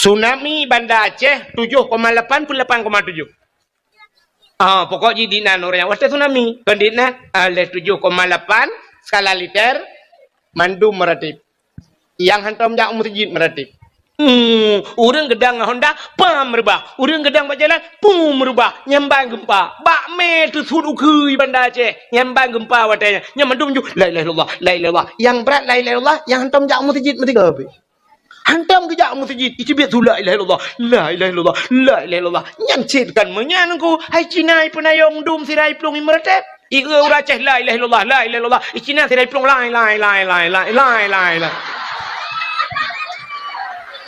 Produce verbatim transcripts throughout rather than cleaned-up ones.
Tsunami Banda Aceh tujoh koma lapan peuet lapan koma tujoh. Ah, pokok jih di nan ureueng watèe tsunami. Kon di nan, ah, lhèe tujoh koma lapan skala Richter, mandum meuratéb. Nyang hantom jak u meuseujid meuratéb. Hmm, ureueng geudang ngon honda, pam reubah. Ureueng geudang bak jalan, pum reubah. Nyan ban geumpa. Bak mè teusut ukeue Banda Aceh. Nyan ban geumpa watèe nyan. Nyan mandum ju, la ilaha illallah, la ilaha illallah. Nyang brat la ilaha illallah, nyang hantom jak u meuseujid meusigoe pih. Hantom geujak u meuseujid, jiteubiet su la ilaha illallah, la ilaha illallah, la ilaha illallah. Nyan cit kan meunyan ku, hai Cina ipeunayong dum sira iplueng imeuratéb. Ieu ureueng Aceh la ilaha illallah, la ilaha illallah. I Cina sira iplueng lai, lai, lai.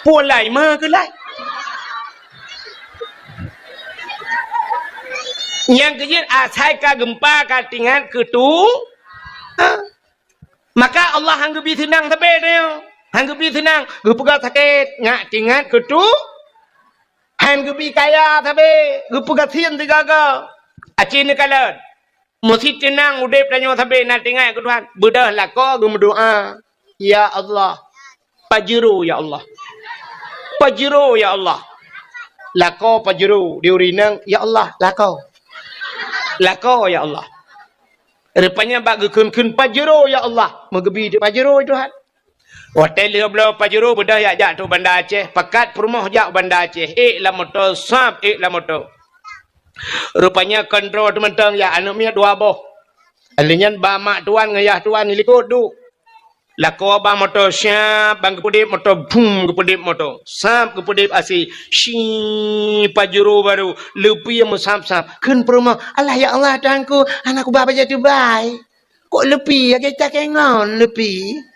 Puon lai, ma keu lai. Nyang keujeuet asai ka geumpa ka teuingat keu tu. Ha. Maka Allah han geubi seunang sabe tanyoe. Han geubi seunang, geupeugah sakét, nyak teuingat keu tu. Han geubi kaya sabe, geupeugah sien sigaga. Aci neukalon. Meusi teunang udép tanyoe sabe na teuingat keu Tuhan. Beudôh lakoe geumeudoa, "Ya Allah, Pajero, ya Allah. Pajero, ya Allah." Lakoe Pajero, di ureueng inong, "Ya Allah, lakoe. Lakoe, ya Allah." Rupanya bak geukheun-kheun Pajero, ya Allah. Meugeubi di Pajero, Tuhan. Watèe lheueh bloe Pajero beudôh jak-jak tu Banda Aceh, pakat peurumoh jak Banda Aceh. Ék lam moto, sab ék lam moto. Rupanya kontrol teuh mantong jak aneuk miet dua boh. Lheueh nyan ba mak tuan ngon yah tuan likot duek. Lakoe bang moto, siap, bang geupeudép moto, bum, geupeudép moto. Sab geupeudép asi, si Pajero baru, leupie meusab-sab. Kheun peurumoh, "Alah ya Allah, Tuhanku, hana kuba bajèe tubai. Kok leupie, lagèe cakèe ngon leupie?"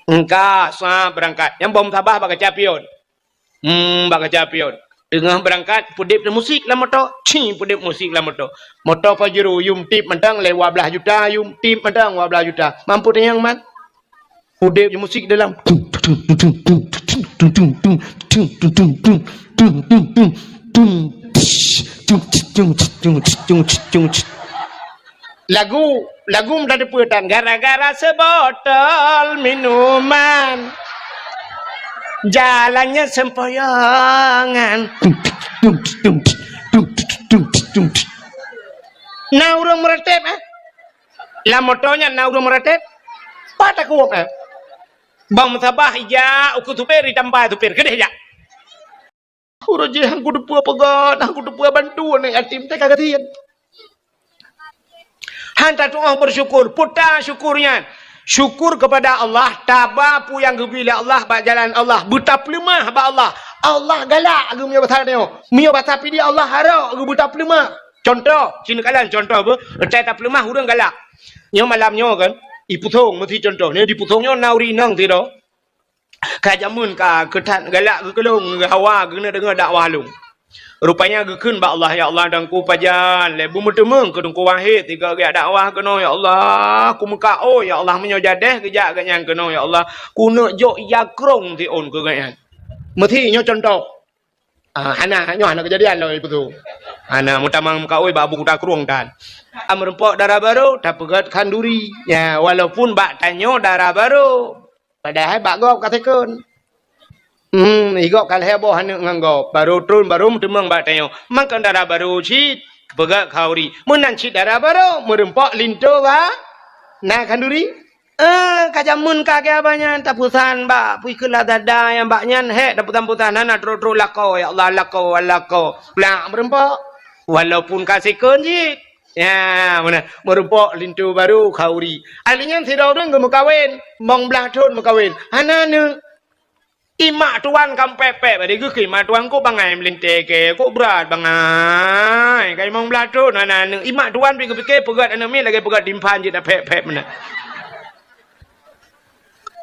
Engka, sab beurangkat. Nyang bom sabah bak kaca pion. Hmm, bak kaca pion. Teungoh beurangkat, peudép musik lam moto. Ci, peudép musik lam moto. Moto Pajero, yum tip mantong lé dua blaih juta, yum tip mantong dua blaih juta. Mampu teunyang man. Udép musik dalam. Lagu, lagu meutateupeue tan, gara-gara seubotol minuman, jalannya sempoyongan. Na ureueng meuratéb, eh? Lam moto nyan na ureueng meuratéb? Pat takeuwok, eh? Bang meusabah ija ukeue supir, ditampa supir, keudeh jak. Uroe jih han kuteupeu peugah, han kuteupeu bantu aneuk yatim, teuka gasien. Han tatu'oh beusyukur, peue ta syukur nyan? Syukur keupada Allah, taba peue nyang geubri lé Allah bak jalan Allah, beutapeuleumah bak Allah. Allah galak geumeunyoe basa nyoe. Meunyoe basa pidie Allah harok geubeutapeuleumah. Cuntoh, ci neukalon cuntoh beuh, asai tapeuleumah ureueng galak. Nyoe malam nyoe kan, ipusong meusi cuntoh, nyoe dipusong nyoe na ureueng inong sidroe. Ka jameun ka keu that galak geukeulong, geuhawa geuneuk deungoe dakwah lôn. Rupanya geukheun bak Allah, "Ya Allah, Tuhanku pajan lé beumeuteumeung keu Teungku Wahid sigoe geujak dakwah keunoe, ya Allah. Kumeukaôi, ya Allah, meunyoe jadeh geujak gobnyan keunoe, ya Allah, kuneuk jok ija krông siôn keu gobnyan." Meusi nyoe cuntoh. Ah, hana, nyoe hana keujadian lom ipeusu. Hana, meutamong meukaôi bak Abu Kuta Krueng tan. Ah, meurumpok dara barô, tapeugöt khanduri. Ya, walaupun bak tanyoe dara barô, padahai bak gob ka second. Hmm, i gob ka lhèe boh aneuk ngon gob. Barô tron, barô meuteumeung bak tanyoe. Mangkon dara barô cit, peugöt khanduri. Meunan cit dara barô, meurumpok linto ba na khanduri. Eh, ka jameun ka keu abah nyan, tapeusan bak pih keu Lazada nyang bak nyan, hék tapeusan-peusan, hana trok-trok lakoe, ya Allah, lakoe, lakoe. Plak meurumpok. Walaupun ka second jih. Ya, meunan. Meurumpok linto barô khanduri. Ahli nyan sidroe ureueng geumeukawen, limong blaih thon meukawen. Hana aneuk. Imak tuan ka pèp-pèp, bak geukeue imak tuan, "Kok bangai meulintèe kèe, kok brat bangai." Ka limong blaih thon hana aneuk. Imak tuan pih geupike peugöt aneuk miet lagèe peugöt timphan jeuet tapèp-pèp meunan.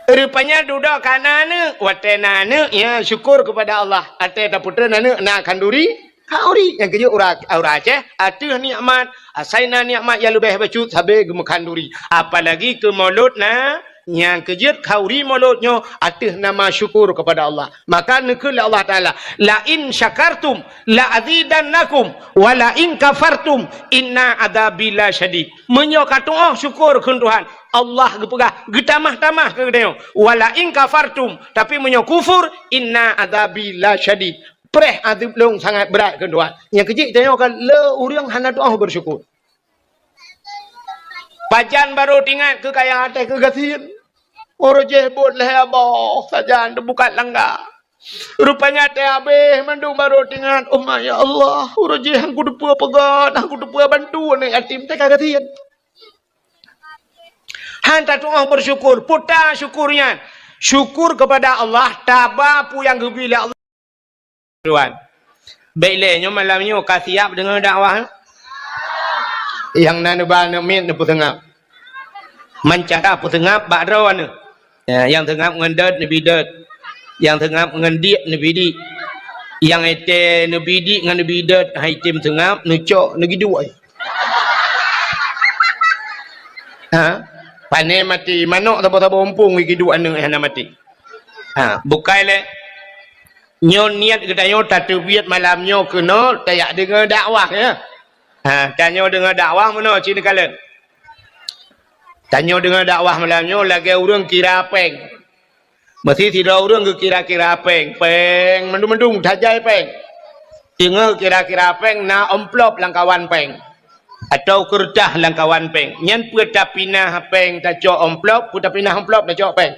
Rupanya dudoe ka na aneuk, watèe na aneuk, ya syukur keupada Allah. Watèe tapeutreun aneuk na khanduri, khanduri. Nyang keujeuet ureueng, ureueng Aceh, ateueh nikmat, asai na nikmat nyang leubeh bacut sabe geumeukhanduri. Apalagi keu Maulud Na-, Nyang keujeuet khauri mulod nyoe ateueh nama syukur kepada Allah. Maka neukheun lé Allah Taala, "La in syakartum la azidannakum, wa la in kafartum inna adzabi lasyadid." Meunyoe katu'oh syukur kheun Tuhan, Allah geupeugah, geutamah-tamah keu geutanyoe, "Wa la in kafartum," tapi meunyoe kufur, "Inna adzabi lasyadid." Preh azeueb lôn sangat brat kheun Tuhan. Nyang keujeuet tanyoe ka le ureuëng hana tu'oh beusyukur. Pajan barô teuingat keu kayang até keu gasien. Uroe jéh buet lhée aboh sajan teubukat langga. Rupanya até habéh mandum barô teuingat, "Uma ya Allah, uroe jéh han kuteupeue peugét, han kuteupeue bantu aneuk yatim teuka gasien." Han tatu'oh beusyukur, puta syukur nyan. Syukur kepada Allah, taba peue nyang geubri lé Allah. Tuan. Bék lé nyoe malam nyoe ka siap deungoe dakwah. Nyang na neuba aneuk miet neupeuseungab. Meucara peuseungab bak droeneuh. Ya, nyang seungab ngon dot neubi dot. Nyang seungab ngon diek neubi diek. Nyang étée neubi diek ngon neubi dot, hai tem seungab, neucok, neugiduek. Ha? Pané maté, manok saboh-saboh umpung giduek aneuk hana maté. Ha, bukai lé. Nyoe niet geutanyoe tateubiet malam nyoe keunoe tajak deungoe dakwah, ya. Ha, tanyoe deungoe dakwah meunoe cit neukalon. Tanyoe deungoe dakwah malam nyoe lagée ureuëng kira péng. Meusi sidroe ureuëng geukira-kira péng, péng mandum-mandum tajai péng. Teungoh kira-kira péng na amplop lam kawan péng, atau keureutah lam kawan péng. Nyan peue tapinah péng tacok amplop, peue tapinah amplop tacok péng.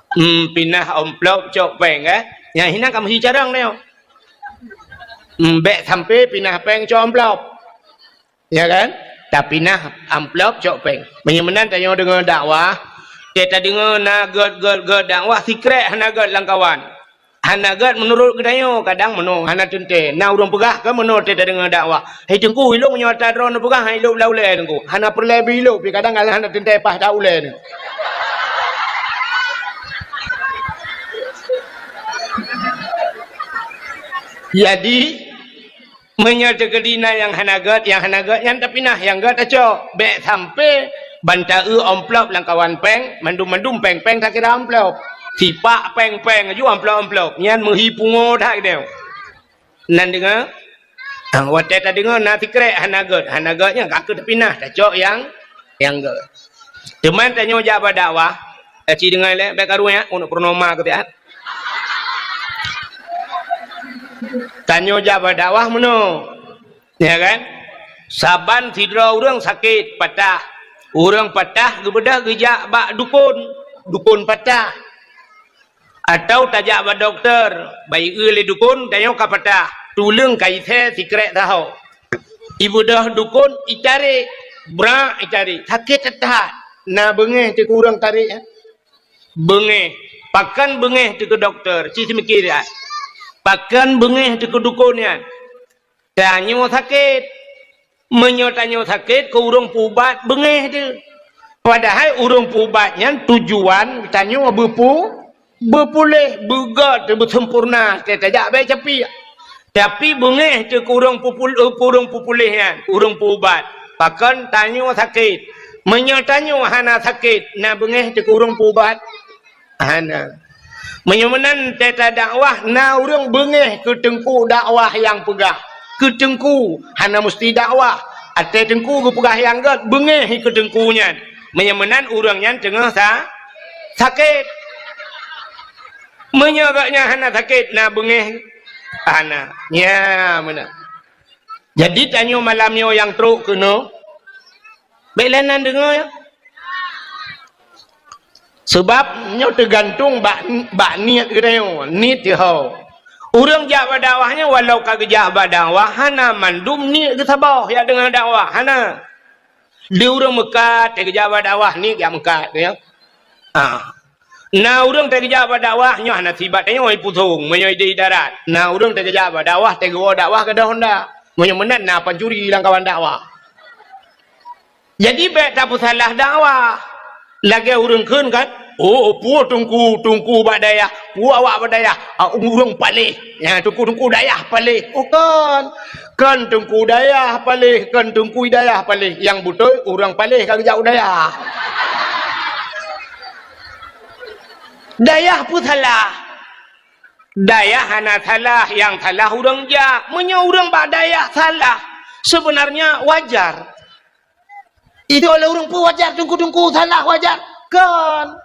Hmm, pinah amplop cok péng, eh. Nyang hinan ka meuhi carông nyoe. Hmm, bék sampai pinah péng cok amplop. Ya kan? Tapinah amplop cok péng. Meunyoe meunan tanyoe deungoe dakwah, teuka tadeungoe na gét-gét-gét dakwah sikrek hana gét lam kawan. Hana gét meunurot geutanyoe, kadang meunoe hana teuntée. Na ureuëng peugah ka meunoe teuka tadeungoe dakwah. Hei Teungku, ilong nyoe ata droeneuh peugah, hai lôb lam ulée Teungku. Hana peureulée bri lôb, pi kadang hana teuntée paih that ulée nyoe. Jadi, meunyoe teukeudi na nyang hana gét, nyang hana gét nyan tapinah, nyang gét tacok. Bék sampai ban ta-eu amplop lam kawan péng, mandum-mandum péng-péng takira amplop. Sipak péng-péng aju amplop-amplop. Nyan meuhi pungo that geutanyoe. Nan deungoe? Ah, watée tadeungoe na sikrek hana gét, hana gét nyan ka keuh tapinah, tacok nyang, nyang gét. Teuma tanyoe jak bak dakwah, eh, ci deungoe lé, bék karu nyan, untuk purnoma keu siat. Tanyoe jak bak dakwah meunoe, ya kan? Saban sidroe ureuëng sakét, patah. Ureuëng patah geubeudôh geujak bak dukon, dukon patah. Atau tajak bak dokto, bayeue lé dukon, tanyoe ka patah, tuleueng ka isé sikrek saho. Ibeudôh dukon, itarek, brak itarek, sakét that-that. Na beungéh teuh keu ureuëng tarek, eh? Beungéh. Pakon beungéh teuh keu dokto, ci seumiké siat. Pakon beungéh teuh keu dukon nyan? Tanyoe sakét. Meunyoe tanyoe sakét, keu ureuëng peuubat beungéh teuh. Padahai ureuëng peuubat nyan tujuan tanyoe beupeu-, beupuléh, beugét, beuseumpurna, teuh tajak bak capiek. Tapi beungéh teuh keu ureuëng peupul-, keu ureuëng peupuléh nyan, ureuëng peuubat. Pakon tanyoe sakét. Meunyoe tanyoe hana sakét, na beungéh teuh keu ureuëng peuubat? Hana. Meunyoe meunan teuka dakwah, na ureuëng beungéh keu teungku dakwah nyang peugah. Keu teungku, hana musti dakwah. Até teungku geupeugah nyang gét, beungéh keu teungku nyan. Meunyoe meunan ureuëng nyan teungoh sa-, sakét. Meunyoe gobnyan hana sakét, na beungéh? Hana. Nya meunan. Jadi tanyoe malam nyoe nyang trok keunoe, bék lé nan deungoe, ya. Sabab nyoe teugantung bak, bak niet geutanyoe, niet teuho. Ureuëng jak bak dakwah nyoe walau ka geujak bak dakwah, hana mandum niet geusaboh jak deungoe dakwah, hana. Di ureuëng meukat, teuh geujak bak dakwah, niet jak meukat, ya. Ah. Na ureuëng teuh geujak bak dakwah, nyoe hana sibat tanyoe pusong, meunyoe di darat. Na ureuëng teuh geujak bak dakwah, teuh geuwoe dakwah gadôh honda. Meunyoe meunan na pancuri lam kawan dakwah. Jadi bék tapeusalah dakwah. Lagée ureuëng kheun kan, "Oh, peue teungku, teungku bak dayah, peue awak bak dayah, ah, ureuëng paléh." Nyan teungku-teungku dayah paléh. Oh, kon. Kon teungku dayah paléh, kon teungku dayah paléh. Nyang beutôi ureuëng paléh ka geujak u dayah. Dayah peue salah? Dayah hana salah, nyang salah ureuëng jak. Meunyoe ureuëng bak dayah salah, sebenarnya wajar. Itu oleh ureuëng peue wajar, teungku-teungku salah wajar? Kon.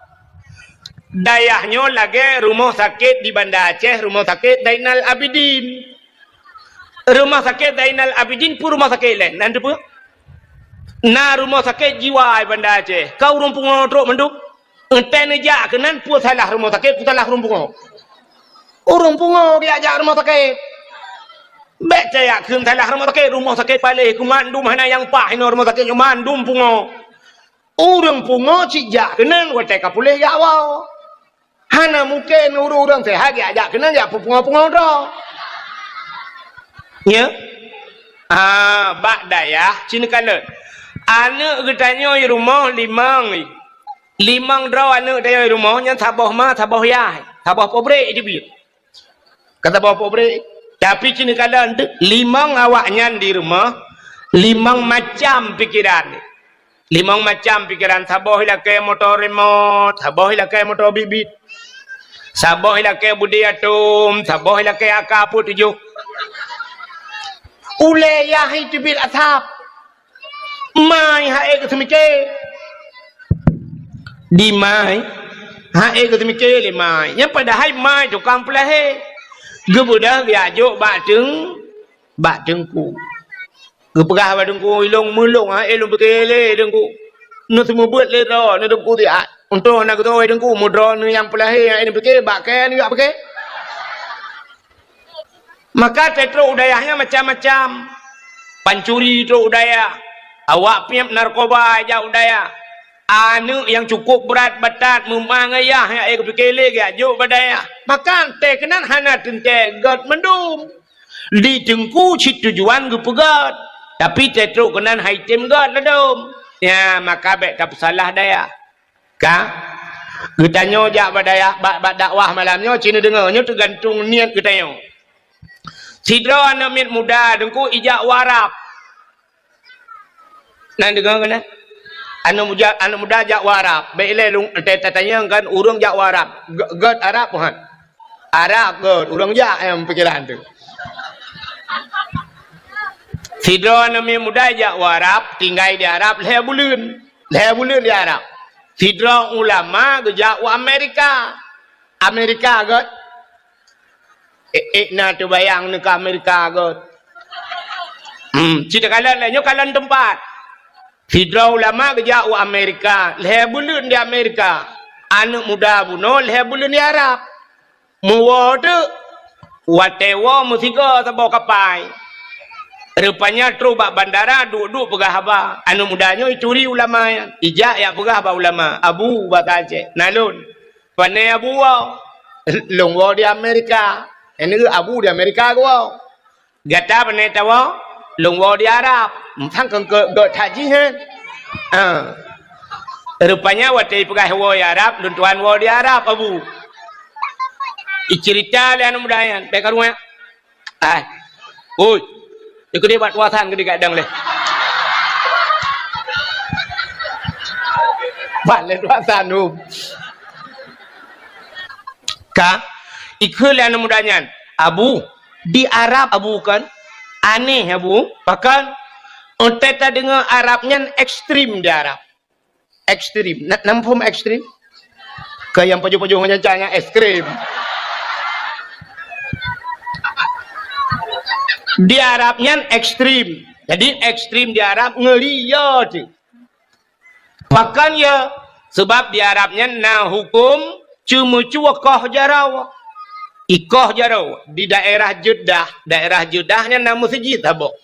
Dayah nyoe lagée rumoh sakét di Banda Aceh, Rumoh Sakét Zainal Abidin. Rumoh Sakét Zainal Abidin peue rumoh sakét laén? Nan teupeue? Na rumoh sakét jiwa di Banda Aceh. Ka ureuëng pungo trok mandum. Entée neujak keunan, peue salah rumoh sakét, peue salah ureuëng pungo? Ureuëng pungo geujak rumoh sakét. Bék tajak kheun salah rumoh sakét, rumoh sakét paléh, keu mandum hana nyang paih inoe rumoh sakét nyoe, mandum pungo. Ureuëng pungo cit jak keunan watée ka puléh jak woe. Hana mungken ureuëng-ureuëng seuhat jak-jak keunan jak peupungo-pungo droe. Nya? Ah, bak dayah cit neukalon. Aneuëk geutanyoe rumoh limong. Limong droe aneuëk tanyoe rumoh nyan saboh ma, saboh yah, saboh pabrék teubiet. Ka saboh pabrék. Tapi cit neukalon limong awaknyan di rumoh, limong macam pikeran. Limong macam pikeran, saboh ilakée moto remote, saboh ilakée moto bit-bit, saboh ilakée budi atom, saboh ilakée AK peuet tujoh. Ulée yah teubiet asab. Mai han ék geuseumiké. Di mai han ék geuseumiké lé mai. Nyan padahai mai tukang peulahé. Geubeudôh geujak jok bak teung-, bak teungku. Geupeugah bak teungku, "Ilong meulong han ék lôn piké lé teungku. Neuseumeubeuet lé droe, neuteupeu siat. Untông hana geutawai teungku, meudroe neuh nyang peulahé han ék neupiké, bak kée neujak piké." Maka trok u dayah nyan macam-macam. Pancuri trok u dayah. Awak piep narkoba jak u dayah. Aneuëk nyang cukup brat batat meuma ngon yah nyang ék geupiké lé geujak jok bak dayah. Maka teuh keunan hana teuntée gét mandum. Di teungku cit tujuan geupeugét. Tapi teuh trok keunan han item gét ladôm. Nya, maka bék tapeusalah dayah. Ka? Geutanyoe jak bak dayah, bak, bak dakwah malam nyoe, ci neudeungoe, nyoe teugantung niet geutanyoe. Sidroe aneuëk miet muda teungku ijak u Arab. Na neudeungoe keunan? Aneuëk muda, aneuëk muda jak u Arab. Bék ilée lôn, ta-, tatanyong kan ureuëng jak u Arab. Gét, gét Arab, Tuhan. Arab gét, ureuëng jak nyang pikeran teuh. Sidroe aneuëk miet muda ijak u Arab, tinggai di Arab lhée buleuen. Lhée buleuen di Arab. Sidroe ulama geujak u Amerika. Amerika gét. Ék, ék na teubayang neuh ka Amerika gét. Hmm, ci takalon lé, nyoe kalon teumpat. Sidroe ulama geujak u Amerika, lhée buleuen di Amerika. Aneuëk muda bunoe lhée buleuen di Arab. Meuwoe teuk, watée woe meusigoe saboh kapai. Rupanya trok bak bandara, duek-duek peugah haba. Aneuëk muda nyoe ituri ulama nyan. Ijak jak peugah bak ulama, "Abu," basa Aceh, "Na lôn." "Pane Abu woe?" "Lôn woe di Amerika." "Nyan keuh Abu di Amerika geuwoe." "Gata pane tawoe?" "Lôn woe di Arab." "Sang keu gét that jih, hé?" "Ah." Rupanya watée ipeugah woe di Arab, "Lôn tuan woe di Arab, Abu." Iceurita lé aneuëk muda nyan, bék karueng. Ai. Oi. Ikeu deh bak tuasan keu digadang lé. Bak lé tuasan tu. Ka, ikeu lé aneuëk muda nyan, "Abu, di Arab Abu kan? Aneh Abu, pakon? Entée tadeungoe Arab nyan ekstrim di Arab." Ekstrim. Na, na muphom ekstrim? Keu nyang pajoh-pajoh ngon nyan, nyan ekstrim. Di Arab nyan ekstrim. Jadi ekstrim di Arab ngeuri yo tu. Pakon ya? Sebab di Arab nyan na huköm ceumeucue koh jaroe. Ikoh jaroe di daerah Jeddah, daerah Jeddah nyan na meuseujid saboh.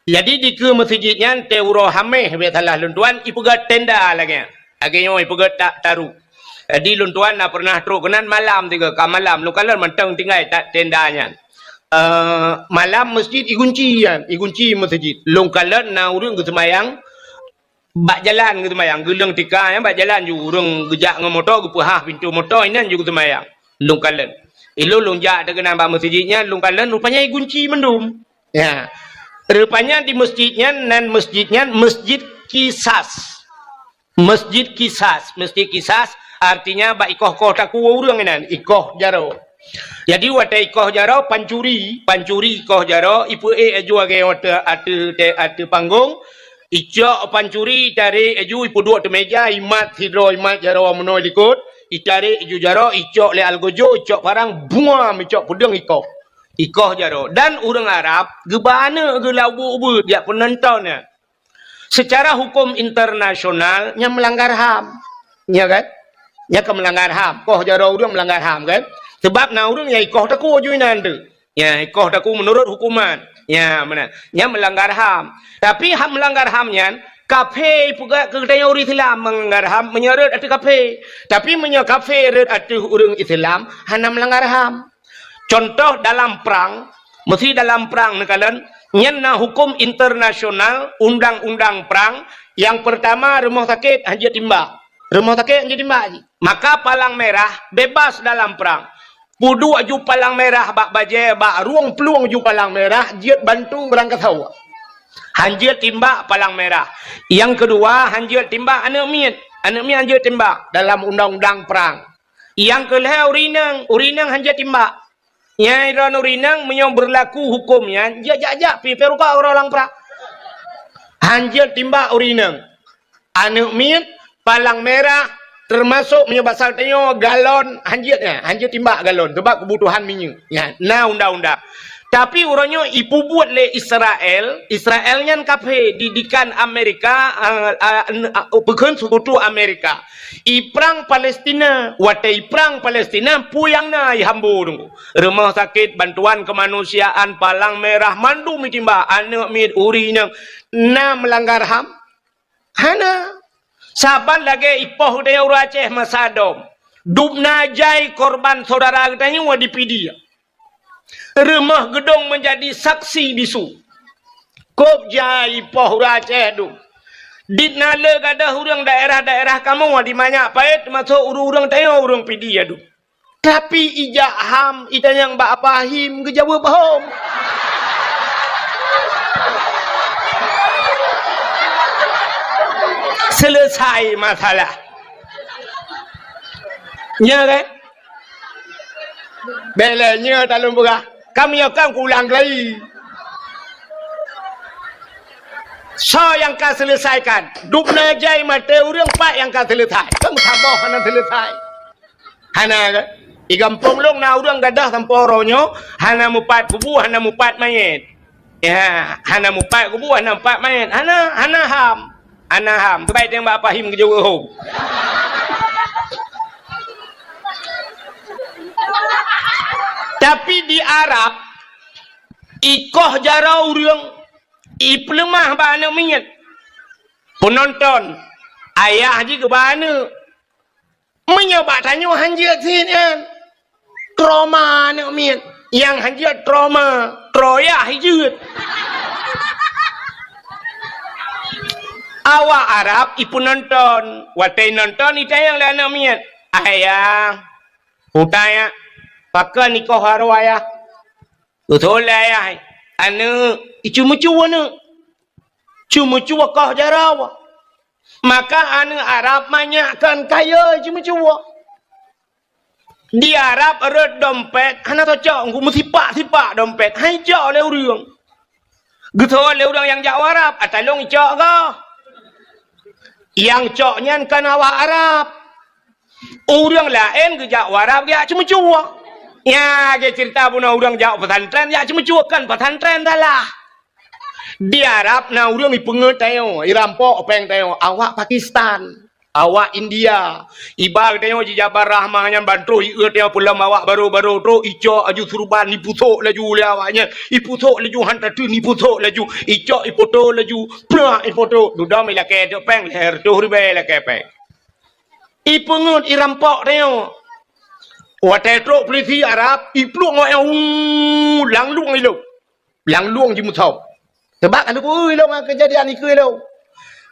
Jadi dikeue meuseujid nyan teuh uroe Hameh, bék salah lôn tuan, ipeugét tenda lagée nyan. Lagée nyoe ipeugét ta-, taru. Jadi lôn tuan na pernah trok keunan malam tiga ka malam, lôn kalon mantong tinggai ta-, tenda nyan. Eh, malam meuseujid igunci nyan, igunci meuseujid. Lôn kalon na ureuëng geuseumayang bak jalan geuseumayang, geuleueng tika nyan bak jalan ju ureuëng geujak ngon moto geupeuhah pintoe moto inan ju geuseumayang. Lôn kalon. Ilôn lôn jak teuh keunan bak meuseujid nyan, lôn kalon rupanya igunci mandum. Ya. Rupanya di meuseujid nyan, nan meuseujid nyan Meuseujid Kisas. Meuseujid Kisas, Meuseujid Kisas Artinya, bak ikoh-koh takue ureuëng inan, ikoh jaroe. Jadi, watée ikoh jaroe, pancuri, pancuri ikoh jaroe, ipeuék laju lagée watée ateueh, ateueh panggong, icok pancuri, itarek laju, ipeuduek ateueh méja, imat sidroe, imat jaroe meunoe likot, itarek laju jaroe, icok lé algojo, icok parang, buam, icok peudeueng ikoh. Ikoh jaroe. Dan ureuëng Arab geuba aneuëk geuh lam ubeuet-ubeuet jak peunonton nyan. Secara hukum internasional, nyan meulanggar ham. Nya kan? Nya kan meulanggar ham. Koh jaroe ureuëng meulanggar ham kan? Sebab na ureuëng nyang ikoh takue ju inan tu. Nya, ikoh takue meunurot hukuman. Nya, meunan. Nya meulanggar ham. Tapi hak meulanggar ham nyan, kafé peugah keu geutanyoe ureuëng Islam meulanggar ham meunyoe rhot ateueh kafé. Tapi meunyoe kafé rhot ateueh ureuëng Islam, hana meulanggar ham. Contoh dalam prang, meusi dalam prang neukalon, nyan na hukum internasional, undang-undang prang, nyang peurtama rumoh sakét hanjeuet timbak. Rumoh sakét hanjeuet timbak jih. Maka palang merah bebas dalam prang. Peuduek ju palang merah bak bajée, bak rueng plueng ju palang merah, jeuet bantu beurangkasoe. Hanjeuet timbak palang merah. Nyang keudua, hanjeuet timbak aneuëk miet. Aneuëk miet hanjeuet timbak dalam undang-undang prang. Nyang keu lhée ureuëng inong, ureuëng inong hanjeuet timbak. Nyang droeneuh ureuëng inong meunyoe beurlaku huköm nyan, jeuet jak-jak pih, pih rukok uroe lam prang. Hanjeuet timbak ureuëng inong. Aneuëk miet, palang merah, teumasok meunyoe basa tanyoe galon, hanjeuet nyan, hanjeuet timbak galon, sabab keubutuhan minyeuk. Nyan, na undang-undang. Tapi uroe nyoe ipeubuet lé Israel, Israel nyan kafé, didikan Amerika, a, a, n-, a, peukheun seukutu Amerika. Iprang Palestina, watée iprang Palestina, peue nyang na ihambo deungoe. Rumoh sakét, bantuan keumanusiaan, palang merah, mandum itimbak, aneuëk miet, ureuëng inong, na meulanggar ham? Hana. Saban lagée ipoh geutanyoe ureuëng Aceh masa dom. Dubna jai korban syedara geutanyoe di Pidie. Rumoh geudong meunjadi saksi bisu. Kôb jai ipoh ureuëng Aceh dum. Dit na le gadôh ureuëng daerah-daerah kamoe di Manyak Payet, teumasok ureuëng-ureuëng tanyoe ureuëng Pidie dum. Tapi ijak ham itanyong bak Apa Him geujaweueb hom. Selesai masalah. Nya kan? Bela nya talon peugah. Kami akan kuulang lagi. Soe nyang ka selesaikan? Dubna jai maté ureuëng pat nyang ka selesai. Kan saboh hana selesai. Hana kan? Di gampông lôn na ureuëng gadôh sampoe uroe nyoe, hana mupat kubu, hana mupat manyét. Ya, hana mupat kubu, hana mupat manyét. Hana, hana ham. Hana ham. Teubai teumbak pahim keu jaweueb hom. Tapi di Arab, ikoh jaroe ureuëng, ipeuleumah bak aneuëk miet. Peunonton, ayah jih geuba aneuëk. Meunyoe bak tanyoe hanjeuet sit nyan, trauma aneuëk miet. Nyang hanjeuet trauma, troyah jeuet. Awak Arab ipeunonton, watée nonton itanyong lé aneuëk miet, "Ayah, peue teuh ayah, pakon ikoh jaroe ayah?" Beutôi lé ayah, aneuëk, iceumeucue aneuëk. Ceumeucue koh jaroe. Maka aneuëk Arab manyak kon kayée ceumeucue. Di Arab rot dompet hana tacok, meusipak-sipak dompet, han icok lé ureuëng. Geutho lé ureuëng nyang jak u Arab, atalong icok goh. Nyang cok nyan kon awak Arab. Ureuëng laén geujak u Arab geujak ceumeucue. Nya, lagée ceurita bunoe ureuëng jak u pesantren, jak ceumeucue, kon pesantren salah. Di Arab na ureuëng ipeungeut tanyoe, irampok péng tanyoe, awak Pakistan, awak India. Iba tanyoe jijabar rahmah nyan ban troh ieuet tanyoe peulom awak barô-barô trok, icok laju surban, ipusok laju lé awak nyan, ipusok laju han tateun, ipusok laju, icok ipoto laju, prak ipoto, dudoe ilakée trok péng, lhée reutôh ribée ilakée péng. Ipeungeut irampok tanyoe. Watée trok peulisi Arab, iplueng awak nyan, uu, lam lueng ilong. Lam lueng jimusoe. Sabab ka lheueh ilong ngon keujadian ikeue ilong.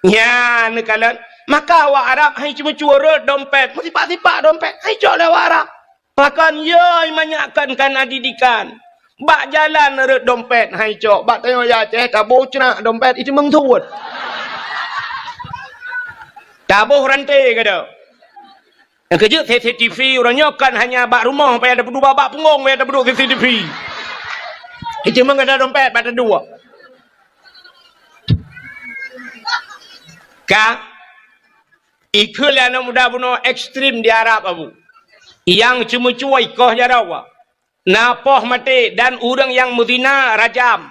Nyan neukalon, maka awak Arab han iceumeucue rot dompet, meusipak-sipak dompet, han icok lé awak Arab. Pakon yoi manyak kon ka na didikan. Bak jalan rot dompet han icok, bak tanyoe ya Aceh taboh ceunak dompet iteumeung suet. Taboh ranté gada. Nyang keujeuet C C T V uroe nyoe kon hanya bak rumoh payah tapeuduek, bak punggong payah tapeuduek C C T V. Itu meugadang dompet bak taduek. Ka ikheun lé aneuk muda bunoe ekstrem di Arab, Abu. Nyang ceumeucue ikoh jaroe. Na poh maté dan ureuëng nyang meuzina rajam.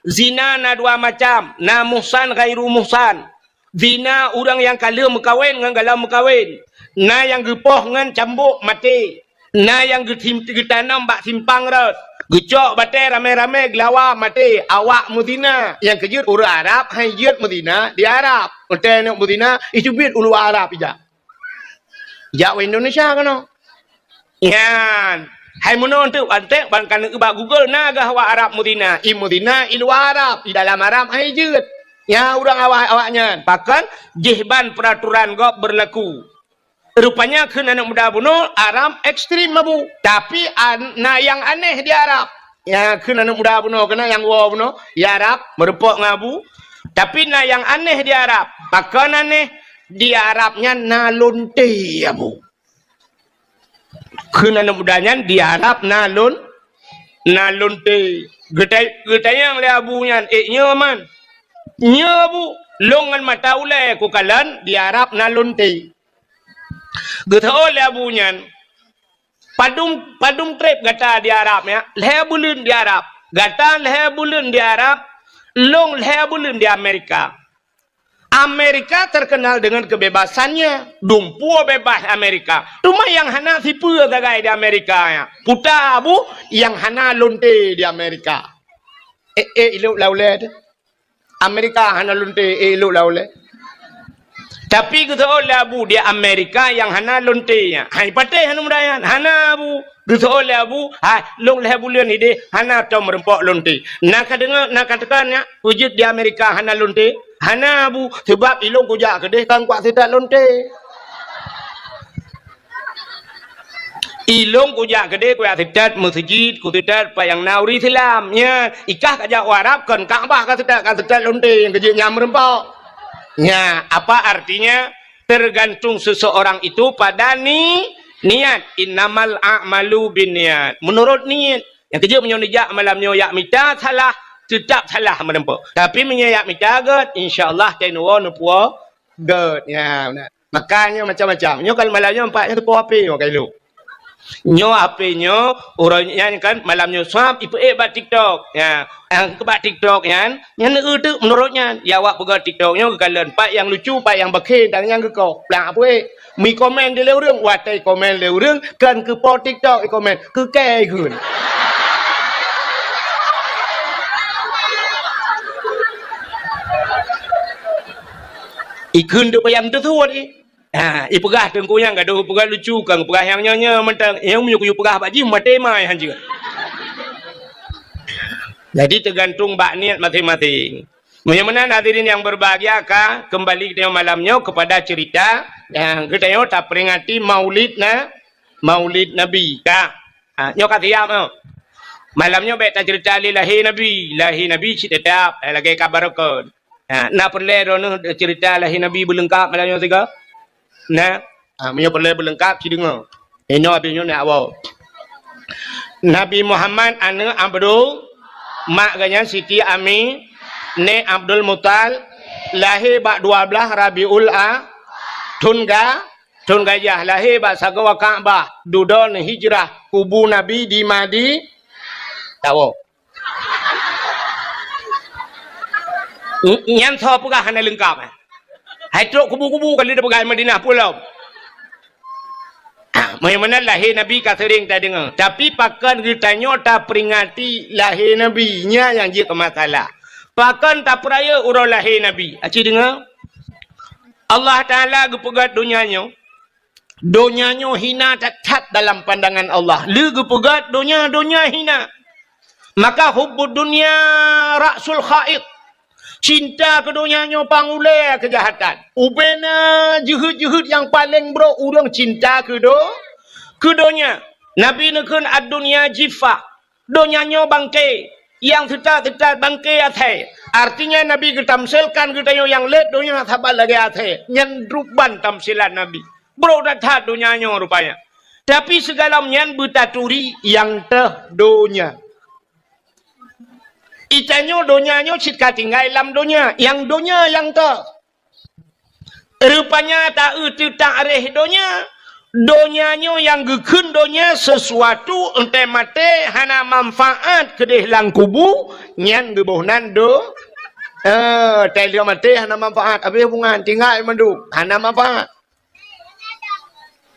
Zina na dua macam, na muhsan ghairu muhsan. Zina ureuëng nyang ka lheueh meukawen ngon galom meukawen. Na nyang geupoh ngon cambuk maté. Na nyang geutim-, geutanom bak simpang rot. Geucok batée ramé-ramé geulawa maté. Awak meuzina. Nyang keujeuet ureuëng Arab hai jeuet meuzina di Arab. Watée neuk meuzina, icubit u luwa Arab ijak. Jak u Indonesia keunoe. Nyan. Hai meunoe teuk antek ban ka neubak Google na gah awak Arab meuzina. I meuzina i luwa Arab, i dalam Arab hai jeuet. Nyan ureuëng awak-awak nyan. Pakon jih ban peraturan gob berlaku. Rupanya kheun aneuk muda bunoe Arab ekstrem, Abu. Tapi an-, na nyang aneh di Arab. Ya, kheun aneuk muda bunoe keunan nyang woe bunoe, di Arab meureumpok ngon Abu. Tapi na nyang aneh di Arab. Pakon aneh? Di Arab nyan na lonte, Abu. Kheun aneuk muda nyan di Arab na lon-, na lonte. Geutai-, geutanyong lé Abu nyan, "Eh, nyoe man?" "Nyoe, Abu, lôn ngon mata ulée kukalon di Arab na lonte." Geuseuôt lé Abu nyan, "Padum, padum treb gata di Arab, ya?" "Lhée buleuen di Arab." "Gata lhée buleuen di Arab, lôn lhée buleuen di Amerika." Amerika terkenal dengan kebebasannya. Dumpeue bebas Amerika. Teuma nyang hana sipeue sagai di Amerika nyan. Peue ta, Abu, nyang hana lonte di Amerika. Eh, eh, ilok lam ulée teuh. Amerika hana lonte, eh, ilok lam ulée. Tapi geuseuôt lé Abu di Amerika nyang hana lonte nyan. Hai patéh aneuk muda nyan. Hana, Abu. Geuseuôt lé Abu, hai, lôn lhée buleuen ideh hana tom meureumpok lonte. Na ka deungoe, na ka teuka nyak, peue jeuet di Amerika hana lonte? Hana, Abu, sabab ilôn kujak keudeh kon kuat seutôt lonte. Ilôn kujak keudeh kuat seutôt meuseujid, kuat seutôt pat nyang na ureuëng Islam. Nyan, ikah kajak u Arab kon Ka'bah ka seutôt, ka seutôt lonte nyang keujeuet nyan meureumpok. Nyan, apa artinya? Tergantung seseorang itu pada ni-, niat. "Innamal a'malu binniyat." Menurut niet. Nyang keujeuet meunyoe neujak malam nyoe jak mita salah, teutap salah meureumpok. Tapi meunyoe jak mita gét, insya Allah teunoe neupuwoe gét. Ya, beuna. Makanya macam-macam. Nyoe kan malam nyoe nampak nyoe teupoh api nyoe kailok. Nyoe api nyoe, uroe nyan kan malam nyoe swab ipeuék bak TikTok. Ya, nyang keu bak TikTok nyan, nyan eu teuk meunurot nyan. Ya awak peugah TikTok nyoe geukalon pat nyang lucu, pat nyang bakhe dan nyang geukoh. Plang apui. Mi komen di lé ureuëng, watée komen lé ureuëng, kan keu po TikTok i komen, keu kée gun. Ikheun tu payah teusuet i. Ha, ipeugah teungku nyang gadoh peugah lucu, kang peugah nyang nyoe-nyoe mantong. Nyang meunyoe kuyue peugah bak jih maté mai hanjeuet. Jadi teugantung bak niet maséng-maséng. Meunyoe meunan hadirin yang berbahagia ka kembali geutanyoe malam nyoe kepada cerita yang geutanyoe taperingati Maulid na, Maulid Nabi ka. Ha, nyoe ka siap nyoe. Malam nyoe bék tacerita lé lahé Nabi, lahé Nabi cit teutap lagée kabar kon. Ha, na peureulée droeneuh cerita lahé Nabi beuleungkap malam nyoe sigoe? Na? Ha, meunyoe peureulée beuleungkap, ci deungoe. Inoe abéh nyoe na awak. Nabi Muhammad aneuëk Abdul, mak geuhnyan Siti Ami, nèk Abdul Mutal, lahé bak dua blaih Rabiul A, thon ga-, thon gajah, lahé bak sagoe Ka'bah, dudoe hijrah, kubu Nabi di Madi-, tawoe. N-, nyan soe peugah hana leungkap, eh? Hai trok kubu-kubu ka lheueh peugah Madinah pulo. Ah, meunyoe meunan lahé Nabi ka seuring tadeungoe. Tapi pakon geutanyoe taperingati lahé Nabi, nyan nyang jeuet keu masalah. Pakon tapeurayeuk uroe lahé Nabi? Aci deungoe. Allah Taala geupeugah donya nyoe. Donya nyoe hina that-that dalam pandangan Allah. Lé geupeugah donya, donya hina. Maka hubbud dunya ra'sul khaid. Cinta keu donya nyoe pangulée keujahatan. Ubena jeuhet-jeuhet nyang paleng brok ureuëng cinta keu do-, keu donya. Nabi neukheun ad-dunya jifah. Donya nyoe bangke, nyang teutat-teutat bangke asèe. Artinya Nabi geutamsilkan geutanyoe nyang lét donya saban lagée asèe. Nyan ruban tamsilan Nabi. Brok that-that donya nyoe rupanya. Tapi sigohlom nyan beutaturi nyang teuh donya. Itanyoe donya nyoe cit ka tinggai lam donya, nyang donya nyang teuh. Rupanya ta-eu teutak reh donya. Donya nyoe nyang geukheun donya sesuatu, entée maté hana manfaat keudeh lam kubu, nyan geuboh nan do-, eh, tai lheueh maté hana manfaat, habéh hubungan, tinggai mandum, hana manfaat.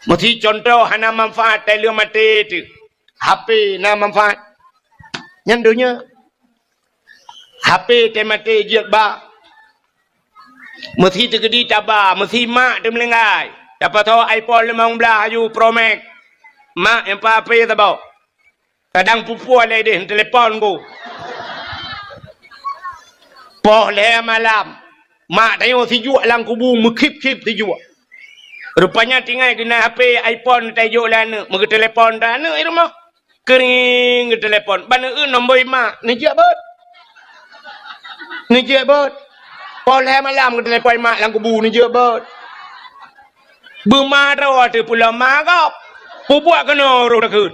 Meusi contoh hana manfaat tai lheueh maté teuh. H P na manfaat. Nyan donya. H P teumaté jeuet ba. Meusi teukeudi taba, meusi mak teumeulinggai. Tapasoe iPhone limong blaih aju Pro Max. Mak nyang pa H P saboh. Kadang pupue lé deh telepon ku. Poh lhée malam. Mak tanyoe sijuek lam kubu meukhip-khip sijuek. Rupanya tinggai geunan H P iPhone tajok lé aneuk, meugeuteulepon dah aneuk di rumoh. Keuring geutelepon, ban eu nombor mak, neujak bot. Neujak bot. Poh lhée malam geutelepon mak lam kubu, neujak bot. Beuma droe teuh pulo ma gob. Pubuet keunoe roh takheun.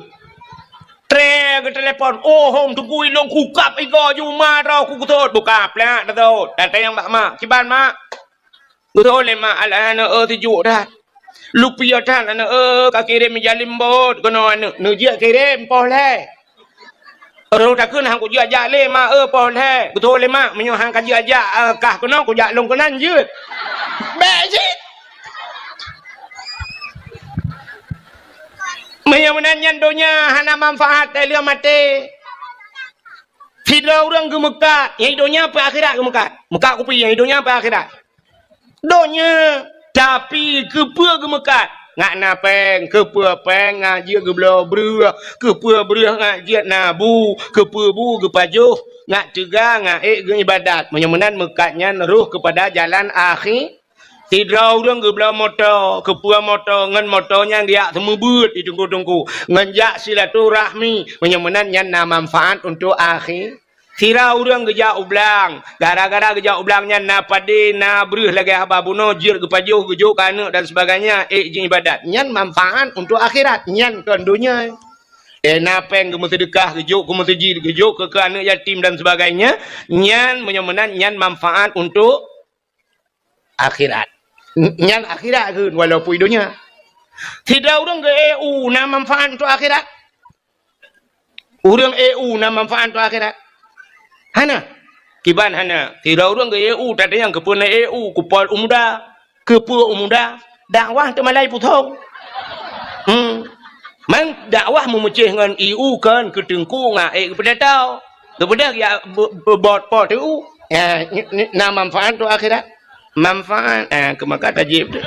Tré geutelepon, "Oh, hom teungku ilong kukab igo ju ma droe ku keusot." Buka plak teusot. Datang bak mak. "Kiban mak?" Geuthon lé mak, "Alah aneuk eu, sijuek that. Lupiôh that aneuk eu, ka kirém ija limbot keunoe aneuk." Neujak kirém poh lhée. Roh takheun han kujak-jak lé mak eu, poh lhée. Geuthon lé mak, "Meunyoe han kajak-jak, eh, kah keunoe kujak lôn keunan jeuet." Bék cit. Meunyoe meunan nyan donya hana manfaat, tai lheueh maté. Sidroe ureuëng geumeukat, nyang donya peu akhirat geumeukat. Meukat kupi nyang donya peu akhirat. Donya, tapi keupeue geumeukat? Ngat na péng, keupeue péng ngat jeuet geubloe breueh, keupeue breueh ngat jeuet na bu, keupeue bu geupajoh, ngat teuga, ngat ék geuibadat. Meunyoe meunan meukat nyan roh keupada jalan akhi-, sidroe ureuëng geubloe moto, keupeue moto, ngon moto nyan geujak seumeubeuet di teungku-teungku, ngon jak silaturahmi. Meunyoe meunan nyan na manfaat untuk akhi-, Sira ureuëng geujak u blang, gara-gara geujak u blang nyan na padé, na breueh lagée haba bunoe, jeuet geupajoh, geujok keu aneuk dan sebagainya, ék jiibadat. Nyan manfaat untuk akhirat, nyan kon donya. Eh, na péng geumeuseudeukah, geujok keu meuseujid, geujok keu, keu aneuk yatim dan sebagainya, nyan meunyoe meunan, nyan manfaat untuk akhirat. N-, nyan akhirat kheun walaupun donya. Sidroe ureuëng geu-E U na manfaat untuk akhirat? Ureuëng E U na manfaat untuk akhirat? Hana. Kiban hana. Sidroe ureuëng geu-E U, tatanyong keupeue na E U, keupeue u muda. Keupeue u muda? Dakwah teumalai pusong. Hmm. Man dakwah meumeucéh ngon E U kon keu teungku ngon ék geupeudata. Geupeudeh ya be-, be-, bot po teu. Ya, ni, ni, na manfaat tu akhirat. Manfaat, eh, keu maka tajib tu.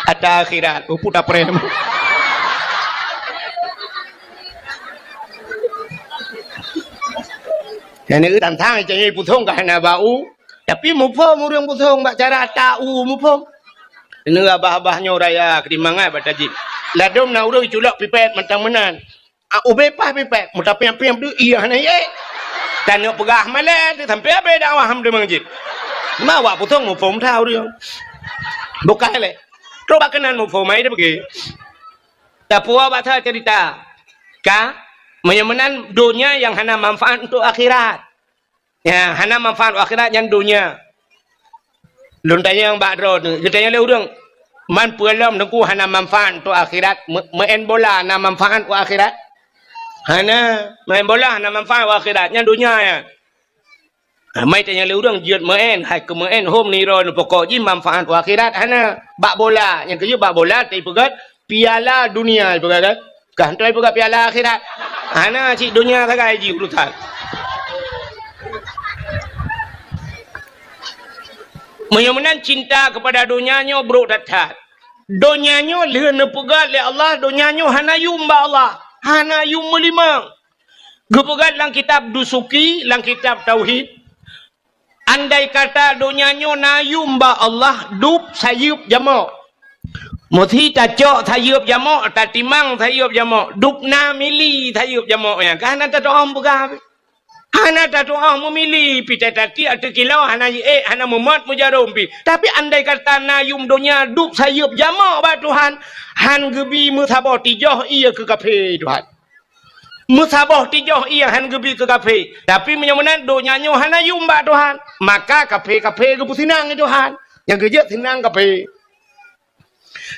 Ata akhirat, upu taprem. Yang ni tantang cari pusong ka hana bau. Tapi muphom ureuëng pusong bak cara ata u muphom. Ini abah-abah nyoe raya keudimangat bak tajib. Ladom na ureuëng culok pipet mantang meunan. Ah, ubé pah pipet, meutapiang-piang deuek, iya hana yé. Tanyoe peugah malée, sampai abé dakwah ham deungon jih. Ma awak pusong muphom that ureuëng. Bukan lé. Trok bak keunan muphom, ai dia pergi. Tapuwoe bak that cerita. Ka, meunyoe meunan donya nyang hana manfaat untuk akhirat. Ya, hana manfaat akhirat nyan donya. Lôn tanyong bak droeneuh, geutanyong lé ureuëng, "Man peue lom Teungku hana manfaat untuk akhirat? Me-, meu'en bola na manfaat untuk akhirat?" Hana, meu'en bola hana manfaat untuk akhirat, nyan donya nyan. Ha, mai tanyong lé ureuëng jeuet meu'en, hai keu meu'en hom nirôn pokok jih manfaat untuk akhirat, hana. Bak bola, nyang keujeuet bak bola, tapi peugah piala dunia, peugah kan? Kah hana peugah piala akhirat. Hana cit donya sagai jih urusan. Meunyoe meunan cinta keupada donya nyoe brok that-that. Donya nyoe lheueh neupeugah lé Allah, donya nyoe hana yum bak Allah, hana yum meulimong. Geupeugah lam kitab Dusuki, lam kitab Tauhid, andai kata donya nyoe na yum bak Allah, dub sayeuep jamok. Meusi tacok sayeuep jamok, tatimang sayeuep jamok, dub na mili sayeuep jamok nyan. Ka hana tadong peugah. Hana tatu'oh meumili, pi tati ateueh kilô hana jiék, hana meumot meujarom pi. Tapi andai kata na yuem donya dub sayeuep jamoe bak Tuhan, han geubi meusaboh tijoh ié keu kafé Tuhan. Meusaboh tijoh ié han geubi keu kafé. Tapi meunyoe meunan donya nyoe hana yuem bak Tuhan, maka kafé-kafé geupeuseunang lé Tuhan. Nyang geujeuet seunang kafé.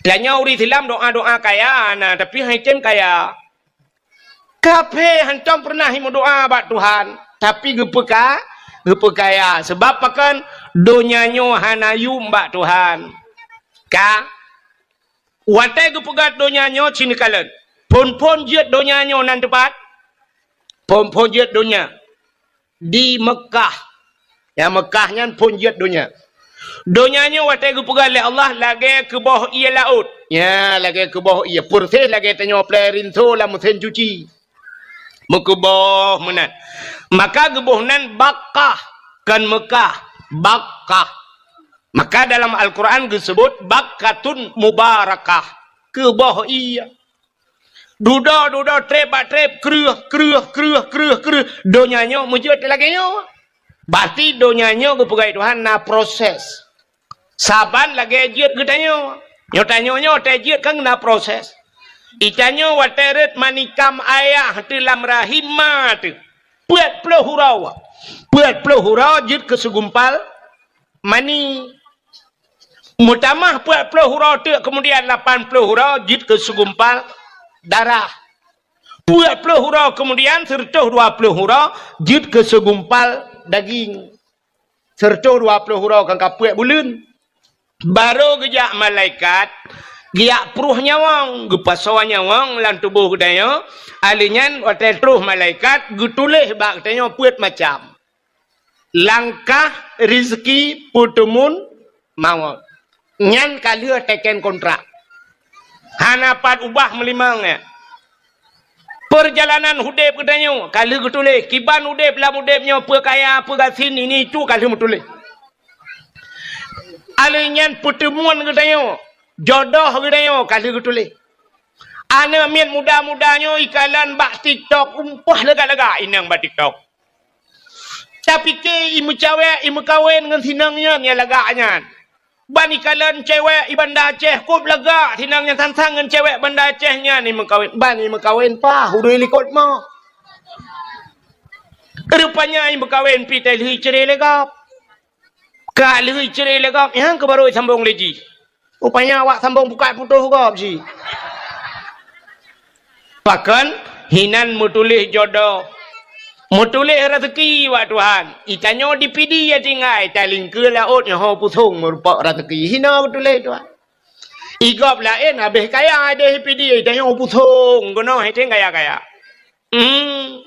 Tanyoe ureuëng Islam doa-doa kaya na, tapi han tem kaya. Kafé hantom peureunah meudoa bak Tuhan, tapi geupeuka-, geupeukaya. Sebab pakon? Donya nyoe hana yuem bak Tuhan. Ka? Watée geupeugah donya nyoe, ci neukalon. Phon-phon jeuet donya nyoe nan teupat? Phon-phon jeuet donya di Meukah. Ya, Meukah nyan phon jeuet donya. Donya nyoe watée geupeugah lé Allah lagée keuboh ié laôt. Ya, lagée keuboh ié. Peureséh lagée tanyoe plé rinso lam meusén cuci. Meukeubôh meunan. Maka geuboh nan Bakkah, kon Meukah, Bakkah. Maka dalam Al-Quran geuseubut Bakkatun Mubarakah, keuboh ié. Dudoe-dudoe, treb bak treb, kreueh, kreueh, kreueh, kreueh, kreueh. Donya nyoe meujeuet lagée nyoe. Berarti donya nyoe geupeugah Tuhan na proses. Saban lagée jeuet geutanyoe. Nyoe tanyoe nyoe watée jeuet kan na proses. Itanyoe watée rhot manikam ayah teuh lam rahim ma teuh. Peuet ploh uroe. Peuet ploh uroe jeuet keu segumpal mani. Meutamah peuet ploh uroe teuk, keumudian lapan ploh uroe jeuet keu segumpal darah. Peuet ploh uroe keumudian, seureutôh dua ploh uroe jeuet keu segumpal daging. Seureutôh dua ploh uroe kan ka peuet buleuen. Barô geujak malaikat, geujak pruh nyawöng, geupasoe nyawöng lam tuboh geutanyoe, alheuh nyan watée troh malaikat geutuléh bak geutanyoe peuet macam. Langkah, rizki, peuteumun, mawöt. Nyan ka lheueh teken kontrak. Hana pat ubah meulimong nyan. Peurjalanan udeb geutanyoe ka lheueh geutuléh. Kiban udeb lam udeb nyoe, peue kaya, peue gasien, ini itu ka lheueh meutuléh. Alheuh nyan peuteumuan geutanyoe, jodoh geutanyoe ka lheueh geutuléh. Aneuk miet muda-muda nyoe ikalon bak TikTok, umpah lagak-lagak inong bak TikTok. Tapike imeucawek, imeukawen ngon sinong nyan nyang lagak nyan. Ban ikalon cewek i Banda Aceh kôb lagak sinong nyan sang-sang ngon cewek Banda Aceh nyan imeukawen. Ban imeukawen paih udui likot mo. Rupanya imeukawen pi teuh lheueh icre lé gob. Ka lheueh icre lé gob, nyang keuh barô isambong lé jih. Rupanya awak sambong buka putôh gob jih. Pakon? Hinan meutuléh jodoh. Meutuléh raseuki bak Tuhan. Itanyoe di Pidie tinggai, talingkeue laôt nyoe ho pusong meurumpok raseuki. Hina meutuléh Tuhan. Igob laén habéh kaya deh Pidie, itanyoe pusong keunoe hete kaya-kaya. Hmm.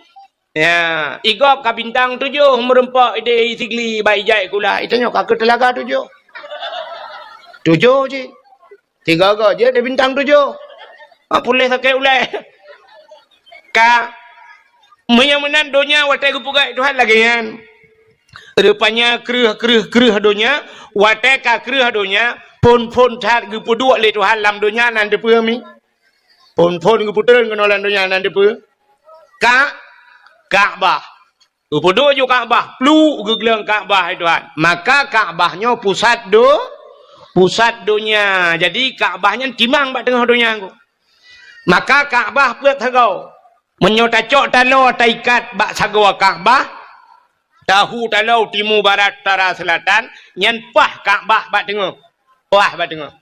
Ya, igob ka bintang tujoh meurumpok ideh Sigli bak ijai kula. Itanyoe ka keu teulaga tujoh. Tujoh cit. Tiga-tiga jeuet di bintang tujoh. Ah, puléh sakét ulée. Ka, meunyoe meunan donya watée geupeugah Tuhan lagée nyan. Rupanya kreueh, kreueh, kreueh donya, watée ka kreueh donya, phon-phon that geupeuduek lé Tuhan lam donya nan deupeue mi. Phon-phon geupeutreun keunoe lam donya nan deupeue. Ka, Ka'bah. Geupeuduek ju Ka'bah, pluek geugleueng Ka'bah, hai Tuhan. Maka Ka'bah nyoe pusat do-, pusat donya. Jadi Ka'bah nyan timang bak teungoh donya nyoe. Maka Ka'bah peuet sagoe. Meunyoe tacok taloe taikat bak sagoe Ka'bah, tahu taloe timu barat utara seulatan, nyan paih Ka'bah bak teungoh. Paih bak teungoh.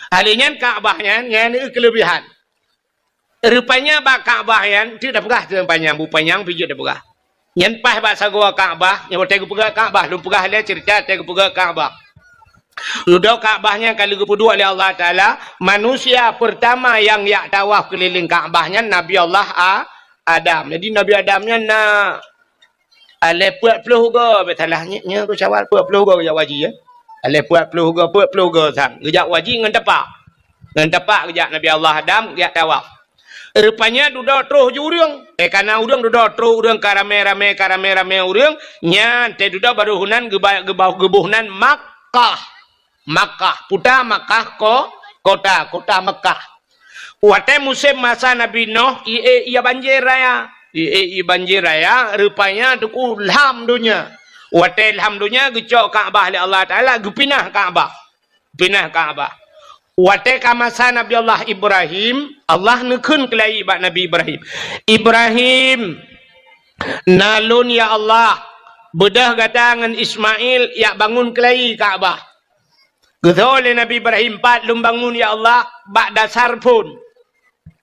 Ahli nyan Ka'bah nyan, nyan keuleubehan. Rupanya bak Ka'bah nyan, teuk tapeugah teuh panyang, bu panyang pih jeuet tapeugah. Nyan paih bak sagoe Ka'bah, nyan watée geupeugah Ka'bah, lôn peugah lé ceurita watée geupeugah Ka'bah. Dudoe Ka'bah nyan ka lheueh geupeuduek lé Allah Taala, manusia peurtama nyang jak tawaf keulileng Ka'bah nyan Nabi Allah A-, Adam. Jadi Nabi Adam nyan na Alée peuet ploh goe, beusalah nyoe, nyoe keu syawal peuet ploh goe geujak haji, ya. Alée peuet ploh goe, peuet ploh goe sang. Geujak haji ngon tapak. Ngon tapak geujak Nabi Allah Adam geujak tawaf. Rupanya dudoe troh ju ureuëng. Eh, kana ureuëng dudoe troh ureuëng ka ramé-ramé, ka ramé-ramé ureuëng. Nyan teuh dudoe barô heunan geuba-, geuba-, geuboh nan Makkah. Makkah. Puta Makkah ko-, kota, kota Makkah. Watée musém masa Nabi Nuh, i-, i-, iya banjir raya. I, i, i banjir raya, rupanya teungku lham donya. Watée lham donya, geucok Ka'bah lé Allah Taala, geupinah Ka'bah. Pinah Ka'bah. Watée ka masa Nabi Allah Ibrahim, Allah neukheun keulayi bak Nabi Ibrahim, "Ibrahim, na lôn ya Allah, beudôh gata ngon Ismail jak bangun keulayi Ka'bah." Geutho lé Nabi Ibrahim, "Pat lôn bangun ya Allah, bak dasar phon,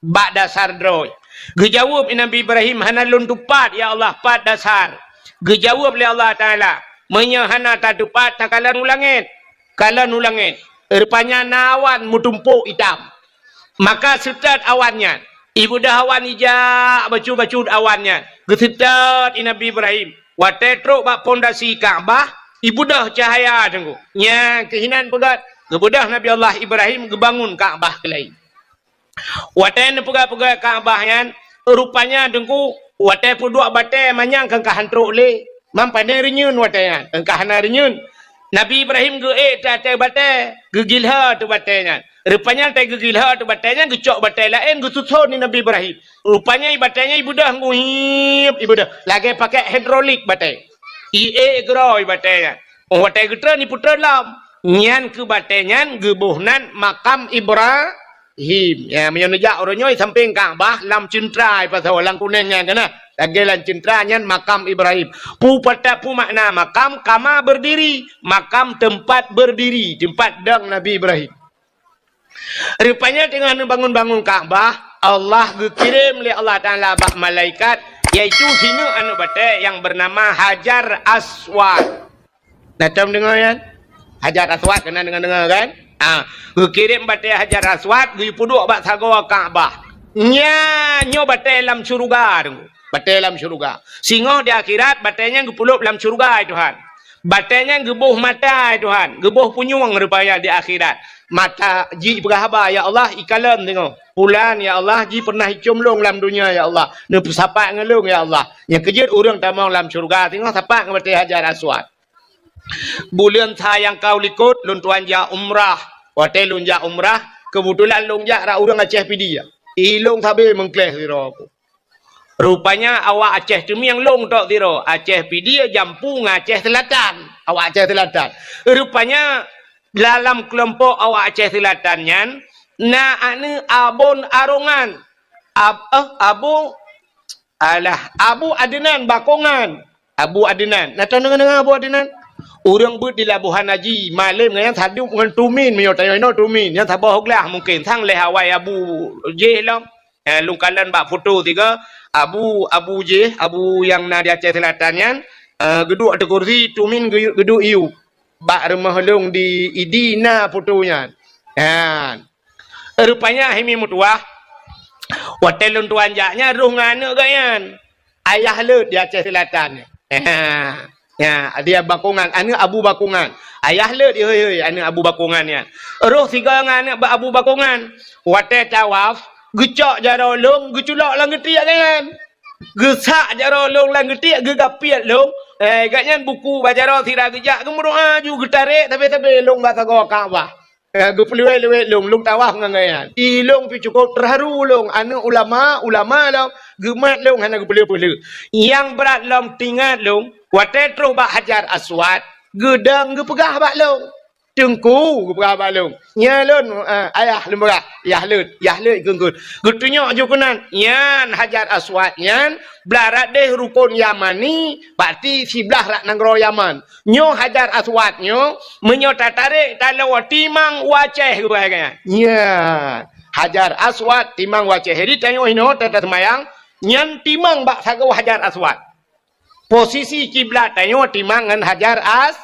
bak dasar droe." Geujaweueb Nabi Ibrahim, "Hana lôn teupat ya Allah, pat dasar." Geujaweueb lé Allah Taala, "Meunyoe hana tateupat, takalon u langét." Kalon u langét, rupanya na awan meutumpôk itam. Maka seutôt awan nyan, ibeudôh awan ijak bacut-bacut awan nyan. Geuseutôt i Nabi Ibrahim. Watée trok bak pondasi Ka'bah, ibeudôh cahya teungku. Nyan keuh inan peugét, geubeudôh Nabi Allah Ibrahim geubangun Ka'bah keulayi. Watée neupeugét-peugét Ka'bah nyan, rupanya teungku, watée peuduek batée manyang keu ka han trok lé. Mam pane reunyeun watée nyan, keu ka hana reunyeun. Nabi Ibrahim geuék teuh ateueh batée, geugilhô teuh batée nyan. Rupanya watée geugilhô teuh batée nyan, geucok batée laén geususon di Nabi Ibrahim. Rupanya i batée nyan ibeudôh nguhiep, ibeudôh. Lagée pakai hidrolik batée. Iék keudroe i batée nyan. Óh watée geutreun, ipeutreun lom. Nyan keuh batée nyan geuboh nan makam Ibra- him. Ya, meunyoe neujak uroe nyoe sampéng Ka'bah lam ceuntra pasoe lam kuneng nyan keunah. Lagée lam ceuntra nyan makam Ibrahim. Peue pat, peue makna makam? Kama berdiri. Makam tempat berdiri, tempat dong Nabi Ibrahim. Rupanya teungoh neubangun-bangun Ka'bah, Allah geukirém lé Allah Taala bak malaikat, yaitu sineuk aneuk batée nyang beunama Hajar Aswad. Na tom deungoe nyan? Hajar Aswad, keunan deungoe-deungoe kan? Ah, geukirém batée Hajar Aswad, geupeuduek bak sagoe Ka'bah. Nyan nyoe batée lam syeuruga tu. Batée lam syeuruga. Singoh di akhirat, batée nyan geupeulop lam syeuruga, hai Tuhan. Batée nyan geuboh mata, hai Tuhan. Geuboh punyueng rupanya di akhirat. Mata jih peugah haba, "Ya Allah, ikalon singoh. Pulan, ya Allah, jih pernah icom lôn lam dunia, ya Allah. Neupeusapat ngon lôn, ya Allah." Nyang keujeuet ureuëng tamong lam syeuruga, singoh sapat ngon batée Hajar Aswad. Buleuen sa nyang ka u likot, lôn tuan jak umrah. Watée lôn jak umrah, keubeutulan lôn jak rot ureuëng Aceh Pidie. I lôn sabe meungkléh sidroe. Rupanya awak Aceh Teumieng lôn tok sidroe, Aceh Pidie, Jampu ngon Aceh Seulatan. Awak Aceh Seulatan. Rupanya dalam keulompok awak Aceh Seulatan nyan, na aneuk Abon Arongan. Ab-, eh, Abu Alah, Abu Adnan Bakongan. Abu Adnan. Na tom deungoe-deungoe Abu Adnan? Ureuëng beuet di Labuhan Haji, malem ngon nyan sadub ngon Tumin, meunyoe tanyoe inoe Tumin. Nyan saboh glah mungken, sang lhée awai Abu jih lom. Eh, lôn kalon bak foto sigoe, Abu, Abu jih, Abu nyang na di Aceh Seulatan nyan, eh, geuduek ateueh kursi, Tumin geu-, geuduek iyup. Bak rumoh lôn di Idi na foto nyan. Nyan. Rupanya hai mi meutuwah, watée lôn tuan jak nyan rôh ngon aneuk geuh nyan. Ayah Leuet di Aceh Seulatan. Ya, dia Bakongan, aneuk Abu Bakongan. Ayah Leuet, hoi, hoi, aneuk Abu Bakongan nyan. Rôh sigoe ngon aneuk Abu Bakongan. Watée tawaf, geucok jaroe lôn, geuculok lam geutiek geuh nyan. Geusak jaroe lôn lam geutiek, geugapiet lôn. Eh, gobnyan buku bak jaroe sira geujak, geumeudoá ju geutarek sabe-sabe lôn bak sagoe Ka'bah. Eh, geupeuleuwet-leuwet lôn, lôn tawaf ngon gobnyan. I lôn pih cukôp teuharu lôn, aneuk ulama, ulama lôn, geumat lôn hana geupeuleueh-peuleueh. Nyang brat lom teuingat lôn, watée trôh bak Hajar Aswad, geudong geupeugah bak lôn. Teungku, geupeugah bak lôn. Nyan lôn, eh, ayah lôn peugah, Yah Leuet, Yah Leuet geunggeut. Geutunyok ju keunan, nyan Hajar Aswad nyan, blah rot deh rukon Yamani, berarti siblah rot nanggroe Yaman. Nyoe Hajar Aswad nyoe, meunyoe tatarek taloe timang u Aceh geupeugah nyan. Nyan, Hajar Aswad timang u Aceh. Jadi tanyoe inoe tataseumayang, nyan timang bak sagoe Hajar Aswad. Posisi kiblat tanyoe timang ngon Hajar As-,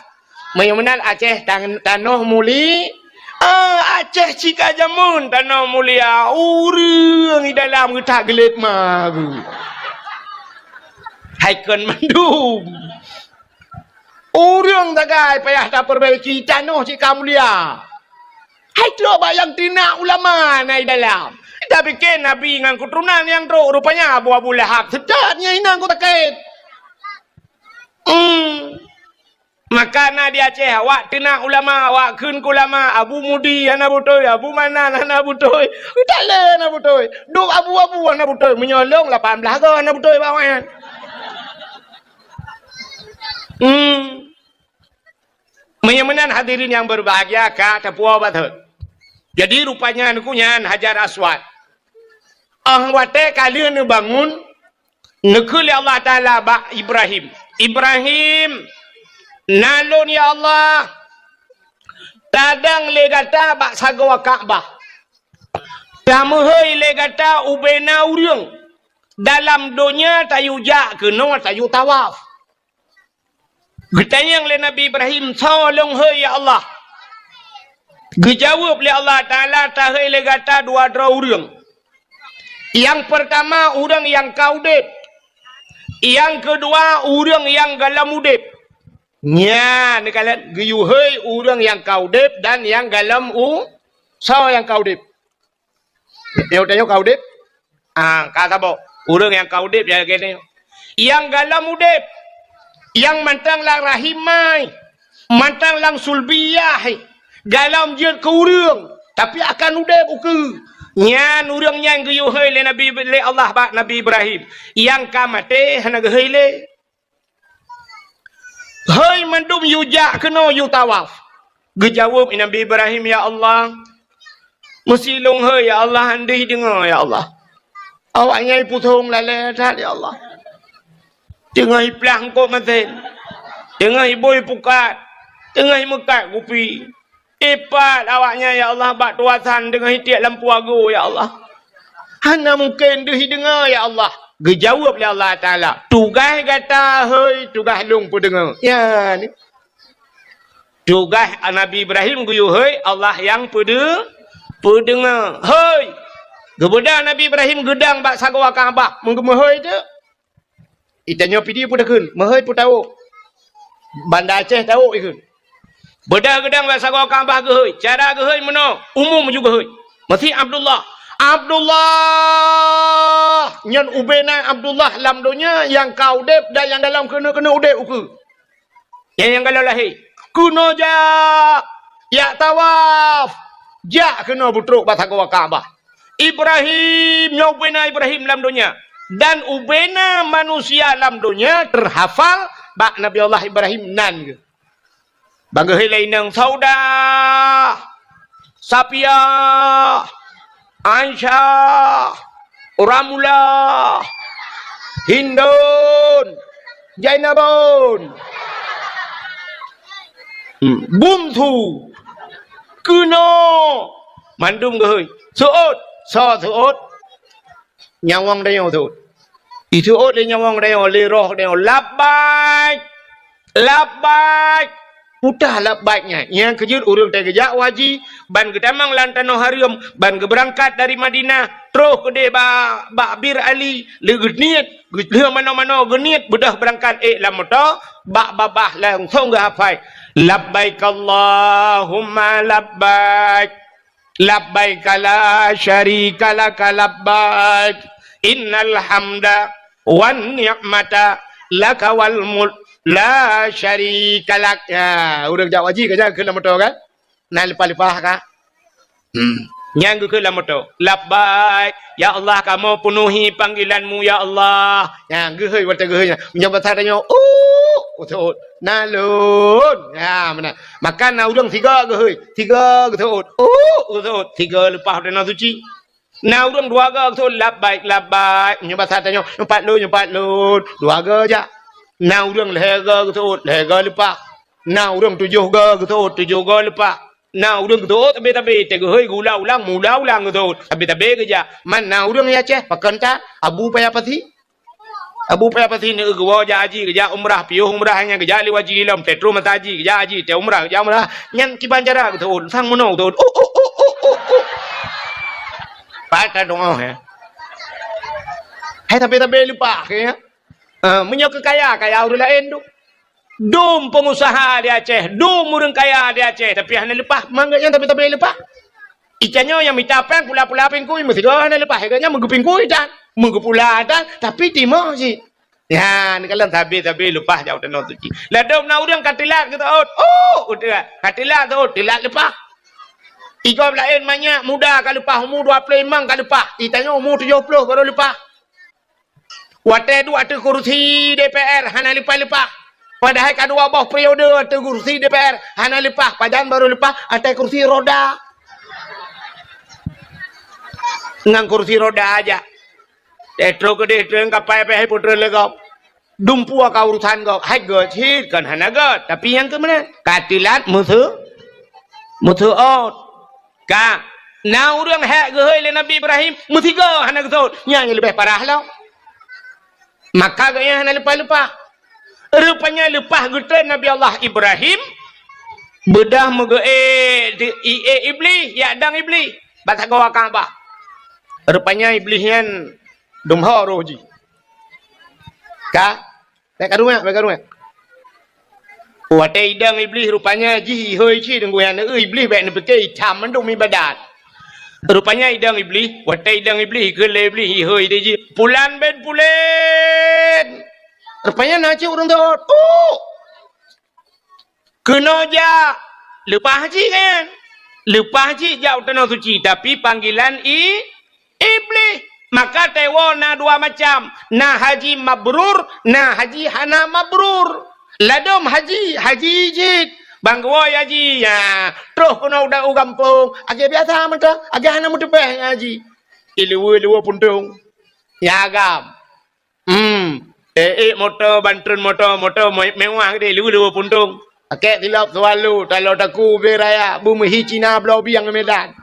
meunyoe meunan Aceh tan-, tanoh muli-, ah, Aceh cit ka jameun tanoh mulia, ureuëng di dalam geutak geulet ma geuh. Hai kon mandum. Ureuëng sagai payah tapeubaiki, tanoh cit ka mulia. Hai trok bak nyang teunak ulama na di dalam. Tapike Nabi ngon keuturonan nyang trok, rupanya Abu, Abu Lahab. Seutôt nyan inong ku sakét. Hmm. Maka na di Aceh, awak teunak ulama, awak kheun keu ulama, Abu Mudi hana beutôi, Abu Manan hana beutôi, Talèe hana beutôi, dum abu-abu hana beutôi. Meunyoe lôn lapan blaih goe hana beutôi bak awaknyan. Hmm. Meunyoe meunan hadirin nyang berbahagia ka teupeue batot. Jadi rupanya neukheun nyan Hajar Aswad. 'Oh watèe ka lheueh neubangun, neukheun lé Allah Taala bak Ibrahim, "Ibrahim, na lôn ya Allah, tadong lé gata bak sagoe Ka'bah. Tameuhôi lé gata ubena ureueng. Dalam donya tayue jak keunoe tayue tawaf." Geutanyong lé Nabi Ibrahim, "Soe lôn hôi ya Allah?" Geujaweueb lé Allah Taala, "Tahôi lé gata dua droe ureueng. Nyang peurtama ureueng nyang ka udeb. Nyang keudua ureueng nyang gohlom udeb." Nyan, neukalon geuyue hôi ureueng nyang ka udeb dan nyang gohlom u-, soe nyang ka udeb? Tanyoe, tanyoe ka udeb? Ah, ka saboh. Ureueng nyang ka udeb ya lagèe nyoe. Nyang gohlom udeb, nyang mantong lam rahim mai, mantong lam sulbiyah, gohlom jeuet keu ureueng, tapi akan udeb ukeue. Nyan ureueng nyan geuyue hôi lé Nabi, lé Allah bak Nabi Ibrahim. Nyang ka maté hana geuhôi lé. Hôi mandum yue jak keunoe yue tawaf. Geujaweueb Nabi Ibrahim, "Ya Allah, meusi lôn hôi ya Allah, han deuh deungoe ya Allah. Awaknyan pusong lalée that ya Allah. Teungoh iplah eungkôt masén, teungoh ibui pukat, teungoh imeukat kupi. Ipat awaknyan ya Allah bak tuasan teungoh itiek lam puago ya Allah. Hana mungken deuh ideungoe ya Allah." Geujaweueb lé Allah Taala, "Tugaih gata hôi, tugaih lôn peudeungoe." Ya ni. Tugaih Nabi Ibrahim geuyue hôi, Allah nyang peudeu-, peudeungoe. Hôi. Geubeudôh Nabi Ibrahim geudong bak sagoe Ka'bah, meungeumeuhôi teuk. Itanyoe Pidie peue takheun, meuhôi peue tawök. Banda Aceh tawök ikheun. Beudôh geudong bak sagoe Ka'bah geuhôi. Cara geuhôi meunoe, umum ju geuhôi. Meusi Abdullah. Abdullah! Nyan ubena Abdullah lam donya nyang ka udeb dan nyang gohlom keuneuk-keuneuk udeb ukeue. Nyang, nyang gohlom lahé. Keunoe jak, jak tawaf. Jak keunoe beutrok bak sagoe Ka'bah. Ibrahim, nyoe ubena Ibrahim lam donya. Dan ubena manusia lam donya teuhafal bak Nabi Allah Ibrahim nan geuh. Ban geuhôi lé inong Saudah, Sapiah, Aisyah, Ramlah, Hindun, Jainabun, hmm, Bungsu, keunoe, mandum geuhôi. Seuôt, soe seuôt? Nyawöng tanyoe seuôt. Iseuôt lé nyawöng tanyoe, lé roh tanyoe, "Labbaik! Labbaik!" Peue teuh labbaik nyan? Nyang keujeuet ureueng teuh geujak haji, ban geutamong lam tanoh hareuem, ban geubeurangkat dari Madinah, troh keudeh ba-, bak Bir Ali, lé geuniet, geu-, lheueh manoe-manoe geuniet, beudôh beurangkat ék lam moto, bak babah langsong geuhafai, "Labbaik Allahumma labbaik." Labbaika la syarika laka labbaik. Innal hamda wan ni'mata laka wal mulk la syarika lak. Ya, ureueng jak haji ka nyan keu lam moto kan? Na leupah-leupah ka? Hmm. Nyan geukheun lam moto. Labbaik. Ya Allah, kamoe peunuhi panggilan-Mu, ya Allah. Nyan geuhôi, watèe geuhôi nyan. Meunyoe basa tanyoe, "Uh," seuôt. "Na lôn." Ya, meunan. Maka na ureueng sigoe geuhôi, sigoe geuseuôt, "Uh," geuseuôt, sigoe leupah u Tanoh Suci. Na ureueng dua goe geuseuôt, "Labbaik, labbaik." Meunyoe basa tanyoe, "Nyoe pat lôn, nyoe pat lôn." Dua goe jak. Na ureueng lhèe goe geuseuôt, lhèe goe leupah. Na ureueng tujoh goe geuseuôt, tujoh goe leupah. Na ureueng geuseuôt tabé-tabé, teuh geuhôi geuulang-ulang, meuulang-ulang geuseuôt, tabé-tabé geujak. Man na ureueng di Aceh, pakon that, Abu Paya Pasi. Abu Paya Pasi neu geuwoe jak haji, geujak umrah, piôh umrah nyan geujak lé haji lom, teutroh masa haji, geujak haji, teuh umrah, geujak umrah. Nyan kiban cara geuseuôt, sang meunoe geuseuôt. Uh, uh, uh, uh, uh, uh. Pat ka doa, ya. Hai tabé-tabé leupah, ya. Ah, meunyoe keu kaya, kaya ureueng laén tu. Dum peungusaha di Aceh, dum ureueng kaya di Aceh, tapi hana leupah, mangat nyan tapi-tapi leupah. Ica nyoe nyang mita péng pula-pula pingkui, meusigoe hana leupah, gobnyan meugeupingkui tan, meugeupula tan, tapi timoh cit. Ya, neukalon sabe-sabe leupah jak u tanoh suci. Ladôm na ureuëng ka teulat geuteuôt. Oh, udeuh. Ka teulat teuôt, teulat leupah. Igob laén manyak muda ka leupah, umu dua ploh limong ka leupah. Itanyoe umu tujoh ploh baru leupah. Watée duek ateueh kursi D P R hana leupah-leupah. Padahai ka dua boh periode ateueh kursi D P R hana leupah. Pajan baru leupah? Ateueh kursi roda. Ngon kursi roda aja. Teuh troh keudeh treun kapai pih hai putreun lé gob. Dumpeue ka urusan gob, hai gét cit kon hana gét, tapi nyang keu meunan ka teulat meuseu-, meuseuôt. Ka na ureuëng hék geuhôi lé Nabi Ibrahim, meusigoe hana geuseuôt, nyan nyang leubeh parah lom. Maka geuhnyan hana leupah-leupah. Rupanya leupah geutreun Nabi Allah Ibrahim, beudôh meugeuék di-, iék Iblih, yak dong Iblih, bak sagoe Ka'bah. Rupanya Iblih nyan dum ho roh jih. Ka? Bék karueng, bék karueng. Watée idong Iblih rupanya jih ihôi cit deungon nyan, Iblih bék neupike itam mandum ibadat. Rupanya idong Iblih, watée idong Iblih, keu lé Iblih ihôi di jih. Pulan ben pulen. Rupanya na cit ureuëng teuôt. Uh! Keunoe jak, leupah cit kan? Leupah cit jak u tanoh suci, tapi panggilan i-, Iblih. Maka teuôt na dua macam, na haji mabrur, na haji hana mabrur. Ladôm haji, haji cit. Ban geuwoe haji, ya, troh keunoe u da-, u gampông, lagée biasa mantong, lagée hana meuteupéh haji. Iluwe-luwe puntông. Ya agam. Hmm. Eh, eh, moto, ban treun moto, moto me-, mewah geude, luwe-luwe puntông. Pakèk silop Swallow, talo taku ubé raya, beumeuhi Cina bloe bieng Medan.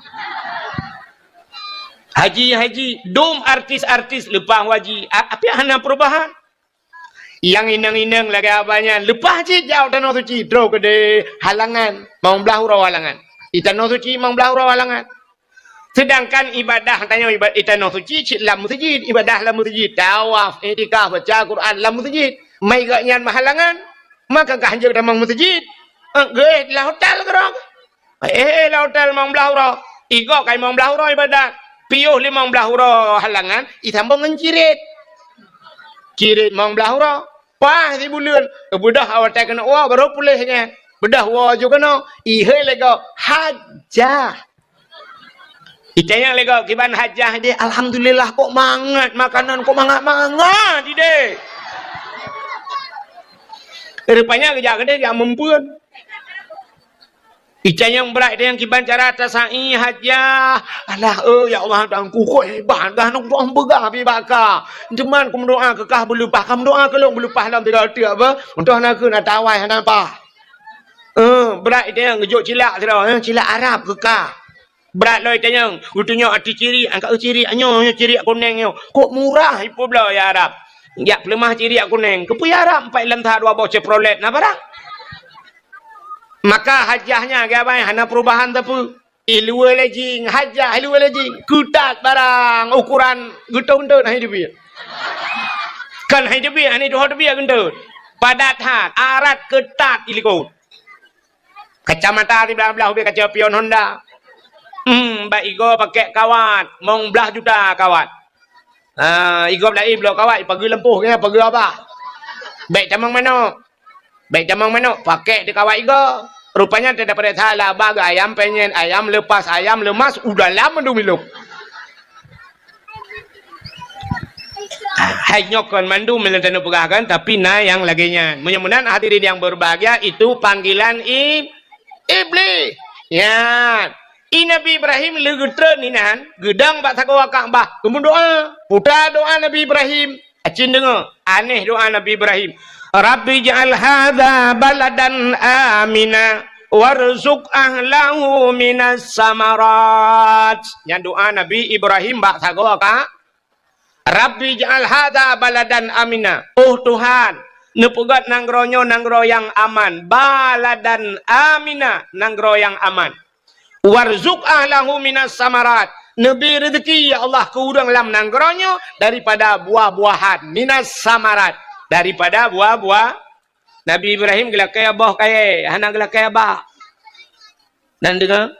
Haji, haji, dum artis-artis leupah haji. A-, tapi hana perubahan. Nyang inong-inong lagée abah nyan, leupah cit jak u tanoh suci, troh keudeh halangan, mong blaih uroe halangan. Di tanoh suci mong blaih uroe halangan. Seudangkan ibadah tanyoe iba-, i tanoh suci cit lam meuseujid, ibadah lam meuseujid, tawaf, iktikaf, baca Quran lam meuseujid. Mai gobnyan meuhalangan, maka ka hanjeuet tamong meuseujid. Eh, geuh lam hotel keudroe. Eh, lam hotel limong blaih uroe. Igob ka limong blaih uroe ibadah. Piôh limong blaih uroe halangan, isambông ngon cirit. Cirit limong blaih uroe. Paih sibuleuen. Beudôh awai watée keuneuk woe, barô puléh nyan. Beudôh woe ju keunoe. Ihôi lé gob, hajah. Itanyong lé gob, "Kiban hajah ideh?" "Alhamdulillah, kok mangat makanan, kok mangat-mangat ideh." Rupanya geujak keudeh jak meumpeuen. Itanyong brat itanyong, "Kiban cara tasai hajah?" "Alah, eh, ya Allah, Tuhanku, kok hebat dah, nong doa peugah pi baka. Teuma kumeudoa keu kah beuleupah, ka meudoa keu lôn beuleupah lom tiga teuk apa? Untôh na keu na tawai hana pah." Eh, brat itanyong geujok cilak sidroe, eh, cilak Arab keu kah. Brat lom itanyong, geutunyok ateueh cirik, angkat, "Eh, cirik nyoe, nyoe cirik kunéng nyoe. Kok murah ipeubloe ya Arab? Jak peuleumah cirik kunéng. Keupeue ya Arab, empat lam that dua boh Chevrolet na barang?" Maka hajah nyan geubai hana perubahan sapeue. Iluwe lé jing, hajah iluwe lé jing. Keutat barang, ukuran geuton-ton hai teubiet. Kan hai teubiet, hai tuho teubiet geuton. Padat that, arat keutat ilikot. Kacamata siblah-blah ubé kaca pion Honda. Hmm, bak igoe pakèk kawat, mong blaih juta kawat. Ah, igob laén bloe kawat, ipageue lampôh, ipageue abah. Bék tamong manok. Bék tamong manok, pakèk di kawat igoe. Rupanya teudapat salah, abah geuh ayam penyet, ayam lepas, ayam lemas, u dalam mandum ilok. Hai nyoe kon mandum nyang taneuk peugah kan, tapi na nyang lagée nyan. Meunyoe meunan hadirin yang berbahagia, itu panggilan i-, Iblih. Nyan. I Nabi Ibrahim lheueh geutreun inan, geudong bak sagoe Ka'bah, geumeudoa. Peue doa Nabi Ibrahim? Acin deungoe, aneh doa Nabi Ibrahim. "Rabbi ij'al hadza baladan amina warzuq ahlahu minas samarat." Nyan doa Nabi Ibrahim bak sagoe Ka-, "Rabbi ij'al hadza baladan amina." Oh Tuhan, neupeugét nanggroe nyoe nanggroe nyang aman. Baladan amina, nanggroe nyang aman. "Warzuq ahlahu minas samarat." Neubi reuzeki, ya Allah, keu ureuëng lam nanggroe nyoe daripada buah-buahan. Minas samarat, daripada buah-buah. Nabi Ibrahim geulakée boh kayée, hana geulakée bak. Dan deungoe,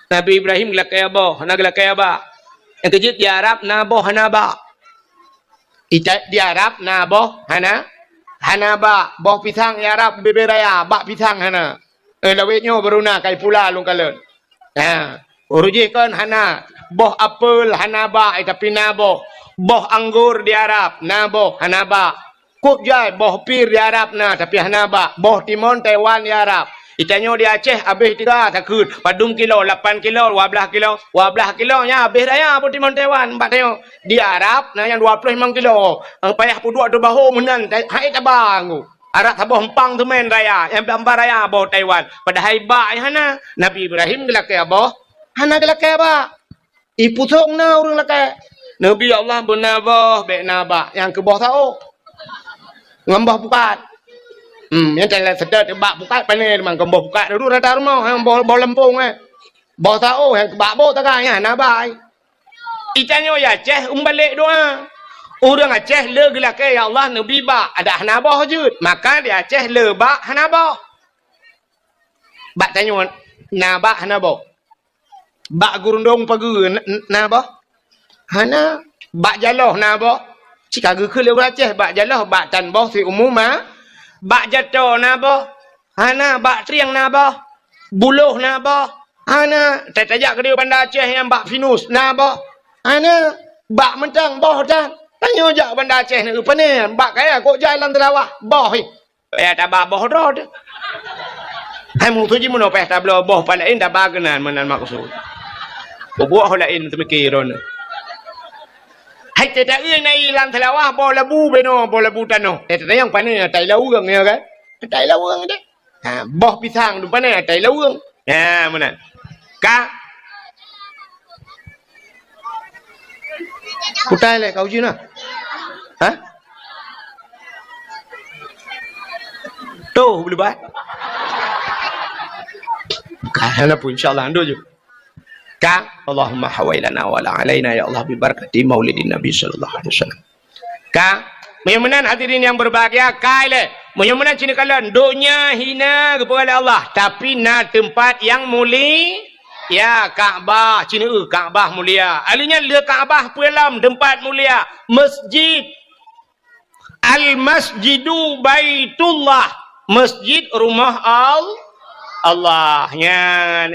Nabi Ibrahim geulakée boh, hana geulakée bak. Nyang keujeuet di Arab na boh, hana bak. Ita-, di Arab na boh hana, hana bak. Boh pisang di Arab bubé raya, bak pisang hana. Eh, lawét nyoe baru na kai pula lôn kalon. Ha, ureueng jih kon hana. Boh apel hana bak, eh, tapi na boh. Boh anggor di Arab na boh, hana bak. Kok jai boh pir di Arab na, tapi hana bak. Boh timon Taiwan di Arab. Itanyoe di Aceh habéh tiga takheun. Padum kilo, lapan kilo, dua blaih kilo. Dua blaih kilo nyan habéh raya boh timon Taiwan. Bak tanyoe di Arab na nyang dua ploh limong kilo. Ang payah peuduek teubaho meunan, hai taba ngku. Arak saboh empang teumén raya, nyang bak-bak raya boh Taiwan. Padahai bak nyang hana. Nabi Ibrahim geulakée boh, hana geulakée bak. Ipusong na ureueng lakée. Nabi Allah beuna boh, bék na bak, nyang keu boh saôh. Ngon boh pukat. Hmm, nyang teulat seutôt bak pukat pané teuma, ngon boh pukat dulu rata rumoh, nyang boh, boh leumpong, eh. Boh saôh, nyang keu bak boh tagai, nyan hana bai. Itanyoe di Aceh umbalek doa. Ureueng Aceh le geulakée, "Ya Allah, neubi bak," adak hana boh jeuet. Maka di Aceh le bak hana boh. Bak tanyoe na bak hana boh. Bak gurundong pageue na, na boh? Hana. Bak jaloh na boh? Cit ka geukheun lé ureueng Aceh, bak jaloh, bak tan boh siumu ma. Bak jato na boh? Hana. Bak trieng na boh? Buloh na boh? Hana. Ta-, tajak keudéh Banda Aceh nyang bak pinus na boh? Hana. Bak mantong boh tan. Tanyoe jak Banda Aceh na, pane? Bak kaya kok jai lam Teurawah boh, hi. Payah taba boh droe teuh. Hai musoh jih meunoe payah tabloe boh pat laén taba keunan meunan maksud. Boh laén teumiki droeneuh. Hai teuta-eu na i lam Seulawah boh labu benoe, boh labu tanoh. Eh, teuta nyang pane atai laweueng nyoe kan? Atai laweueng deh. Ha, boh pisang tu pane atai laweueng. Ha, meunan. Ka? Kutai lé kau jih na. Ha? Tuh, boleh bah. Ka, hana pun, insya Allah, ando je. Ka, Allahumma hawailana wa la alaina, ya Allah, bi barakati maulidin Nabi sallallahu alaihi wasallam. Ka, meunyoe meunan hadirin yang berbahagia, ka ilée. Meunyoe meunan cit neukalon, donya hina geupeugah lé Allah, tapi na teumpat nyang muli-, ya, Ka'bah, cit neueu Ka'bah mulia. Aleuh nyan le Ka'bah peue lom teumpat mulia, masjid. Al-Masjidu Baitullah, masjid rumoh Al-, Allah. Nyan,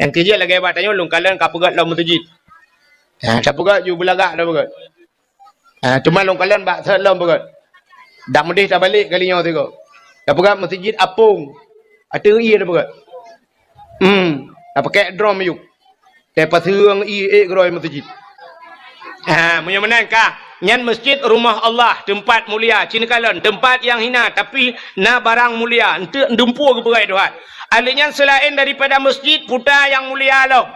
nyang keujeuet lagée bak tanyoe lôn kalon ka peugét lom masjid. Ha, tapeugét ju beulagak tapeugét. Ha, teuma lôn kalon bak sot lom peugét. Dak meudeh tabalek kali nyoe sigoe. Tapeugét masjid apong. Ateueh ié tapeugét. Hmm, tapakek drom ayue. Tapaseueng ié ék keudroe masjid. Ha, meunyoe meunan ka, nyan masjid rumoh Allah, teumpat mulia, cit neukalon, teumpat nyang hina, tapi na barang mulia, eunteuk dumpeue geupeugah Tuhan. Aleuh nyan seulaén daripada masjid, peue nyang mulia lom.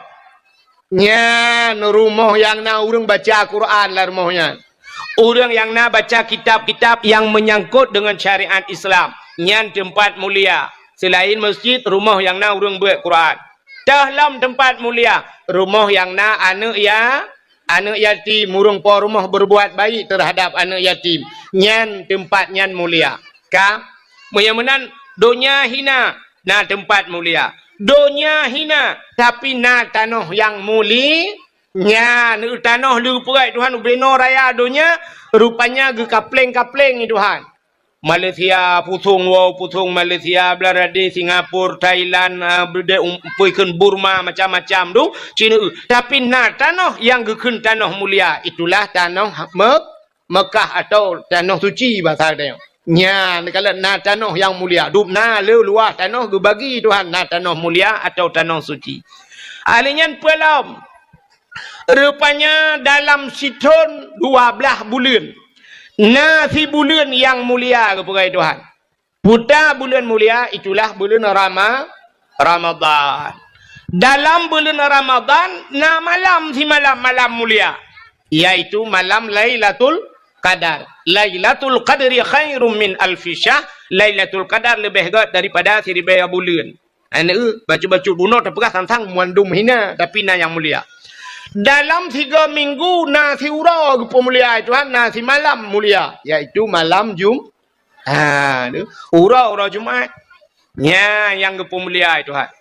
Nyan rumoh nyang na ureuëng baca Quran lam rumoh nyan. Ureuëng nyang na baca kitab-kitab nyang meunyangkot deungon syariat Islam, nyan teumpat mulia. Seulaén masjid, rumoh nyang na ureuëng beuet Quran. Teuh lom teumpat mulia, rumoh nyang na aneuëk ya-, aneuëk yatim, ureuëng po rumoh berbuat baik terhadap aneuëk yatim. Nyan teumpat nyan mulia. Ka? Meunyoe meunan, donya hina, na teumpat mulia. Donya hina, tapi na tanoh nyang muli-, nyan, tanoh leupeugah Tuhan ubenoe raya donya, rupanya geukapleng-kapleng Tuhan. Malaysia pusong woe, pusong Malaysia, Bangladesh, Singapura, Thailand, ah, beudé um-, peue kheun Burma, macam-macam tu, cit neueu. Tapi na tanoh nyang geukheun tanoh mulia, itulah tanoh Me-, Mekah atau tanoh suci basa tanyoe. Nyan, kalau na tanoh nyang mulia, dum na le luwah tanoh geubagi Tuhan, na tanoh mulia atau tanoh suci. Aleuh nyan peue lom? Rupanya dalam sithon dua blaih buleuen, na sibuleuen nyang mulia geupeugah Tuhan. Peue buleuen mulia, itulah buleuen Rama-, Ramadhan. Dalam buleuen Ramadhan na malam simalam, malam mulia, yaitu malam Lailatul Qadar. Lailatul Qadri khairum min alfi syahr. Lailatul Qadar leubeh gét daripada siribèe buleuen. Aneuëk, bacut-bacut bunoe tapeugah sang-sang mandum hina, tapi na nyang mulia. Dalam tiga minggu na siuroe geupeumulia Tuhan, na simalam mulia, yaitu malam Jum-, ha, tu, uroe-uroe Jumat. Nyan nyang geupeumulia Tuhan.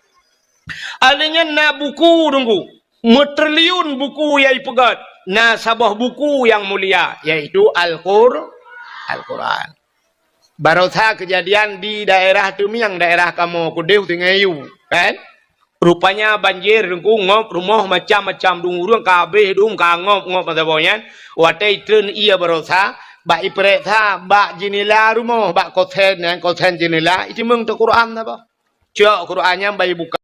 Aleuh nyan na buku teungku, meutriliun buku nyang ipeugét. na saboh buku nyang mulia, yaitu Al-Qur-, Al-Quran. Barosa keujadian di daerah Teumieng, daerah kamoe keudeh Sungai Yu, kan? Rupanya banjir, Teungku, ngop rumoh macam-macam, dum ureueng ka habéh dum, ka ngop-ngop masa boh nyan. Watèe itreun ié barosa, bak iprèksa bak jeunela rumoh, bak kosen nyan, kosen jeunela, iteumeung teuk Quran saboh. Cok Quran nyan bak ibuka.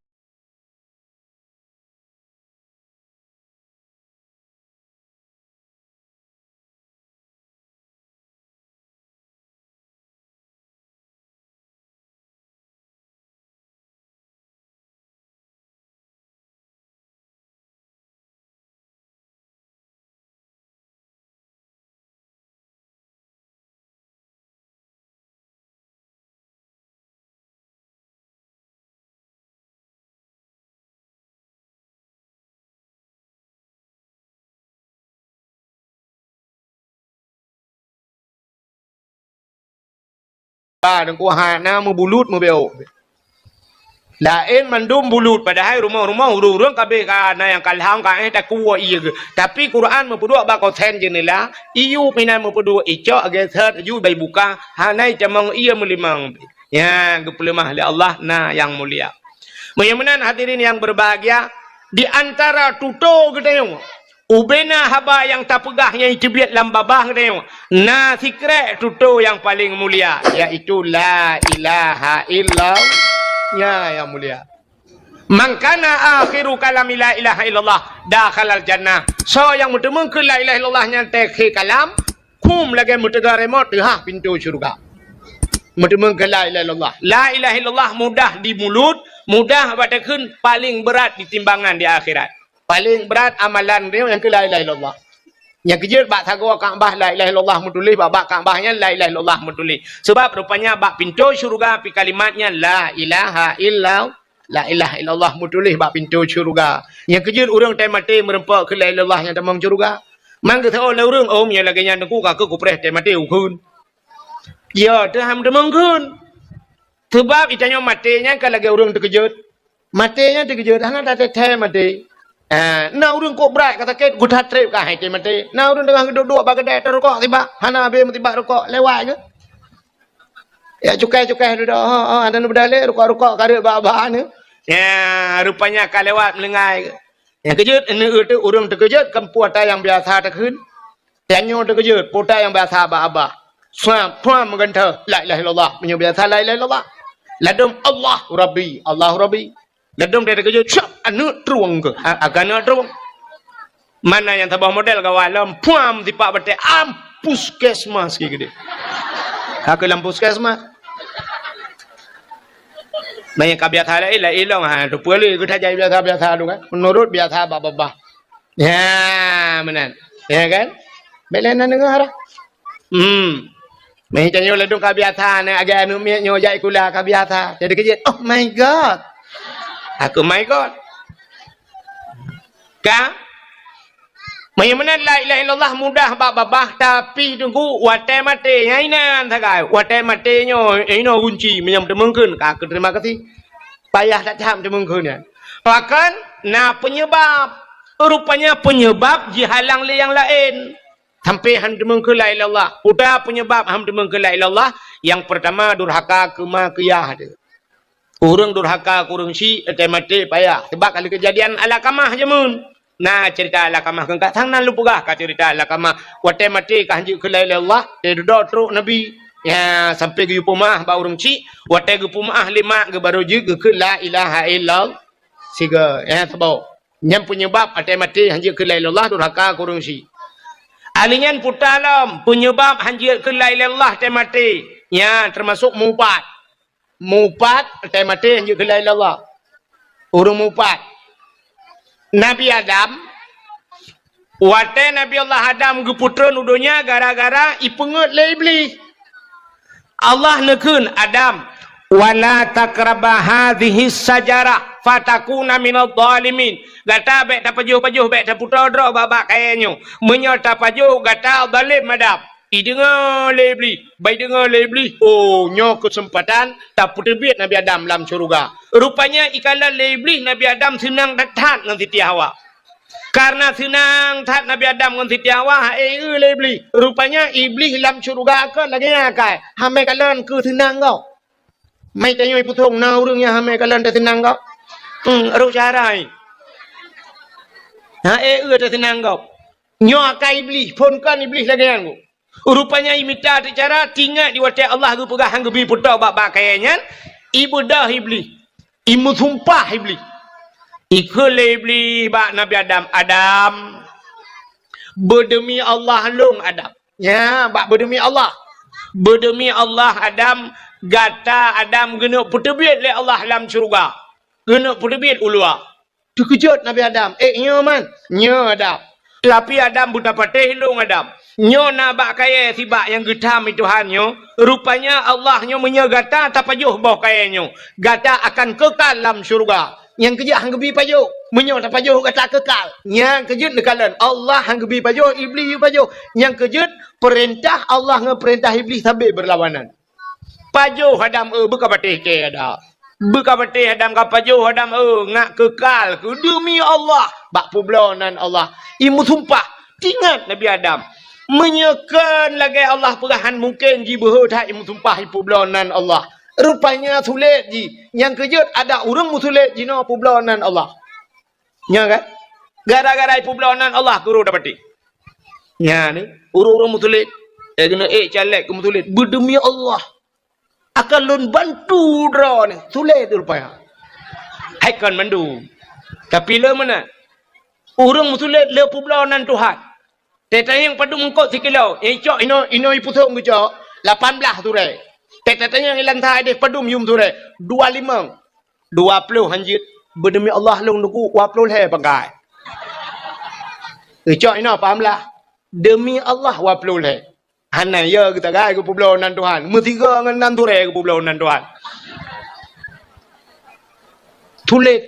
Ba, Teungku, hana meubulut meubeuk. Laén mandum bulut, padahai rumoh-rumoh ureueng-ureueng ka abéh ka na nyang kalham ka éh takue ié geuh. Tapi Quran meupeuduek bak kosen jeunela, iyup inan meupeuduek, icok geuseuet aju bak ibuka, hana itamong ié meulimong. Nyan geupeuleumah lé Allah na nyang mulia. Meunyoe meunan hadirin yang berbahagia, di antara tutoe geutanyoe, ubena haba nyang tapeugah nyang iteubiet lam babah geutanyoe, na sikrek tutoe nyang paleng mulia, yaitu la ilaha illallah. Nyan nyang mulia. "Man kana akhiru kalami la ilaha illallah, dakhalal jannah." Soe nyang meuteumeung keu la ilaha illallah nyan teukhe kalam, hum lagèe meuteuga remote teuhah pintoe syeuruga. Meuteumeung keu la ilaha illallah. La ilaha illallah mudah di mulut, mudah bak takheun, paleng brat di timbangan di akhirat. Paleng brat amalan droe nyang keu la ilaha illallah. Nyang keujeuet bak sagoe Ka'bah la ilaha illallah meutuléh, bak, bak Ka'bah nyan la ilaha illallah meutuléh. Sebab rupanya bak pintoe syeuruga pih kalimat nyan la ilaha illallah. La ilaha illallah meutuléh bak pintoe syeuruga. Nyang keujeuet ureueng teumaté meureumpok keu la ilaha illallah nyang tamong syeuruga. Man geuseuôt lé ureueng, "Oh, meunyoe lagèe nyan Teungku, ka keuh kupreh teumaté ukheun." Ya, teuh han tamong kheun. Sebab geutanyoe maté nyan ka lagèe ureueng teukeujot. Maté nyan teukeujot, hana tathèe-thèe maté. Ah, na ureueng kok brat ka sakét, geutat trép ka hai teumaté. Na ureueng teungoh geuduek-duek bak keudè, tarukok sibak, hana habéh meusibak rukok, lewat geuh. Ya, cukai-cukai dudoe, ha, ha, ada neubeudalé, rukok-rukok ka rhot bak-bak nyoe. Ya, rupanya ka lewat meulinggai. Nyang keujot, neu-eu teuh ureueng teukeujot, keu peue ata nyang biasa takheun. Tanyoe teukeujot, peue ata nyang biasa bak babah. Suam, puam meugantoh, la ilaha illallah. Meunyoe biasa la ilaha illallah. Ladôm Allah Rabbi, Allah Rabbi. Ladôm teukeujot, siap aneuk trueng keuh. A-, akan aneuk trueng. Mana nyang saboh model kawan lom, puam tipak batèe, am, puskesmas keu geude. Ka keuh lam puskesmas. Meunyoe ka biasa laén, laén lom, ha, tu peue lé geutanyoe biasa-biasa tu kan. Meunurot biasa bak babah. Ya, meunan. Ya kan? Bèk lé na deungö dah. Hmm. Meuh tanyoe ladôm ka biasa, na agak aneuk miet nyoe jak sikula ka biasa. Jadi keujeuet, "Oh my God." Aku my God. Ka? Meunyoe meunan la ilaha illallah mudah bak babah, tapi teungku watèe maté nyan inan sagai. Watèe maté nyoe inoe gunci meunyoe teumeungkeun ka keu terima kasih. Payah that that teumeungkeun nyan. Bahkan na peunyeubab. Rupanya peunyeubab jihalang lé nyang laén. Sampai han teumeung keu la ilaha illallah. Peue ata peunyeubab han teumeung keu la ilaha illallah? Nyang peurtama durhaka keu ma keu yah teuh. Ureueng durhaka keu ureueng syik, watèe maté payah. Sabab ka lheueh keujadian Alakamah jameun. Na ceurita Alakamah keu ka sang nan lôn peugah ka ceurita Alakamah. Watèe maté ka han jeuet keu la ilaha illallah, teududoe trok Nabi. Ya, sampai geuyue peumeu'ah bak ureueng syik, watèe geupeumeu'ah lé mak geuh barô jeuet geukheun la ilaha illallah. Sigoe, ya, saboh. Nyan peunyeubab watèe maté han jeuet keu la ilaha illallah durhaka keu ureueng syik. Ahli nyan peue ata lom peunyeubab han jeuet keu la ilaha illallah watèe maté. Nyan teumasok mupat. Mupat watèe maté han jeuet keu la ilaha illallah. Ureueng mupat. Nabi Adam, watèe Nabi Allah Adam geupeutreun u donya gara-gara ipeungeuet lé Iblih. Allah neukheun, "Adam, wala taqraba hadhihi syajarah fatakuna minadh dhalimin." Gata bèk tapajoh-pajoh, bèk tapeutoe droe bak-bak kayèe nyoe. Meunyoe tapajoh, gata zalem, Adam. Ideungö lé Iblih, bak ideungö lé Iblih, oh, nyoe keuseumpatan tapeuteubiet Nabi Adam lam syeuruga. Rupanya ikalon lé Iblih Nabi Adam seunang that-that ngon Siti Hawa. Kareuna seunang that Nabi Adam ngon Siti Hawa, eh, eu lé Iblih. Rupanya Iblih lam syeuruga kon lagèe nyan akai. Hamé kalon keu seunang gob. Mai tanyoe peusong na ureueng nyang hamé kalon teuseunang gob. Hmm, roh cara nyan. Ha, eh, eu teuseunang gob. Nyoe akai Iblih, phon kon Iblih lagèe nyan. Rupanya imita teuh cara, tingat di watèe Allah geupeugah han geubi peutoe bak-bak kayèe nyan, ibeudôh Iblih, imeusumpah Iblih. Ikheun lé Iblih bak Nabi Adam, "Adam, beudeumi Allah lôn Adam." Nya, bak beudeumi Allah. "Beudeumi Allah Adam, gata Adam keuneuk peuteubiet lé Allah lam syeuruga. Keuneuk peuteubiet u luwa." Teukeujot Nabi Adam, "Eh, nyoe man?" "Nyoe Adam." "Tapi Adam, beutapatéh lôn Adam. Nyoe na bak kayèe sibak nyang geutham i Tuhan nyoe. Rupanya Allah nyoe meunyoe gata tapajoh boh kayèe nyoe, gata akan keukal lam syeuruga. Nyang keujeuet han geubi pajoh. Meunyoe tapajoh gata keukal." Nyang keujeuet neukalon, Allah han geubi pajoh, Iblih yue pajoh. Nyang keujeuet peurintah Allah ngon peurintah Iblih sabé beurlawanan. Pajoh Adam, eh, beukapatéh kèe Adam. Beukapatéh Adam, ka pajoh Adam, eh, ngat keukal keu deumi Allah. Bak peubloe nan Allah. Imeusumpah, tingat Nabi Adam. Meunyoe kon lagèe Allah peugah han mungken jibeuhe that imeusumpah ipeubloe nan Allah. Rupanya sulet jih. Nyang keujeuet adak ureueng meusulet jinoe peubloe nan Allah. Nyan kan? Gara-gara ipeubloe nan Allah keu ureueng dapat. Nyan ni, ureueng-ureueng meusulet. Eh, keuneuk, eh, caleg keu meusulet. Beudeumi Allah. Akan lôn bantu droeneuh. Sulet rupanya. Hai kon mandum. Tapi le meunan. Ureueng meusulet le peubloe nan Tuhan. Teuh tanyong padum eungkôt sikilo. Eh, cok inoe, inoe ipusong geucok. Lapan blaih surée. Teuh tanyong ilansa ideh padum yum surée. Dua limong. Dua ploh hanjeuet, beudeumi Allah lôn teungku, dua ploh lhèe pangkai. Geucok inoe paham lah. Deumi Allah dua ploh lhèe. Hana ya geutagai geupeubloe nan Tuhan. Meusigoe ngon nan surée geupeubloe nan Tuhan. Sulet.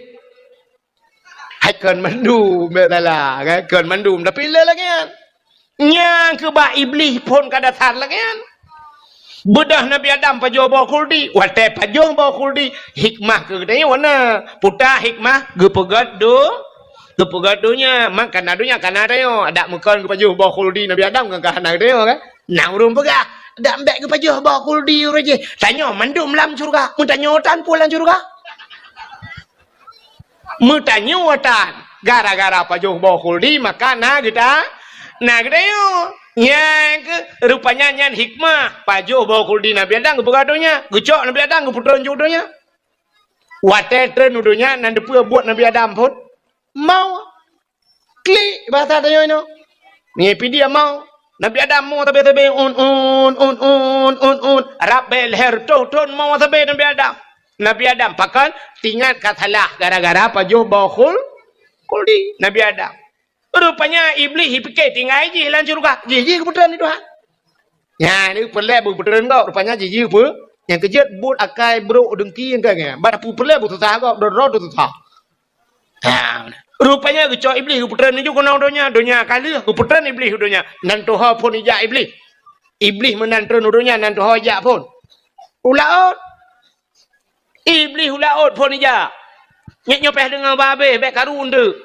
Hai kon mandum, bèk salah, kan? Kon mandum, tapi le lagèe nyan. Nyang keu bak Iblih phon ka dasar lagèe nyan. Beudôh Nabi Adam pajoh boh khuldi. Watèe pajoh boh khuldi, hikmah keu geutanyoe na. Peue hikmah? Geupeugöt do-, geupeugöt donya. Mak kana donya, kana tanyoe. Adak meukon geupajoh boh khuldi Nabi Adam, kan ka hana geutanyoe, kan? Na ureueng peugah, "Dak bèk geupajoh boh khuldi ureueng jih. Tanyoe mandum lam syeuruga." Meutanyoe tan peue lam syeuruga? Meutanyoe tan, gara-gara pajoh boh khuldi, maka na geuta-, na geutanyoe. Nyang keu, rupanya nyan hikmah, pajoh boh khuldi Nabi Adam geupeugöt donya, geucok Nabi Adam geupeutreun u donya. Watèe treun u donya, na teupeue buet Nabi Adam phon? Maoh. Klik, bahasa tanyoe nyoe. Nyoe pih dia maoh. Nabi Adam maoh sabé-sabé, un, un, un, un, un, un. Rab bèe lhèe reutôh thôn maoh sabé Nabi Adam. Nabi Adam pakon? Tingat ka salah gara-gara pajoh boh khul-, khuldi Nabi Adam. Rupanya Iblih jipike tinggai jih lam syeuruga. Jih, jih geupeutreun lé Tuhan. Nyan, ni peureulèe beupeutreun gob. Rupanya jih, jih peue? Nyang keujeuet buet akai brok deungki nyang ka nyan. Bak peureulèe beususah gob, droe-droe teususah. Ha, rupanya geucok Iblih geupeutreun laju keunoe donya, donya ka lheueh geupeutreun Iblih u donya. Nan tuha phon ijak Iblih. Iblih meunan treun u donya, nan tuha ijak phon. U laôt. Iblih u laôt phon ijak. Nyoe, nyoe payah deungoe bah abéh, bèk karu eunteuk.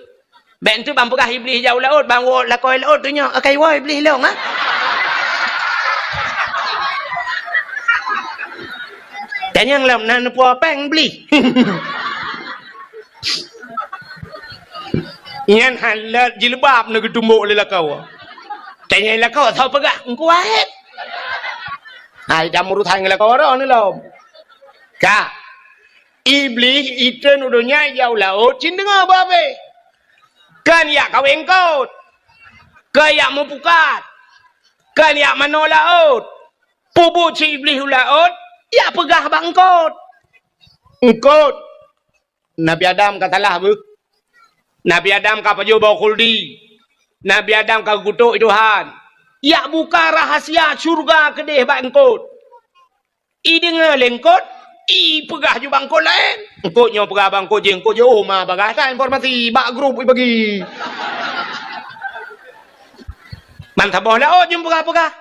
Bèk eunteuk ban peugah Iblih ijak u laôt, ban woe lakoe laôt tu nyoe, akai woe Iblih lôn, ha? Tanyong lom na neupeue péng Iblih. Nyan hana jilbab na geutumbok lé lakoe. Tanyong lakoe, soe peugah? Engku Wahid. Hai, dak meurusan ngon lakoe droeneuh lom. Ka. Iblih itreun u donya ijak u laôt, cit deungoe bah abéh. Kan ijak kawén eungkôt. Kan ijak meupukat. Kan ijak manoe laôt. Peubuet cit Iblih u laôt, ijak peugah bak eungkôt. Eungkôt. Nabi Adam ka salah beuh. Nabi Adam ka pajoh boh khuldi. Nabi Adam ka geukutok lé Tuhan. Ijak buka rahasia syeuruga keudeh bak eungkôt. Ideungoe lé eungkôt, ipeugah ju bak eungkôt laén. Eungkôt nyoe peugah bak eungkôt jih, eungkôt jih, oh, ma bagah that informasi bak grup ibagi. Ban saboh laôt jeuem peugah-peugah.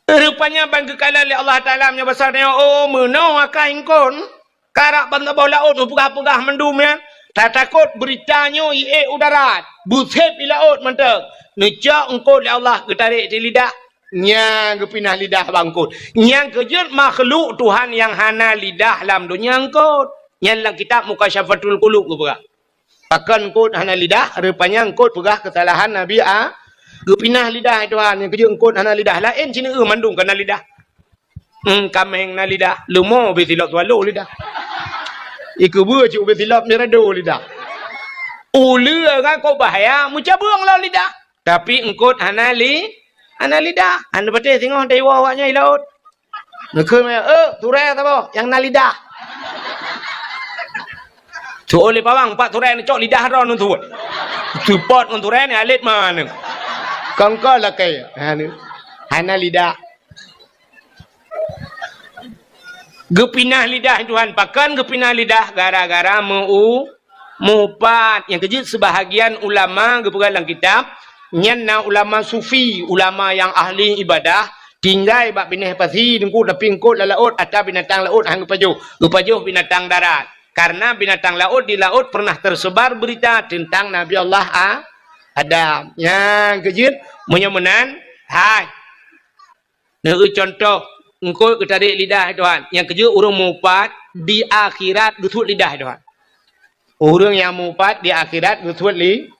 Rupanya ban geukalon lé Allah Taala meunyoe basa nyoe, oh, meunoe akai eungkôt. Karab ban saboh laôt meupeugah-peugah mandum nyan. Tatakot beurita nyoe iék u darat, beuseb i laôt mantong. Neucok eungkôt lé Allah, geutarek di lidah. Nyan geupinah lidah bak eungkôt. Nyang keujeuet makhluk Tuhan nyang hana lidah lam donya eungkôt. Nyan lam kitab Mukasyafatul Qulub geupeugah. Pakon eungkôt hana lidah, rupanya eungkôt peugah keusalahan Nabi A-, geupinah lidah Tuhan, nyang keujeuet eungkôt hana lidah. Laén sineuk mandum kana lidah. Hmm, kaméng na lidah, leumo ubé silop swallow lidah. Ikeubeue cit ubé silop mirado lidah. Uleue ngon kok bahaya, meucabeueng lom lidah. Tapi eungkôt hana li-, hana lidah. Hana patéh singoh taiwoe awaknyan i laôt. Neukheun meunan, "Eh, turée saboh nyang na lidah." Tuwoe lé pawang, pat turée neucok lidah droe ngon tuwoe. Seupôt ngon turée ni alet mana. Kongko lakée. Ha, ni. Hana lidah. Geupinah lidah Tuhan, pakon geupinah lidah? Gara-gara meu-, meuupat. Nyang keujeuet seubahagian ulama geupeugah lam kitab, nyan na ulama sufi, ulama nyang ahli ibadah, tinggai bak binéh pasi, teungku, tapi eungkôt lam laôt, ata binatang laôt han geupajoh, geupajoh binatang darat. Karena binatang laôt di laôt pernah tersebar berita tentang Nabi Allah A-, Adam. Nyang keujeuet, meunyoe meunan, hai. Neukeu contoh, eungkôt geutarek lidah Tuhan. Nyang keujeuet ureuëng meuupat di akhirat geusuet lidah Tuhan. Ureuëng nyang meuupat di akhirat geusuet li-,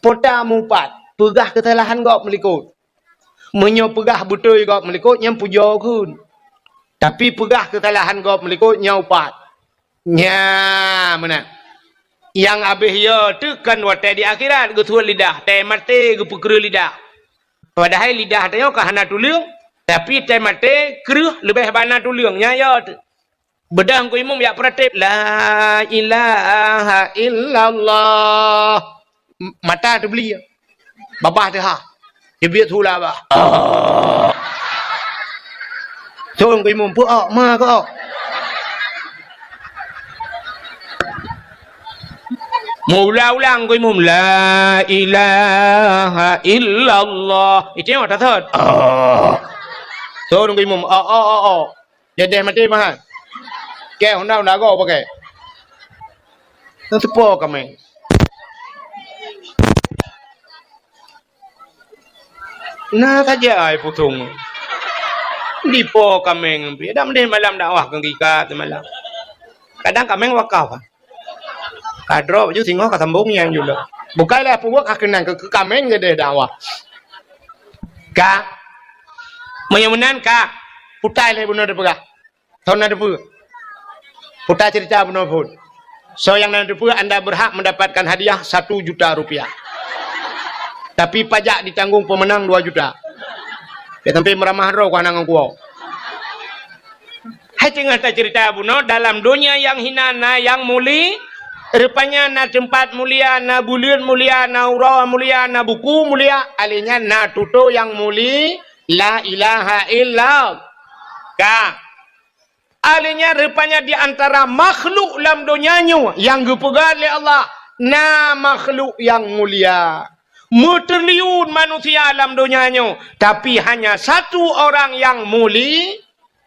pota meuupat, peugah keusalahan gob meulikot. Meunyoe peugah beutôi gob meulikot, nyan pujoe kheun. Tapi peugah keusalahan gob meulikot, nyan upat. Nya, meunan. Nyang habéh yo teuh kon watée di akhirat geusuet lidah, tée maté geupeukreueh lidah. Padahai lidah tanyoe ka hana tuleueng, tapi tée maté kreueh leubeh bana tuleueng. Nya yo teuh. Beudôh Teungku Imum jak peuratéb, "La ilaha illallah." M-, mata teubli. Babah teuhah. Jibiet su lam babah. Ah. Thon Teungku Imum, peu-ok, ma keu-ok. Meuulang-ulang Teungku Imum, "La ilaha illallah." Itu yang mata thon. Ah. Thon Teungku Imum, "Ok, ok, ok, ok." Jadeh maté meuhan. Kée honda-honda goe pakai. Nang teupo kaméng. Na saja ai putong. Dipo kaméng pi. Dak meudeh malam dakwah keu gika teumalam. Kadang kaméng wakaf. Ka droe baju singoh ka sambong nyang jula. Bukai lé peubuet ka keunang keu, keu kaméng jadeh dakwah. Ka. Meunyoe meunan ka. Putai lé bunoe teupeugah. Soe na teupeue? Puta cerita bunoe phon. Soe nyang na teupeue, anda berhak mendapatkan hadiah satu juta rupiah. Tapi pajak ditanggung pemenang dua juta. Keu sampai meuramah droe keu aneuk ngon kuwoe. Hai teungoh tacerita bunoe, dalam donya nyang hina na nyang muli-, rupanya na teumpat mulia, na buleuen mulia, na uroe mulia, na buku mulia, alèh nyan na tutoe nyang muli, la ilaha illallah. Ka. Alèh nyan rupanya di antara makhluk lam donya nyoe nyang geupeugah lé Allah, na makhluk nyang mulia. Meutriliun manusia lam donya nyoe, tapi hanya satu orang nyang muli,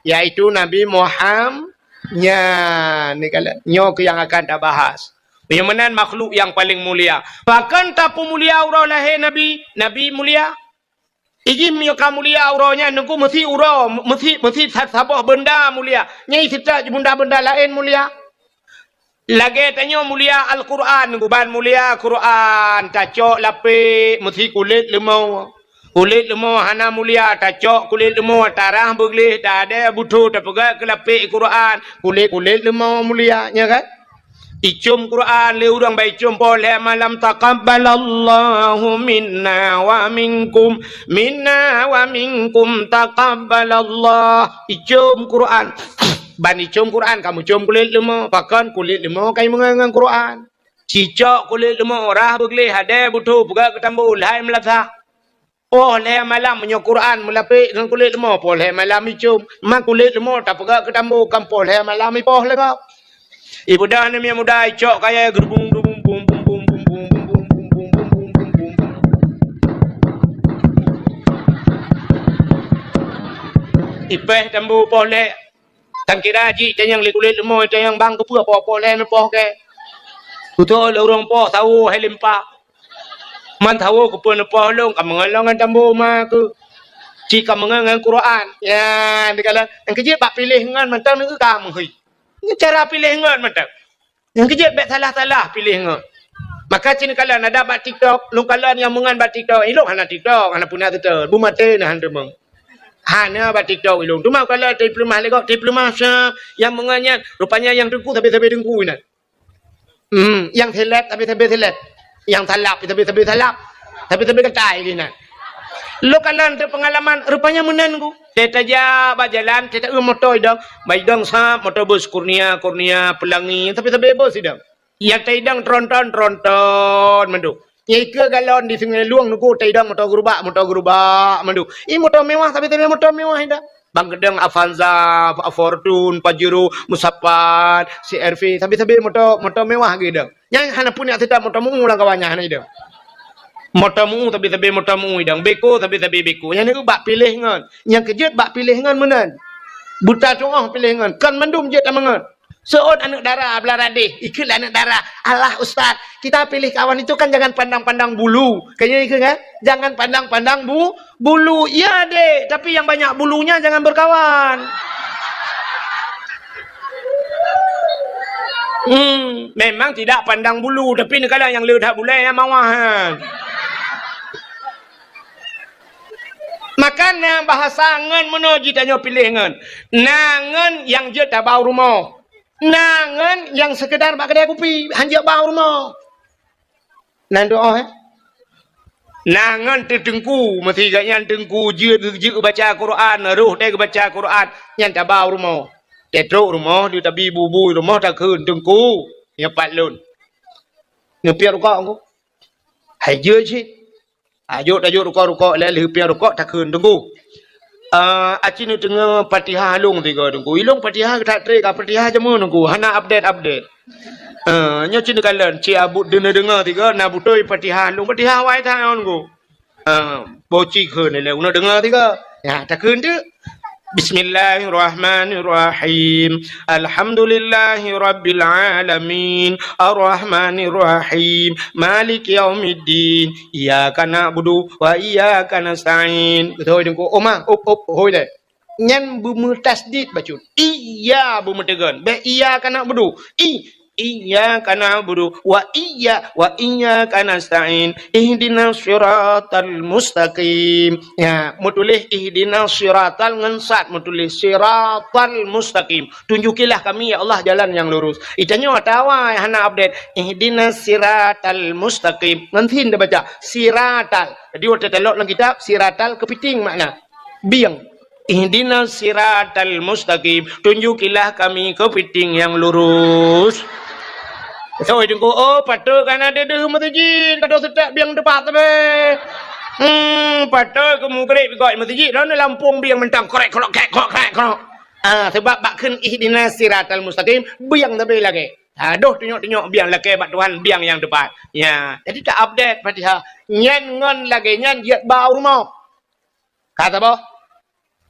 yaitu Nabi Muham-, nyan, ni kala-, nyoe keuh nyang akan tabahas. Nyang meunan makhluk nyang paleng mulia. Pakon tapeumulia uroe lahé Nabi? Nabi mulia. Iji meunyoe ka mulia uroe nyan, Teungku, meusi uroe, meusi, meusi sa-, saboh beunda mulia. Nyang siteuk bunda-bunda laén mulia. Lagèe tanyoe mulia Al-Qur'an, Teungku, ban mulia Qur'an, tacok lapék meusi kulét leumo. Kulét leumo hana mulia, tacok kulét leumo, tarah beugleh, tadè butho, tapeugah keu lapék Qur'an, kulét, kulét leumo mulia, nya kan? Icôm Qur'an lé ureueng, ban icôm poh lhèe malam, "Taqabbalallahu minna wa minkum, minna wa minkum taqabbalallah." Icôm Qur'an. Ban icôm Qur'an, ka meucôm kulét leumo. Pakon kulét leumo ka imeungon ngon Qur'an. Cicok kulét leumo, rah beugleh, hadè butho, peugah keu tambo, lhai meulasah. Poh lhèe malam meunyoe Qur'an meulapék ngon kulét leumo, poh lhèe malam icôm. Ma kulét leumo tapeugah keu tambo, kan poh lhèe malam ipoh lé gob. Ibeudôh aneuk miet muda icok kayèe geurubung, rubung, bung, bung, bung. Ipèh tambo poh lhèe. Tan kira jih tanyong lé kulét leumo, tanyong bang keupeue poh-poh lhèe neupoh kèe. Beutôi lé ureuëng poh sawo hai limpa. Man sawo keupeue neupoh lôn, ka meungon lôn ngon tambo ma keuh. Ci ka meungon ngon Quran. Ya, dikalon nyang keujeuet bak piléh ngon mantong neu ka meuhôi. Nyoe cara piléh ngon mantong. Nyang keujeuet bék salah-salah piléh ngon. Maka cit neukalon ada bak TikTok, lôn kalon nyang meungon bak TikTok. Ilôn hana TikTok, hana puna TikTok. Beumaté na han teumeung. Hana bak TikTok ilôn. Teuma kalon teupeulumah lé gob, teupeulumah sa nyang meungon nyan. Rupanya nyang teungku sabe-sabe teungku inan. Hmm, nyang seleb sabe-sabe seleb. Nyang salab sabe-sabe salab. Sabe-sabe gatai inan. Lôn kalon teupeungalaman, rupanya meunan ku. Teutajak bak jalan, teuta eu moto idong. Bak idong sab moto bus Kurnia, Kurnia, Pelangi, sabe-sabe bus idong. Nyang taidong tronton, tronton mandum. Nyang ikeue galon di Sungai Lueng nunggu taidong moto gerubak, moto gerubak mandum. Ih, moto mewah, sabe-sabe moto mewah idong. Bang keudong Avanza, Fortuner, Pajero, Musapat, C R V, sabe-sabe moto, moto mewah geuh idong. Nyang hana peuneuk seutap moto meu lam kawan nyan hana idong. Moto meu, sabe-sabe moto meu idong. Beko, sabe-sabe beko. Nyang neu bak piléh ngon. Nyang keujeuet bak piléh ngon meunan. Buta tuoh piléh ngon. Kon mandum jeuet tameungon. Seuôt aneuëk dara blah radeh, ikheun lé aneuëk dara, "Alah, Ustaz, kita pilih kawan itu kan jangan pandang-pandang bulu." Kan nyan ikheun kan? "Jangan pandang-pandang bu-, bulu." Ya, Dek, tapi yang banyak bulunya jangan berkawan. Hmm, memang tidak pandang bulu, tapi neukalon nyang le that bulée nyang mawah nyan. Maka na bahasa ngon meunoe jitanyoe piléh ngon. Na ngon nyang jeuet tabau rumoh. Na ngon nyang seukeudar bak keudè kupi, han jeuet bau rumoh. Na doa, eh? Na ngon teuteungku, meusigat nyan teungku jeuet, jeuet baca Quran, roh teuh baca Quran, nyan tabau rumoh. Teutrok rumoh, di tabi bubui rumoh takheun, "Teungku, nyoe pat lôn." Neupiep rukok ku. Hai jeuet cit. Tajok, tajok rukok-rukok, lheuh piep rukok takheun, "Teungku, ah, aci neudeungoe Fatihah lôn tiga, Teungku." Ilôn Fatihah that trek, ka Fatihah jameun, Teungku, hana update-update. Ah, nyoe cit neukalon, ci abut deungoe-deungoe tiga, na beutôi Fatihah lôn, Fatihah awai that ngon, Teungku. Ah, boci kheun lé, uneuk deungoe tiga. Ya, takheun teuk. Bismillahirrahmanirrahim. Alhamdulillahirabbil alamin. Arrahmanirrahim. Maliki yaumiddin. Iyyaka na'budu wa iyyaka nasta'in. Beutôi Teungku. Oma, up, up, hôi lé. Nyan beumeutasydid bacut. Iya beumeuteugon. Bék iyyaka na'budu. I, iyyaka na'budu wa iyya-, wa iyyaka nasta'in. Ihdinas siratal mustaqim. Ya, meutuléh ihdinas siratal ngon sad meutuléh siratal mustaqim. Tunjukilah kami, ya Allah, jalan yang lurus. Itanyoe atawa hana update. Ihdinas siratal mustaqim. Ngon sin tabaca. Siratal. Jadi, watée talok lam kitab, siratal keupiting makna. Bieng. Ihdinas siratal mustaqim, tunjukilah kami keupiting nyang lurus. Beutôi Teungku, oh, patôt kana deuh meuseujid, ka deuh seutôt bieng teupat sabe. Hmm, patôt keu mugreb goe meuseujid, droeneuh lampôh bieng mantong, krek, krok, krek, krok, krek, krok. Ah, sabab bak kheun ihdinas siratal mustaqim, bieng sabe lagée. Adoh tunyok-tunyok bieng lakée bak Tuhan bieng nyang teupat. Ya, jadi ta-update Fatihah. Nyan ngon lagée nyan jeuet ba u rumoh. Ka saboh.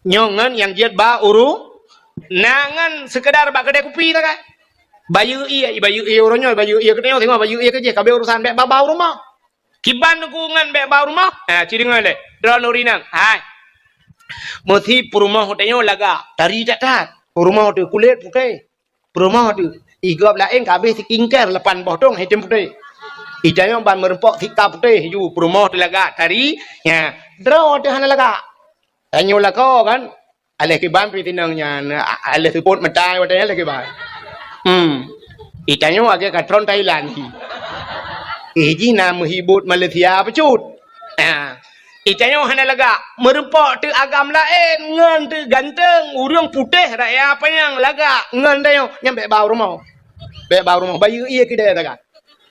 Nyoe ngon nyang jeuet ba u ru-, na ngon seukeudar bak keudè kupi na kan. Bayeue ié, bayeue ié uroe nyoe, bayeue ié keunoe, singoh bayeue ié keujih, ka abéh urosan bék ba-ba u rumoh. Kiban Teungku ngon bék ba u rumoh? Ha, ci deungoe lé. Droeneuh rinang. Hai. Meusi peurumoh tanyoe lagak, tari that-that. Peurumoh teuh kulét putéh. Peurumoh teuh, i gob laén ka abéh skincare lapan boh tông item putéh. I tanyoe ban meureumpok sika putéh ju peurumoh teuh lagak tari, nya, droe teuh hana lagak. Tanyoe lakoe kan, aléh kiban pih tinong nyan, a-, aléh seupôt meutai watée nyan aléh kiban. Hmm. I tanyoe lagée ka tron Thailand hi. Eh, jih na meuhibot Malaysia bacut. Ah. I tanyoe hana lagak, meureumpok teuh agam laén, ngon teuh ganteng, ureuëng putéh raya panyang lagak, ngon tanyoe, nyan bék ba u rumoh. Bék ba u rumoh, bayeue ié keudè taga.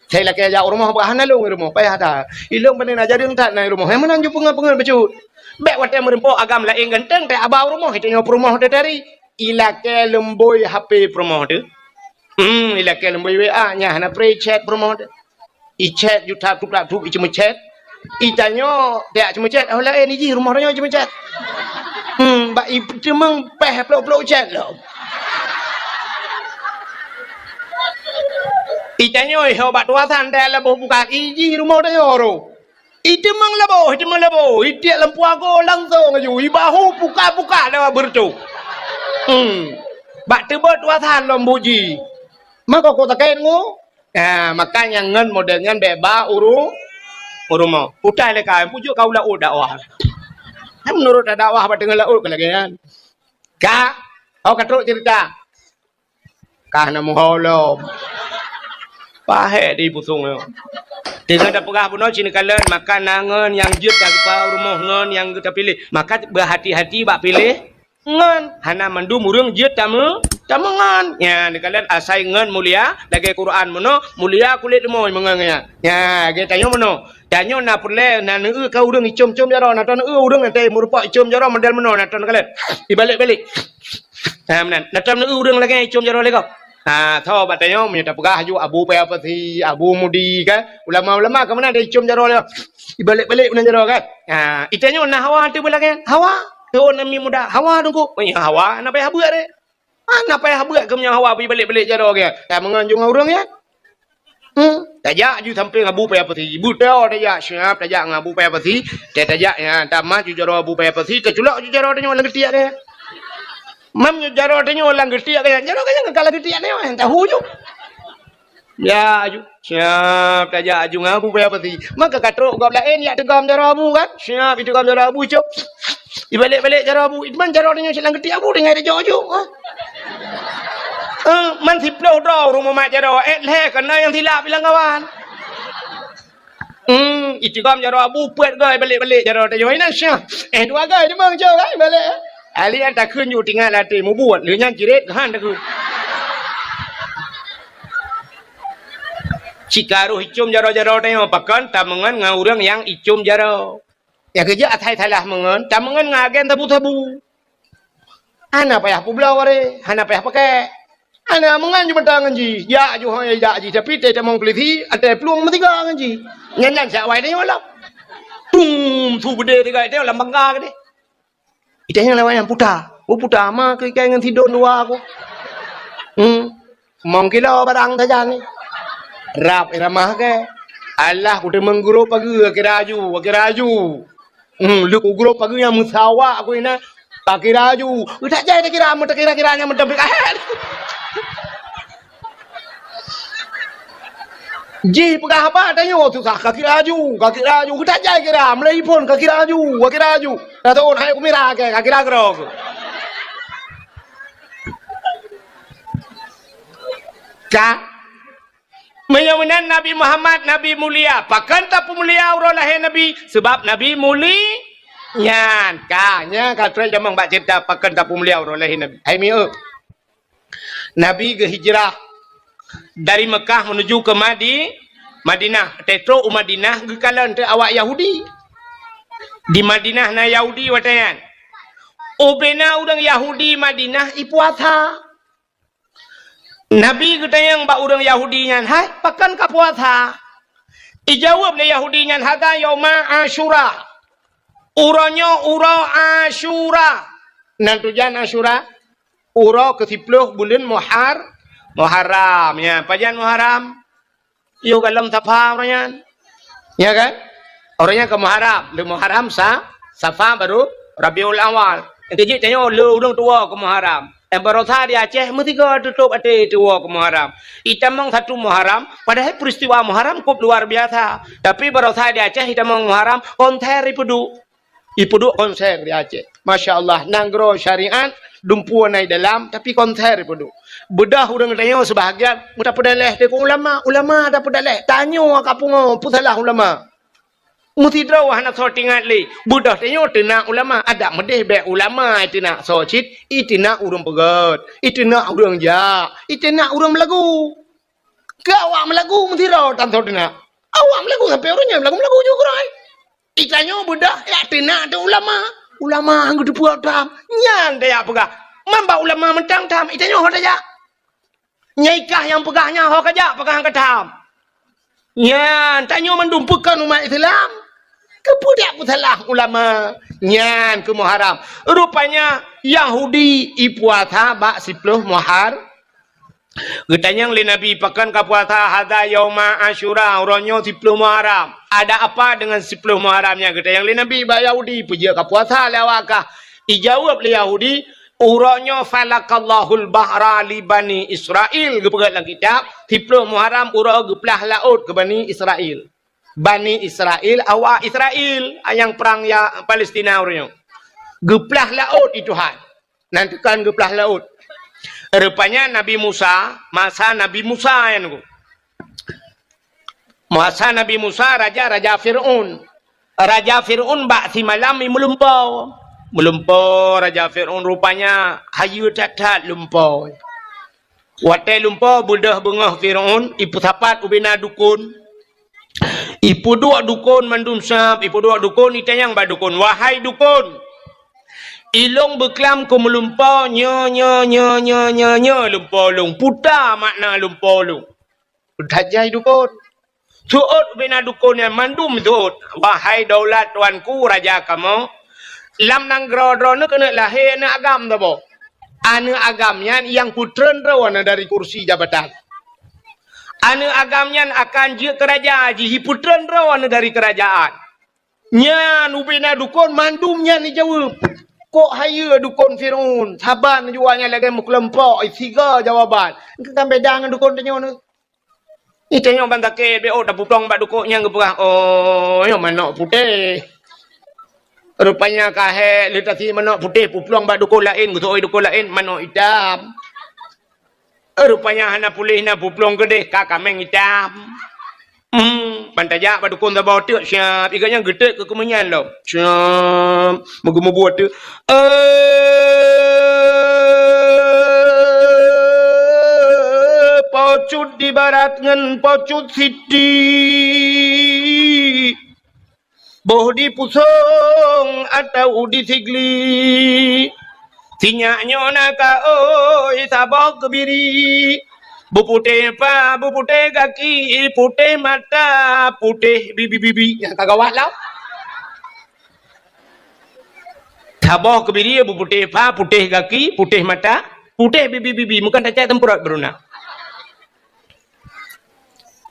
Sai lakée jak u rumoh, bah hana lôn i rumoh, payah that. Ilôn pane na jareueng that na i rumoh, hai meunan ju peungon-peungon bacut. Bék watée meureumpok agam laén ganteng, teuh ba u rumoh, i tanyoe peurumoh teuh tari. I lakée leumbôi H P peurumoh teuh. Hmm, i lakée leumbôi W A, nyan hana pré chat peurumoh teuh. I chat ju tap tup tap tup i ceumeuchat. I tanyoe tiak ceumeuchat, oh laén i jih rumoh tanyoe ceumeuchat. Hmm, bak i teumeung péh plôk-plôk chat lom. Itanyoe ho bak tuasan teuh laboh pukat, iji rumoh tanyoe roh. Iteumang laboh, iteumang laboh, itiek lampu ago langsong aju, ibahu pukat-pukat lewat beureutoh. Hmm. Bak teubot tuasan lom buji. Mako kok sakét ngu? Ah, makanya ngon model nyan bèk ba uru, u rumoh. Utai lé ka, pujok ka u laôt dakwah. Kan menurut dakwah bak teungoh laôt ka lagèe nyan. Ka, oh ka trok cerita. Ka na meuho lom. Pahé di pusong nyoe. Teungoh tapeugah bunoe cit neukalon, maka na ngon nyang jeuet tapeugah u rumoh ngon nyang geuta piléh. Maka beuhati-hati bak piléh ngon. Hana mandum ureueng jeuet tameu, tameungon. Nya, neukalon asai ngon mulia, lagèe Quran bunoe, mulia kulét leumoi meungon nyan. Nya, lagèe tanyoe bunoe. Tanyoe na peureulèe, na neueu ka ureueng icom-com jaroe, na tanoh neueu ureueng nyang teuh meurumpok icom jaroe model bunoe, na tanoh neukalon. Ibalek-balek. Ha, meunan. Na tanoh neueu ureueng lagèe icom jaroe lé gob. Ha, tho bak tanyoe meunyoe tapeugah aju Abu Paya Pasi, Abu Mudi kan. Ulama-ulama ka meunan ada icom jaroe lé gob. Ibalek-balek meunan jaroe kan. Ha, itanyoe na hawa teuh beulagèe nyan. Hawa. Teuh nami muda. Hawa teungku. Oh, ya, hawa. Hana payah beuet deh. Hana payah beuet keu meunyoe hawa bri balek-balek jaroe geuh. Tameungon ju ngon ureueng nyan. Hmm. Tajak ju sampéng Abu Paya Pasi. Beutôi tajak siap tajak ngon Abu Paya Pasi. Tajak nyan tamat ju jaroe Abu Paya Pasi. Taculok ju jaroe tanyoe lam geutiek geuh. Mam ju jaroe tanyoe lam geutiek geuh. Jaroe geuh nyan ka lam geutiek tanyoe. Tahu ju. Ya, aju. Siap tajak aju ngon Abu Paya Pasi. Maka ka trok gob laén jak teugom jaroe Abu kan? Siap iteugom jaroe Abu, cok. Ibalek-balek jaroe Abu. Iman jaroe tanyoe cit lam geutiek Abu tinggai tajok ju. Ha? Eh, man siploh droe ureueng mumat jaroe. Eh, lhèe keunoe nyang silap ilang kawan. Hmm, iteugom jaroe Abu peuet goe ibalek-balek jaroe tanyoe. Ina syah. Eh, dua goe teumang cok kan ibalek. Ahli nyan takheun ju tingat lam até mubuet. Lheueh nyan jiret han takheun. Cit ka roh icom jaroe-jaroe tanyoe pakon tameungon ngon ureueng nyang icom jaroe. Nyang keujeuet asai salah meungon, tameungon ngon agen sabu-sabu. Hana payah peubloe wareh, hana payah pakèk. Hana meungon ju meuta ngon jih, jak ju hôi jak jih, tapi teuh tamong peulisi, ateueh plueng meusigoe ngon jih. Nyan-nyan siat awai tanyoe lom. Tum, su beudé tiga tanyoe lam bangga keudeh. Itanyong lé awak nyan, "Puta, oh puta, ma keu ikai ngon sidon dua ku?" Hmm. Mong kilo barang sajan ni. Rab irama ke. Alah, ku teumeung gurop pageue, kira aju, kira aju. Hmm, lheueh ku gurop pageue nyang meusawa ku inan, ka kira aju. Utak jai takira, meutakira-kira nyang meuteumpi kahet. Jih peugah haba tanyoe susah, ka kira aju, ka kira aju. Geutak jai kira, meulai phon ka kira aju, ka kira aju. Ka thon hai kumira ke, ka kira keudroe. Ka. Meunyoe meunan Nabi Muhammad, Nabi mulia. Pakon tapeumulia uroe lahé Nabi? Sabab Nabi muli-, nyan. Ka, nyan ka trok tamong bak ceurita pakon tapeumulia uroe lahé Nabi. Hai mieu. Nabi geuhijrah dari Mekah menuju ke Madi-, Madinah. Teutrok u Madinah geukalon teuh awak Yahudi. Di Madinah na Yahudi watèe nyan. Ubena ureueng Yahudi Madinah ipuasa. Nabi geutanyong bak ureueng Yahudi nyan, "Hai, pakon kapuasa?" Ijaweueb lé Yahudi nyan, "Hadza yauma Asyura." Uroe nyoe uroe Asyura. Nan tujan Asyura? Uroe keusiplôh buleuen Muhar-, Muharram. Ya, pajan Muharram? Yoh golom Safa uroe nyan. Ya kan? Uroe nyan ka Muharram. Lheueh Muharram sa-, Safa baru Rabiul Awal. Nyang keujeuet tanyoe lheueh ureueng tuwoe keu Muharram. Nyang baroesa di Aceh meusigoe tutôp até tuwoe keu Muharram. Itamong satu Muharram, padahai peristiwa Muharram kôp luar biasa. Tapi baroesa di Aceh itamong Muharram, konser ipeuduek. Ipeuduek konser di Aceh. Masya Allah, nanggroe syariat, dumpeue na i dalam, tapi konser ipeuduek. Beudôh ureueng tanyoe seubahagian, tapeudaléh teuk ulama, ulama tapeudaléh. Tanyoe ka pungo, peue salah ulama? Meusidroe hana soe teuingat lé. Beudôh tanyoe teunak ulama, adak meudeh bèk ulama iteunak soe cit, iteunak ureueng peugöt, iteunak ureueng jak, iteunak ureueng meulagu. Keu awak meulagu meusidroe tan soe teunak. Awak meulagu sampoe uroe nyoe meulagu-meulagu ju keurôi. Itanyoe beudôh jak teunak teuh ulama. Ulama han geuteupeue tham. Nyan tajak peugah. Man bak ulama mantong tham, itanyoe ho tajak. Nyai kah nyang peugah nyan ho kajak, pakon han ka tham. Nyan, tanyoe mandum pakon umat Islam. Keupeue dak peusalah ulama? Nyan keuh Muharram. Rupanya Yahudi ipuasa bak siplôh Muhar-, Geutanyong lé Nabi, "Pakon ka puasa?" "Hadza yauma Asyura, uroe nyoe siploh Muharram." "Ada apa dengan siploh Muharram nyan?" Geutanyong lé Nabi bak Yahudi, "Peue jeuet ka puasa lé awak kah?" Ijaweueb lé Yahudi, "Uroe nyoe falakallahul bahra li Bani Israil." Geupeugah lam kitab, siploh Muharram uroe geuplah laôt keu Bani Israil. Bani Israil, awak Israil, nyang prang ya Palestina uroe nyoe. Geuplah laôt di Tuhan. Nan teukan geuplah laôt. Rupanya Nabi Musa, masa Nabi Musa nyan ku. Masa Nabi Musa, raja, raja Fir'aun. Raja Fir'aun bak simalam i meulumpo. Meulumpo raja Fir'aun rupanya hayeue that-that lumpo. Watée lumpo beudôh beungoh Fir'aun, ipeusapat ubena dukon. Ipeuduek dukon mandum sab, ipeuduek dukon, itanyong bak dukon, "Wahai dukon, ilong beuklam keu meulumpo nyoe, nyoe, nyoe, nyoe, nyoe, nyoe lumpo lôn. Peue ta makna lumpo lôn?" That jai dukon. Seuôt ubena dukon nyan mandum seuôt, "Wahai daulat tuanku raja kamoe, lam nanggroe droeneuh keuneuk lahé aneuëk agam saboh. Aneuëk agam nyan nyang peutreun droeneuh dari kursi jabatan. Aneuëk agam nyan akan jeuet keu raja jih, peutreun droeneuh dari keurajaan." Nyan ubena dukon mandum nyan ijaweueb. Kok hayeue dukon Fir'aun, saban jua nyan lagée meukeulumpok, siga jawaban. Kan beda ngon dukon tanyoe nyoe. Itanyong ban sakét, beuôt tapuplong bak dukon nyang geupeugah, "Oh, nyoe manok putéh." Rupanya ka hék lé tasi manok putéh, puplong bak dukon laén, geuseuôt dukon laén, manok itam. Rupanya hana puléh na puplong keudeh, ka kaméng itam. Hmm, ban tajak bak dukon saboh teuk siab, iga nyang geutek keu keumeunyan lom. Siab, meugeumeubuet teuk. Eh, pocut di barat ngon pocut siti. Boh di pusong atau di sigli. Sinyak nyoe na ka oi saboh keubiri. Beuputéh pa, beuputéh gaki, putéh mata, putéh bibi-bibi. Nyang ka gawat lom. Saboh keubiri beuputéh pa, putéh gaki, putéh mata, putéh bibi-bibi. Meukan tacak teumpeurot beuruna.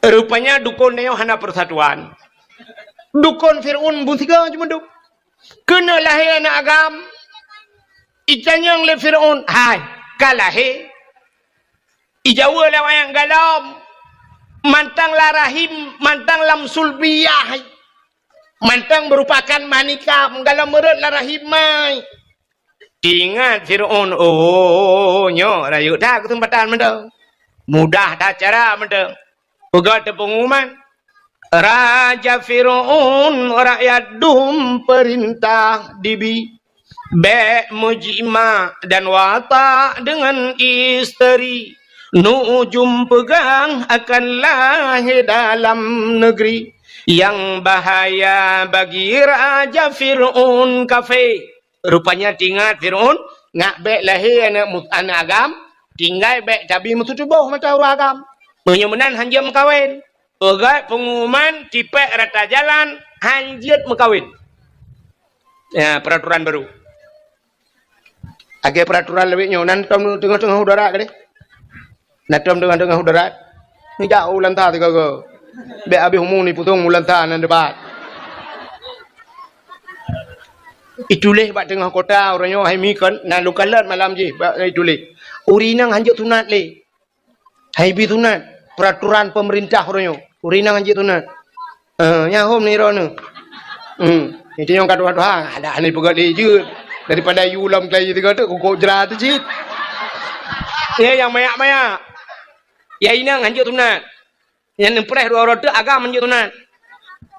Rupanya dukon nyoe hana persatuan. Dukon Fir'aun beusiga cuma dum. Keuneuk lahé aneuëk agam, itanyong lé Fir'aun, "Hai, ka lahé?" Ijaweueb lé awaknyan, "Gohlom." Mantong lam rahim, mantong lam sulbiyah. Mantong meurupakan manikam, gohlom meurot lam rahim mai. Teuingat Fir'aun, "Oh, nyoe rayeuk that keuseumpatan mantong. Mudah that cara mantong." Peugah teupengumuman, "Raja Fir'aun, rakyat dum peurintah dibi. Bék meujimak dan watak deungon isteri. Nujum peugah akan lahé dalam neugri. Nyang bahaya bagi Raja Fir'aun kafé." Rupanya teuingat Fir'aun, ngak bék lahé aneuëk mu-, aneuëk agam, tinggai bék tabi meuseutubôh mata ureuëng agam. Meunyoe meunan hanjeuet meukawen. Peugah pengumuman tipék rata jalan hanjeuet meukawen. Ya, peraturan baru. Lagée peraturan lawét nyoe, nan tom teungoh-teungoh udara gadeh. Nan tom teungoh-teungoh udara. Neujak u lanta sigoe-goe. Bék habéh umu ni pusong u lanta nan debat. Ituléh bak teungoh kota uroe nyoe hai mikon, na lukalon malam jih bak ituléh. Ureuëng inong hanjeuet sunat lé. Hai bi sunat, peraturan pemerintah uroe nyoe. Ureuëng inong hanjeuet sunat. Eh, nyan hom ni droeneuh. Hmm, itu nyang ka tuha-tuha, ada hana peugah lé jeuet. Daripada yu lom kelai tiga tu, kukok jera tu cit. Ya, nyang mayak-mayak. Ya, inong hanjeuet sunat. Nyang neupreh dua uroe teuk agam hanjeuet sunat.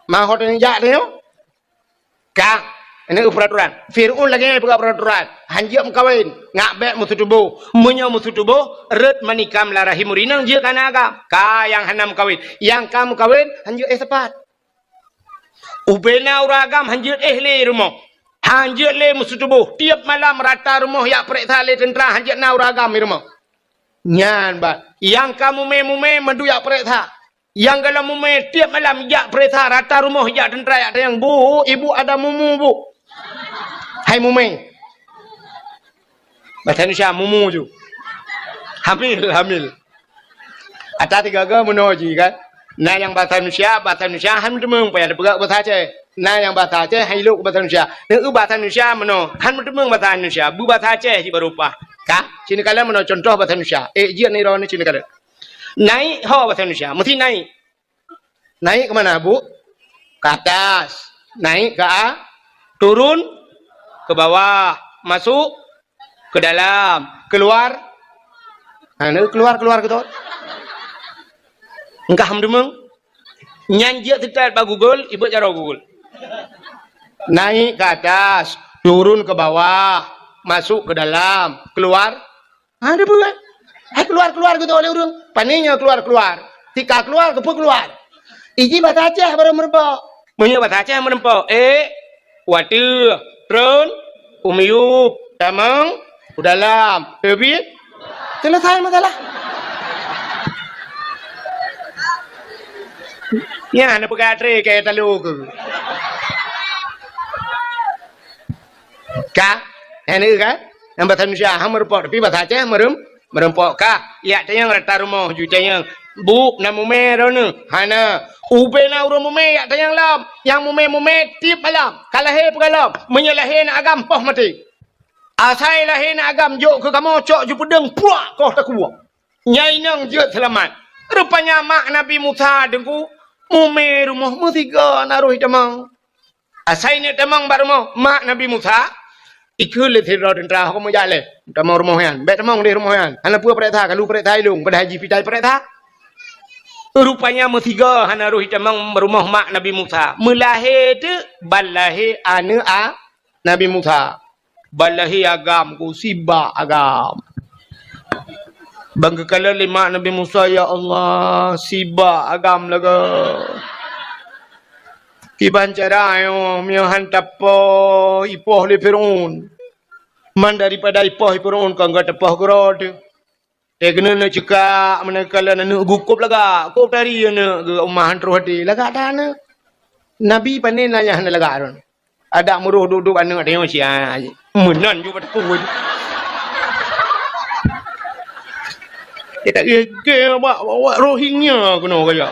Mahot nyang jak tu nyoe. Ka, ini peraturan. Fir'aun lagée nyan peugah peraturan. Hanjeuet meukawen, ngak bék meuseutubôh. Meunyoe meuseutubôh, rot manikam lam rahim ureuëng inong jeuet keu aneuëk agam. Ka nyang hana meukawen. Nyang ka meukawen, hanjeuet éh sapat. Ubena ureuëng agam hanjeuet éh lé rumoh. Hanjeuet lé meuseutubôh. Tiep malam rata rumoh jak peuriksa lé teuntra hanjeuet na ureuëng agam di rumoh. Nyan bah. Nyang ka mumé-mumé mandum jak peuriksa. Nyang gohlom mumé tiep malam jak peuriksa rata rumoh jak teuntra jak tanyong, "Bu, ibu ada mumu, Bu?" Hai mumé. Bahasa Indonesia, mumu ju. Hamil, hamil. Ata tiga-tiga meunoe jih kan. Na nyang bahasa Indonesia, bahasa Indonesia han meuteumong payah teupeugah bahasa Aceh. Na nyang bahasa Aceh han ilok bahasa Indonesia. Neu bahasa Indonesia meunoe han meuteumong bahasa Indonesia. Beubahasa Aceh jih baru pah. Ka? Sini kalian meunoe contoh bahasa Indonesia. Eh, jeuet ni roh ni sini kalian. Naik ho bahasa Indonesia. Mesti naik. Naik ke mana, Bu? Ke atas. Naik ke a-, turun ke bawah. Masuk ke dalam. Keluar. Ha, ni keluar, keluar ke tu. Engkah meudeumeng. Nyan jeuet teutat bak Google, ibeuet jaroe Google. Naik ke atas, turun ke bawah, masuk ke dalam, keluar. Ha, dia buat. Hai keluar-keluar gitu oleh ureueng. Pane nyoe keluar-keluar. Tika keluar, keupeue keluar. Iji bahasa Aceh baru meureumpok. Meunyoe bahasa Aceh meureumpok, eh, wateueh, treun, u miyueb, tamong, u dalam, teubiet. Selesai masalah. Nyan na peugah tré keu talo keu. Ka? Nyan ka? Nyang bahasa Indonesia ha meureumpok, tapi bahasa Aceh meureuem-, meureumpok ka. Yak tanyong rata rumoh ju tanyong. Bu, na mumè droeneuh? Hana. Ubé na ureueng mumè yak tanyong lom. Nyang mumè-mumè tiep malam. Ka lahé peugalom. Meunyoe lahé na agam, poh maté. Asai lahé na agam jok keu kamoe cok ju peudeueng puak koh takue. Nyan inong jeuet seulamat. Rupanya mak Nabi Musa deungku mumè rumoh meusigoe na roh itamong. Asai neuk tamong bak rumoh mak Nabi Musa, ikheun lé sidroe teuntra, "Ho kamoe jak lé tamong rumoh nyan. Bèk tamong deh rumoh nyan. Hana peue pareksa, kalu pareksa ilong, padahai jih pitai pareksa." Rupanya meusigoe hana roh itamong rumoh mak Nabi Musa. Meulahé teuk ban lahé aneuk a Nabi Musa. Ban lahé agam ku, sibak agam. Ban geukalon lé mak Nabi Musa, "Ya Allah, sibak agam lagèe. Kiban cara nyoe, meunyoe han tapoh, ipoh lé Fir'aun. Man daripada ipoh lé Fir'aun, kon geuteupah keudroe teuh." Teuh keuneuk neuk ceukak, meunan kalon aneuk geuh kôb lagak. Kôb tari aneuk geuh, uma han troh até. Lagak that aneuk. Nabi pane na nyang hana lagak droe. Adak meuroh duek-duek aneuk tanyoe sia. Meunan ju bak teupeu. Kita gege bak, bak, bak Rohingya keunoe kaya.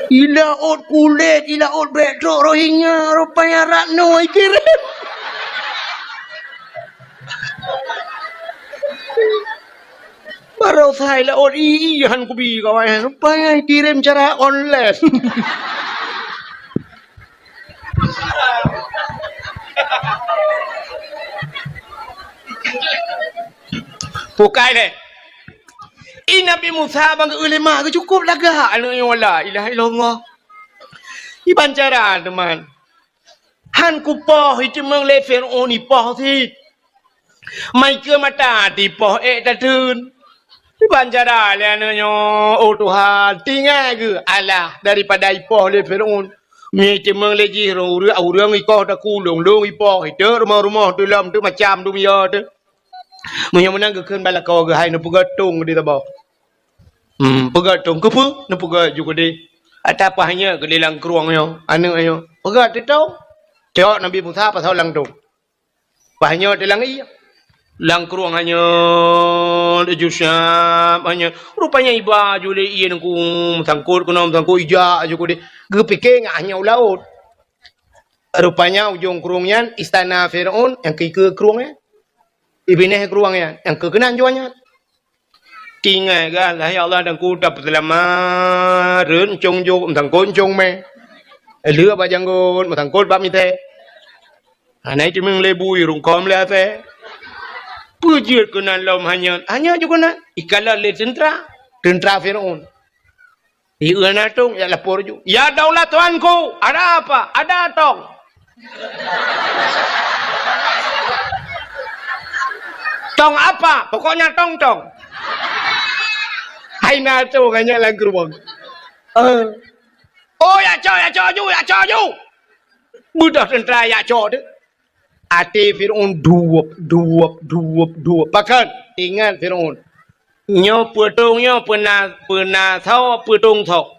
Ilaôt kulét, ilaôt bèk trok Rohingya, rupanya Ratno ikirém. Baroesa ilaôt i, i han kubi kawan, rupanya ikirém cara online. Bukai lé. I Nabi Musa ban geu-eu lé mak geuh cukôp lagak aneuk nyoe, la ilaha illallah. Iban cara teuma. Han kupoh iteumong lé Fir'aun ipoh cit. Mai keu mata tipoh ék tateun. Iban cara lé aneuk nyoe, oh Tuhan, tinggai geuh alah daripada ipoh lé Fir'aun. Mie iteumong lé jih ureueng, ureueng ikoh takulong, lôn ipoh, iteuk rumoh-rumoh teuh lom teuh macam dunia teuh. Meunyoe meunan geukheun bak lakoe geuh hai neupeugah tông di saboh. Hmm, peugah tông keupeue? Neupeugah ju keudeh. Ata paih nyoe keudeh lam krueng nyoe, aneuk nyoe. Peugah teutông. Cok Nabi Musa pasau lam tông. Paih nyoe teuh lam ié. Lam krueng hanyeut, ju siab hanyeut. Rupanya iba ju lé ié nungku meusangkot keunoe meusangkot ijak ju keudeh. Geupike ngat hanyeut u laôt. Rupanya ujong krueng nyan istana Fir'aun nyang keu ikeue krueng nyan. Ibinéh krueng nyan nyang keu keunan juah nyan. Tinggai gah, "Lah ya Allah, dan ku tapeuseulamat, rhot ncong jok, meusangkot ncong mè. Lheueh bak janggot, meusangkot bak mitée. Hana iteumong lé bui, rungkôm lé asée." Peue jeuet keunan lom hanyeut, hanyeut ju keunan. Ikalon lé teuntra, teuntra Fir'aun. Ieu na tông, ya lapor ju. "Ya daulah tuanku, ada apa?" "Ada tong." "Tong apa?" "Pokoknya tong-tong." Hai na tông nyan lam geurubong. Eh. "Oh, ya cok, ya cok ju, ya cok ju." Beudôh teuntra ya cok teuh. Até Fir'aun duweup, duweup, duweup, duweup. Pakon? Ingat Fir'aun. Nyoe peutông nyoe peuna, peuna soe, peutông soe.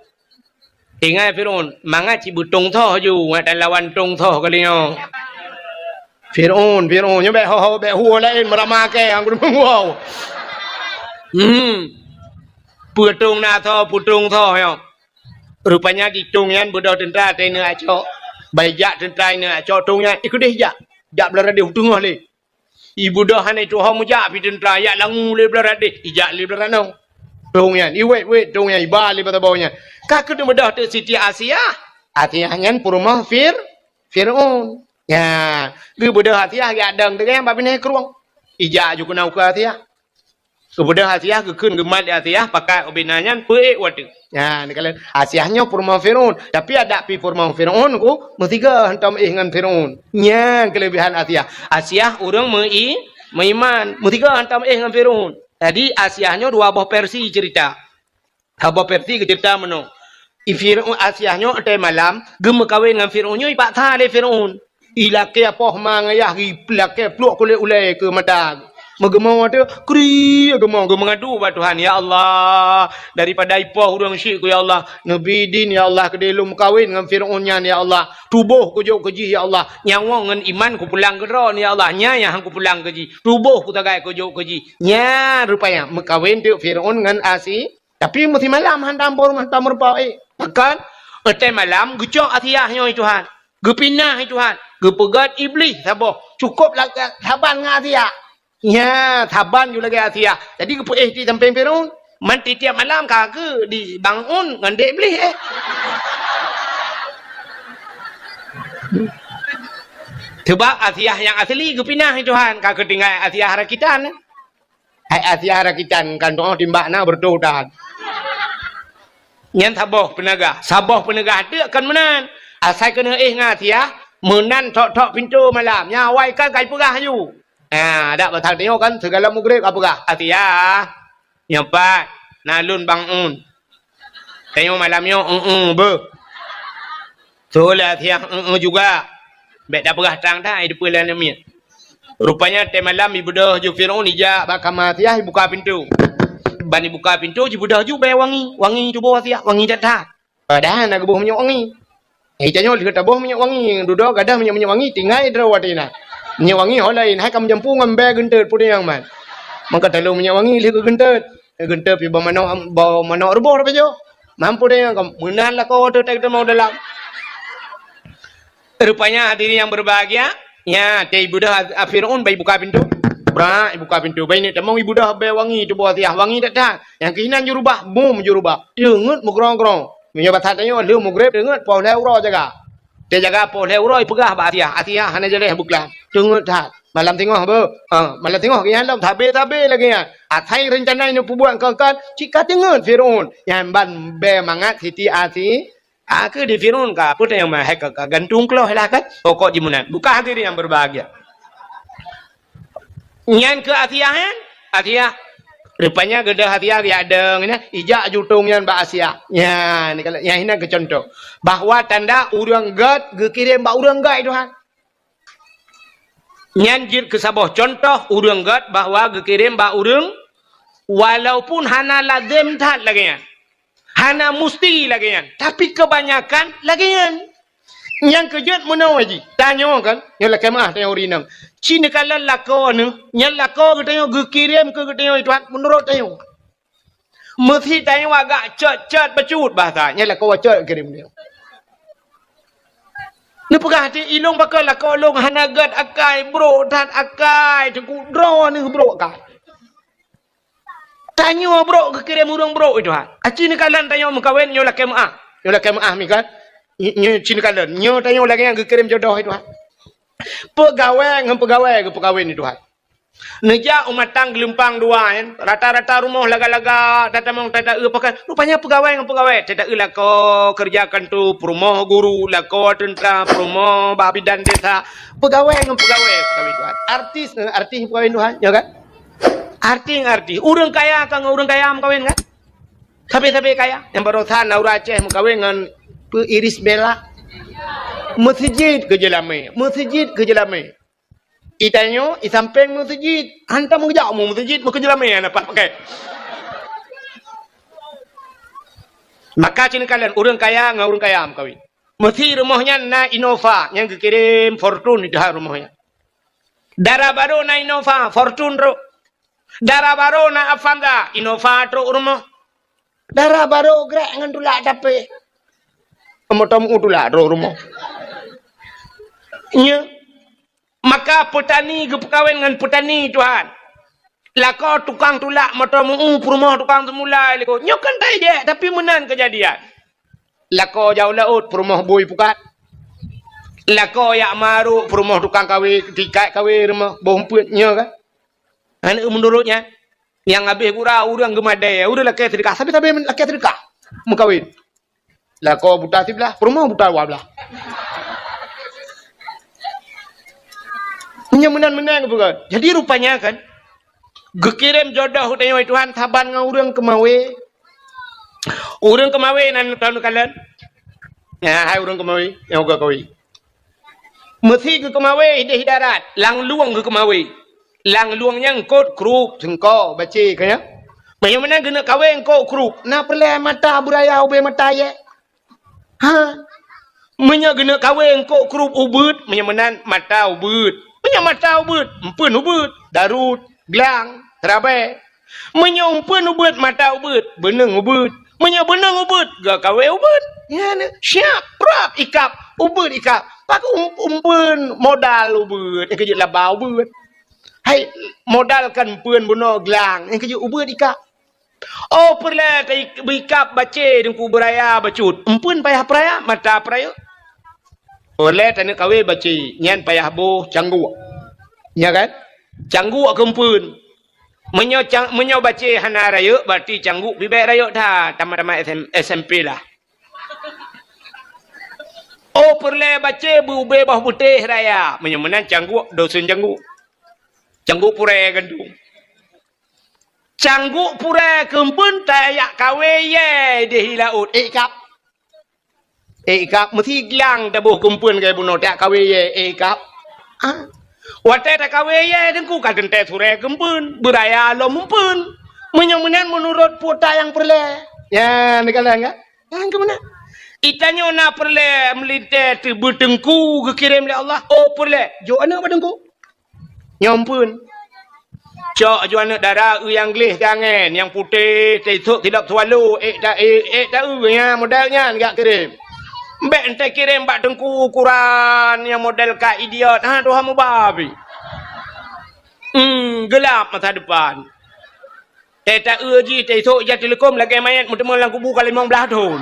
Ingat Fir'aun, mangat cit beutông soe ju, ngat talawan tông soe kali nyoe. Fir'aun, Fir'aun, nyoe bèk ho-ho, bèk ho laén meurama kèe, nyang keuneuk meungoh. Hmm. Peutông na tho, peutông tho nyoe. Rupanya di tông nyan beudôh teuntra teuneuk acok. Bai jak teuntra ineuk acok tông nyan, ikeudeh jak. Jak blah radeh u teungoh lé. Ibeudôh hana ituho meujak pi teuntra, jak langue lé blah radeh, ijak lé blah ranoe. Tông nyan, iwet-wet tông nyan, iba lé bak saboh nyan. Ka keuneuk beudôh teuk Siti Asiah. Asiah nyan peurumoh Fir-, Fir'aun. Nya, geubeudôh Asiah geujak dong teuk nyan bak binéh krueng. Ijak ju keunoe keu Asiah. Geubeudôh Asiah, geukheun geumat lé Asiah, pakat ubena nyan peuék watèe. Nya, neukalon Asiah nyoe peurumoh Fir'aun. Tapi adak pi peurumoh Fir'aun ku, meusigoe hantom éh ngon Fir'aun. Nyan keuleubehan Asiah. Asiah ureueng meu-i-, meuiman, meusigoe hantom éh ngon Fir'aun. Jadi Asiah nyoe dua boh versi cerita. Saboh versi geuceurita meunoe. I Fir'aun, Asiah nyoe watèe malam geumeukawen ngon Fir'aun nyoe ipaksa lé Fir'aun. Ilakèe poh ma ngon yah, ilakèe pluek kulét ulèe keu mata. Meugeumè teuk, kri geumè, geumeungadu bak Tuhan, "Ya Allah, daripada ipoh ureueng syik ku, ya Allah, neubi idin, ya Allah, keudéh lôn meukawen ngon Fir'aun nyan, ya Allah. Tuboh kujok keu jih, ya Allah. Nyawöng ngon iman kupulang keu droe, ya Allah. Nyan nyang kupulang keu jih. Tuboh kutagai kujok keu jih." Nyan rupanya meukawen teuk Fir'aun ngon Asi-, Tapi meusimalam hantom peurumoh, hantom meurumpok, eh. Pakon? Watèe malam geucok Asiah nyoe, Tuhan. Geupinah, Tuhan. Geupeugöt Iblih saboh. Cukôp la-, saban ngon Asiah. Nya, saban ju lagèe Asiah. Jadi geupeuéh di sampéng Fir'aun. Man tiep-tiep malam ka keu di bangun ngon dek Iblih, eh. Sebab Asiah nyang asli geupinah, Tuhan. Ka keu tinggai Asiah rakitan, eh. Hai Asiah rakitan kan tu'oh timbak na beureutoh tan. Nyan saboh peuneugah. Saboh peuneugah teuk kon meunan. Asai keuneuk éh ngon Asiah, meunan thok-thok pintoe malam. Nyan awai kan kai peugah aju. Ha, dak pasal tanyoe kan sigala mugreb ka peugah, "Asiah, nyoe pat, na lôn bangun." Tanyoe malam nyoe, "Eueh, beuh." Soe lé Asiah, "Eueh juga." Bèk tapeugah trang that, ai teupeue lé aneuk miet. Rupanya watèe malam ibeudôh ju Fir'aun ijak bak kama Asiah ibuka pintoe. Ban ibuka pintoe jibeudôh ju bèe wangi, wangi tuboh Asiah, wangi that-that. Padahai na geuboh minyeuk wangi. Eh, tanyoe lheueh taboh minyeuk wangi, dudoe gadoh minyeuk-minyeuk wangi tinggai droe watèe na. Minyeuk wangi ho laén, hai ka meujampu ngon bèe geunteut peue nyang man. Maka talôn minyeuk wangi lheueh geugeunteut. Geunteut pi bak manok, bak manok ruboh tapajoh. Mampu deh nyang meunan lakoe teuh teuma dalam. Rupanya hadirin yang berbahagia, nya, teuh ibeudôh a-, a Fir'aun bai buka pintoe. Brak, ibuka pintoe. Bai neuk tamong ibeudôh bèe wangi tuboh Asiah, wangi that-that. Nyang keuh inan jurubah, bum jurubah. Teungeut meugrong-grong. Meunyoe basa tanyoe lheueh mugreb teungeut poh lhèe uroe jaga. Teujaga poh lhèe uroe ipeugah bak Asiah, "Asiah hana jaleh beuklam." Teungeut that. Malam singoh beuh. Ha, malam singoh geuh nyan lom, sabe-sabe lagèe nyan. Asai reuncana nyang peubuet kon-kon, cit ka teungeut Fir'aun. Nyan ban bèe mangat Siti Asi-, a, keu di Fir'aun ka, peue nyang meuhai ka, ka gantung kloh lah kan. Pokok jih meunan. Buka hadirin yang berbahagia. Nyan keu Asiah nyan, Asiah. Rupanya geudeh Asiah geujak dong nyan, ijak jutong nyan bak Asiah. Nyan, nyan inan keu contoh. Bahwa tanda ureueng gèt geukirém bak ureueng gèt, Tuhan. Nyan jeuet keu saboh contoh ureueng gèt bahwa geukirém bak ureueng, walaupun hana lazem that lagèe nyan. Hana musti lagèe nyan, tapi keubanyakan lagèe nyan. Nyang keujeuet meunoe jih, tanyoe kan, nyoe lakèe meu'ah tanyoe ureueng inong. Ci neukalon lakoe neuh, nyan lakoe geutanyoe geukirém keu geutanyoe, Tuhan, meunurot tanyoe. Meusi tanyoe agak cot-cot bacut bahasa, nyan lakoe cot geukirém tanyoe. Neupeugah até ilong pakon lakoe lôn hana gèt akai, brok that akai, teungku droeneuh brok akai. Tanyoe brok geukirém ureueng brok, Tuhan. Aci neukalon tanyoe meukawen nyoe lakèe meu'ah. Nyoe lakèe meu'ah mi kan. Nyoe ci neukalon. Nyoe tanyoe lagèe nyang geukirém jodoh, Tuhan. Peugawée ngon peugawée geupeukawen, Tuhan. Neujak u Matang Geulumpang dua nyan, rata-rata rumoh laga-laga, tatamong tata-eu pakai. Rupanya peugawée ngon peugawée, tata-eu lakoe keureuja kantô, peurumoh guru, lakoe teuntra, peurumoh bak bidan desa. Peugawée ngon peugawée peukawén, Tuhan. Artis ngon artis peukawén, Tuhan, nyo kan? Artis ngon artis. Ureueng kaya ka ngon ureueng kaya meukawen kan? Sabe-sabe kaya. Nyang barosan na ureueng Aceh meukawen ngon peu Iris Bella. Meuseujid keu jeulamé, meuseujid keu jeulamé. I tanyoe, i sampéng meuseujid. Hantom geujak u meuseujid, meukeujeulamé hana pat pakai. Maka ci neukalon ureueng kaya ngon ureueng kaya meukawen. Meusi rumoh nyan na Innova nyang geukirém Fortuner di dalam rumoh nyan. Dara barô na Innova, Fortuner trok. Dara barô na Avanza, Innova trok rumoh. Dara barô grek ngon tulak tapé. Moto meu tulak trok rumoh. Nyo. Maka peutani geupeukawen ngon peutani, Tuhan. Lakoe tukang tulak moto meu peurumoh tukang seumula likot. Nyoe kan tajak, tapi meunan keujadian. Lakoe jak u laôt peurumoh bui pukat. Lakoe jak marok peurumoh tukang kawé, tikai kawé rumoh boh umpeuet nyoe kan. Aneuk meunurot nyan, nyang habéh gura ureuëng geumadée, ureuëng lakée seudeukah, sabe-sabe lakée seudeukah meukawen. Lakoe buta siblah, peurumoh buta dua blah. Meunyoe meunan-meunan geupeugah. Jadi rupanya kan, geukirém jodoh u tanyoe Tuhan saban ngon ureuëng keumawé. Ureuëng keumawé nan tahu kalon. Ya, hai ureuëng keumawé, nyang uga kawé. Meusi geukeumawe ideh darat, lam lueng geukeumawe. Lam lueng nyan eungkôt krup, seungko, bacé, ka nyan. Meunyoe meunan geuneuk kawé eungkôt krup, na peureulée mata beuraya ubé mata yé? Ha? Meunyoe geuneuk kawé eungkôt krup ubeuet, meunyoe meunan mata ubeuet. Meunyoe mata ubeuet, eumpeuen ubeuet, darut, glang, seurabée. Meunyoe eumpeuen ubeuet, mata ubeuet, beuneueng ubeuet. Meunyoe beuneueng ubeuet, geukawé ubeuet. Nyan, siap, prap, ikab, ubeuet ikab. Pakon um-, eumpeuen modal ubeuet, nyang keujeuet laba ubeuet. Hai, modal kan eumpeuen bunoe glang, nyang keujeuet ubeuet ikab. Oh, peureulée teuik-, beuikab bacé teungku beuraya bacut. Eumpeuen payah peuraya, mata peurayeuk. Peureulée taneuk kawé bacé, nyan payah boh cangguk. Nya kan? Cangguk keu eumpeuen. Meunyoe cang-, meunyoe bacé hana rayeuk, berarti cangguk pih bék rayeuk that, tamat-tamat S M, S M P lah. Oh, peureulée bacé beu-, ubé boh putéh raya. Meunyoe meunan cangguk, dosen cangguk. Cangguk purée gandong. Cangguk purée keu eumpeuen tajak kawé yé deh i laôt, ék kab. Ék kab meusi glang taboh keu eumpeuen keu bunoe, tajak kawé yé, ék kab. Ah. Watée takawé yé teungku ka teuntée surée keu eumpeuen, beuraya lom eumpeuen. Meunyoe meunan meunurot peue ta nyang peureulée. Nyan, neukalon ka? Nyan keu meunan. Itanyoe na peureulée meulintée teubeu teungku geukirém lé Allah. Oh, peureulée. Jok aneuk bak teungku. Nyoe eumpeuen. Cok aju aneuk dara eu nyang gleh tangen, nyang putéh, teusok sidop swallow, ék ta-, ék, ék ta-eu nyan, model nyan jak kirém. Bék entée kirém bak teungku ukuran nyang model ka idiot, ha, tuha mubabi. Hmm, geulab masa depan. Tée ta-eu jih, teusok ija teuleukom lagée manyét meuteumé lam kubu ka limong blaih thon.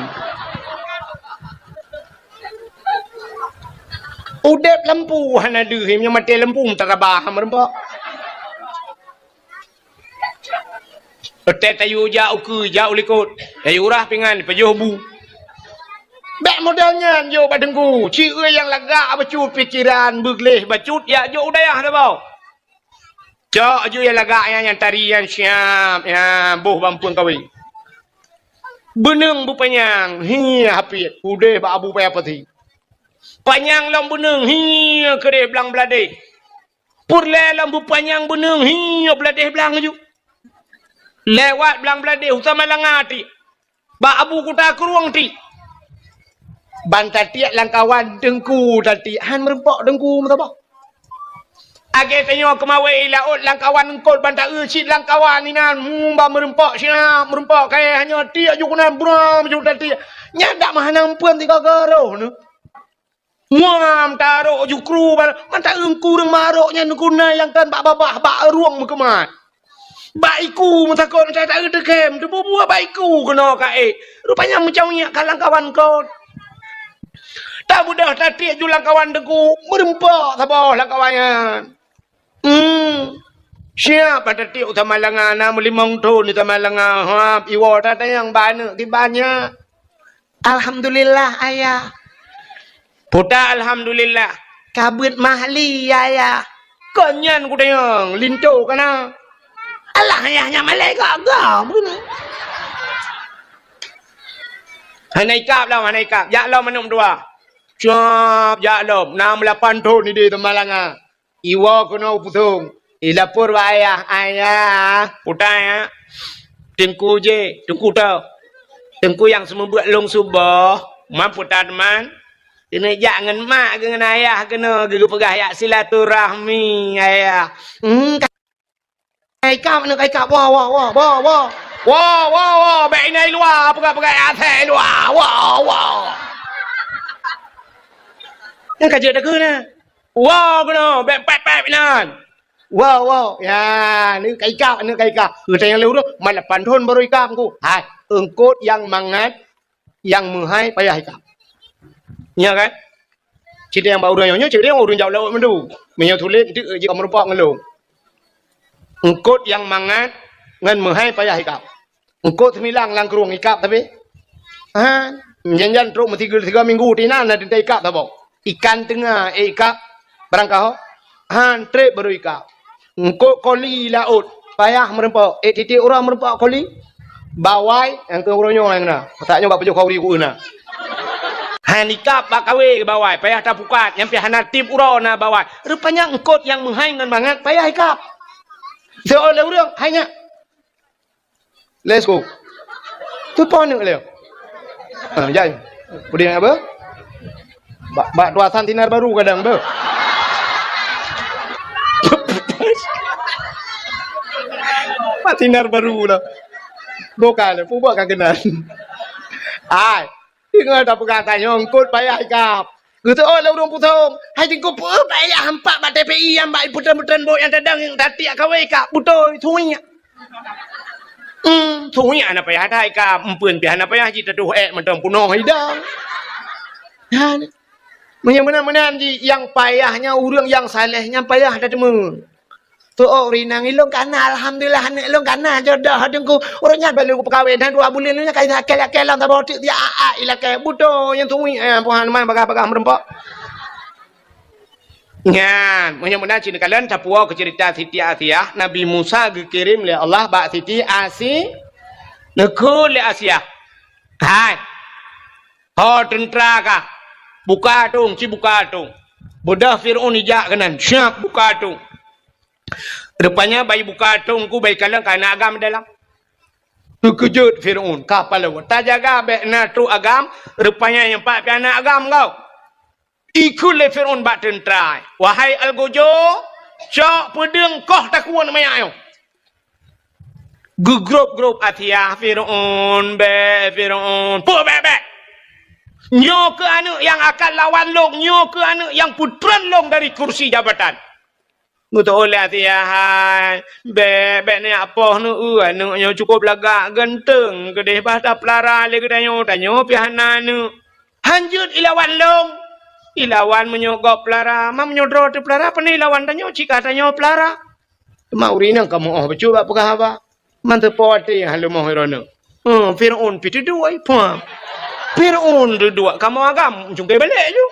Udeb lampu hana deuh, meunyoe maté lampu meutarabah meureumpok. Tée tayue jak ukeue, jak u likot, tayue rah pingan, pajoh bu. Bék model nyan jok bak teungku, ci-, nyang lagak bacut pikeran, beugleh bacut, jak jok u dayah saboh. Cok aju nyang lagak nyan, nyang tari nyan siap, nyan boh bak eumpeuen kawé. Beuneueng beupanyang, hi hapit, udeh bak Abu Paya Pati. Panyang lom beuneueng, hi keudeh blang bladeh. Peureulée lom beupanyang beuneueng, hi bladeh blang aju. Lewat blang bladeh, u Samalanga ti. Bak Abu Kuta Krueng ti. Ban tatiek lam kawan teungku tatiek, han meureumpok teungku meusaboh. Lagée tanyoe keumawé i laôt lam kawan eungkôt ban ta-eu cit lam kawan inan, hmm, ban meureumpok siat, meureumpok kayée hanyoe tiek ju keunan bram ju tatiek. Nyan dak meuhana eumpeuen sigoe-goe roh neuh. Muam tarok jukru bal, mantong ureuëng marok nyan guna nyang kan bak babah, bak rueng meukeumat. Bak iku meutakot, mantong taeu teukem, teububuet bak iku keunoe ka ék. Rupanya meucawueng nyak ka lam kawan kon. Tabeudôh tatiek ju lam kawan teungku, meureumpok saboh lam kawan nyan. Hmm. Siap bak tatiek u Samalanga, na meulimong thon di Samalanga. Hap, iwoe tatanyong bak aneuk kiban nyak. Alhamdulillah, Ayah. Peue ta alhamdulillah? Ka beuet mahli, Ayah. Kon nyan kutanyong, linto ka na. Alah, Ayah, nyan malée gaga, bunoe. Hana ikab lom, hana ikab. Jak lom aneuk meutuwah. Siap, jak lom. Na meulapan thon ideh Samalanga. Iwoe keunoe u Pusong. Ilapor bak ayah, "Ayah, peue ta, ya? Teungku jih, teungku toh. Teungku nyang seumeubeuet lôn suboh, man peue ta teuma?" Keuneuk jak ngon mak geuh ngon ayah keunoe geupeugah jak silaturahmi, ayah. Hmm, ka ikab, aneuk ka ikab. Woe, woe, woe, woe, woe. Woe, woe, woe, bèk inan i luwa, peugah-peugah asèe i luwa. Woe, woe. Nyan ka jeuet takheun na. Woe keunoe, bèk pèt-pèt inan. Woe, woe. Ya, aneuk ka ikab, aneuk ka ikab. Geutanyong lé ureueng, "Mat lapan thon barô ikab, Teungku?" "Hai, eungkôt nyang mangat, nyang meuhai payah ikab." Nya kan? Cit nyang bak ureueng nyoe, cit nyang ureueng jak laôt meundu. Meunyoe sulet, eunteuk jeuet meurumpok ngon lôn. Eungkôt nyang mangat ngon meuhai payah ikab. Eungkôt seumilang lam krueng ikab tapi. Ha, jan-jan trok meusigoe-sigoe minggu tinan na teuntèe ikab saboh. Ikan teunga, eh, ikab barangkaho. Han trép barô ikab. Eungkôt koli laôt, payah meurumpok. Eh, tieb-tieb uroe meurumpok koli. Bawai, nyang keu uroe nyoe nyang na. Masa nyoe bak pajoh khauri ku na. Han ikab bak kawé bawai, payah tapukat, nyang pih hana tieb uroe na bawai. Rupanya eungkôt nyang meuhai ngon mangat payah ikab. Seuôt lé ureueng, hai nyak. Let's go. Teupeue aneuk lé. Ha, jai. Udeh nak apa? Bak, bak tuasan sinar baru kadang apa? Bak sinar baru lah. Bukan, pubak ka kenal. Ai. Ingat dah peugah tanyoe eungkôt payah ikab. Geuseuôt lé ureueng pusong. Hai Teungku, peue payah hampak bak T P I nyang bak putreun-putreun bot nyang tadong nyang tatiek kawé ikab. Beutôi, suwiek. Hmm, suwiek hana payah that ikab. Empeuen pih hana payah jih tatuh ék mantong punoh idang. Nyan. Meunyoe meunan-meunan jih, nyang payah nyan ureueng nyang saleh nyan payah that teuma. Tu'oh rinang ilôn kana, alhamdulillah, aneuk lôn kana jodoh Teungku. Ureueng nyan baru peukawén, dan dua buleuen nyan ka ilakée-lakée lam saboh teuk dia a-a ilakée. Beutôi nyang tumi, eh, Tuhan, man bagah-bagah meureumpok. Nyan, meunyoe meunan cit neukalon tapuwoe keu ceurita Siti Asiah, Nabi Musa geukirém lé Allah bak Siti Asi-, neukheun lé Asiah. Hai, ho teuntra kah, buka atong, ci buka atong. Beudôh Fir'aun ijak keunan, siap buka atong. Rupanya bai buka atong ku bai kalon ka na agam dalam. Teukeujot Fir'aun, ka palau. Tajaga bèk na trok agam, rupanya nyang pat pih na agam kau. Ikheun lé Fir'aun bak teuntra, "Wahai algojo, cok peudeueng koh takue manyak nyoe." Geugrôp-grôp Asiah, "Fir'aun, bèk, Fir'aun. Peue bèk-bèk? Nyoe keuh aneuk nyang akan lawan lôn, nyoe keuh aneuk nyang peutreun lôn dari kursi jabatan." Geuteu'oh lé Asiah, "Hai, bèk, bèk neujak poh neueu, aneuk nyoe cukôp lagak ganteng, keudeh bah tapeulara lé geutanyoe, tanyoe pih hana aneuk. Han jeuet ilawan lôn. Ilawan meunyoe gob peulara, ma meunyoe droe teupeulara, pane ilawan tanyoe, cit ka tanyoe peulara." Teuma ureueng inong ka meu-oh bacut bak peugah haba. Man teupeue watèe han leumoh droeneuh. Hmm, Fir'aun pih teuduek, pah. Fir'aun teuduek kamoe agam, cungkai balek ju.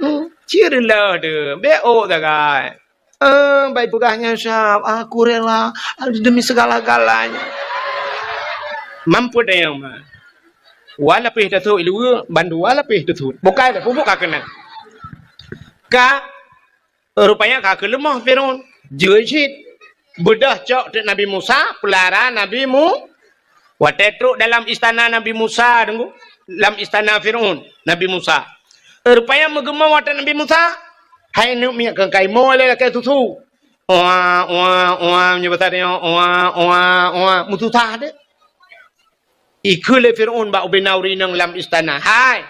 Hmm, cit reuloh teuh, bèk ôk sagai. Eh, bai peugah nyan siap, "Aku rela demi segala-galanya." Mampu dayang ma. Wa lapéh tasut iluwa, bandua lapéh tasut. Bukai dah, pupuk ka keunan. Ka Rupanya ka keu leumoh Fir'aun. Jeuet cit. Beudôh cok teuk Nabi Musa, peulara Nabi Mu-, watèe trok dalam istana Nabi Musa, deungoe, lam istana Fir'aun, Nabi Musa. Rupanya meugeumong watèe Nabi Musa, hai neuk miet keu kaimoe lé lakèe susu. Oa, oa, oa, meunyoe basa tanyoe, oa, oa, oa, meususah deh. Ikheun lé Fir'aun bak ubena ureueng inong lam istana, "Hai,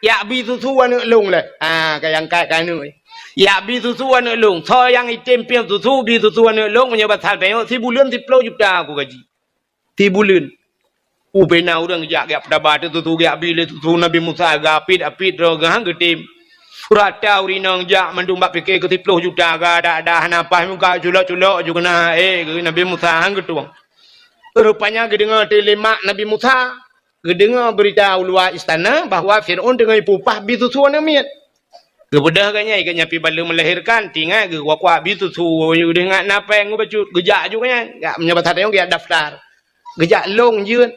jak bi susu aneuk lôn lé." Ah, ka nyang kat keu aneuk. "Jak bi susu aneuk lôn. Soe nyang item piep susu, bi susu aneuk lôn, meunyoe basa tanyoe, sibuleuen siplôh juta aku gaji. Sibuleuen." Ubena ureueng jak, jak peutaba teuk susu, jak bi lé susu Nabi Musa, geuapit-apit droe geuh han geutem. Rata ureueng inong jak mandum bak pike keu siplôh juta, gada-ada hana paih muka culok-culok ju keunan, eh, Nabi Musa han geutueng. Rupanya geudeungoe teuk lé mak Nabi Musa, geudeungoe beurita u luwa istana bahwa Fir'aun teungoh jipeupah bi susu aneuk miet. Geubeudôh geuh nyan, geuh nyan pih ban lheueh meulahirkan, teuingat geuh kuak-kuak bi susu, geuh ingat na péng geuh bacut, geujak ju geuh nyan. Meunyoe basa tanyoe geujak daftar. Geujak lôn jeuet,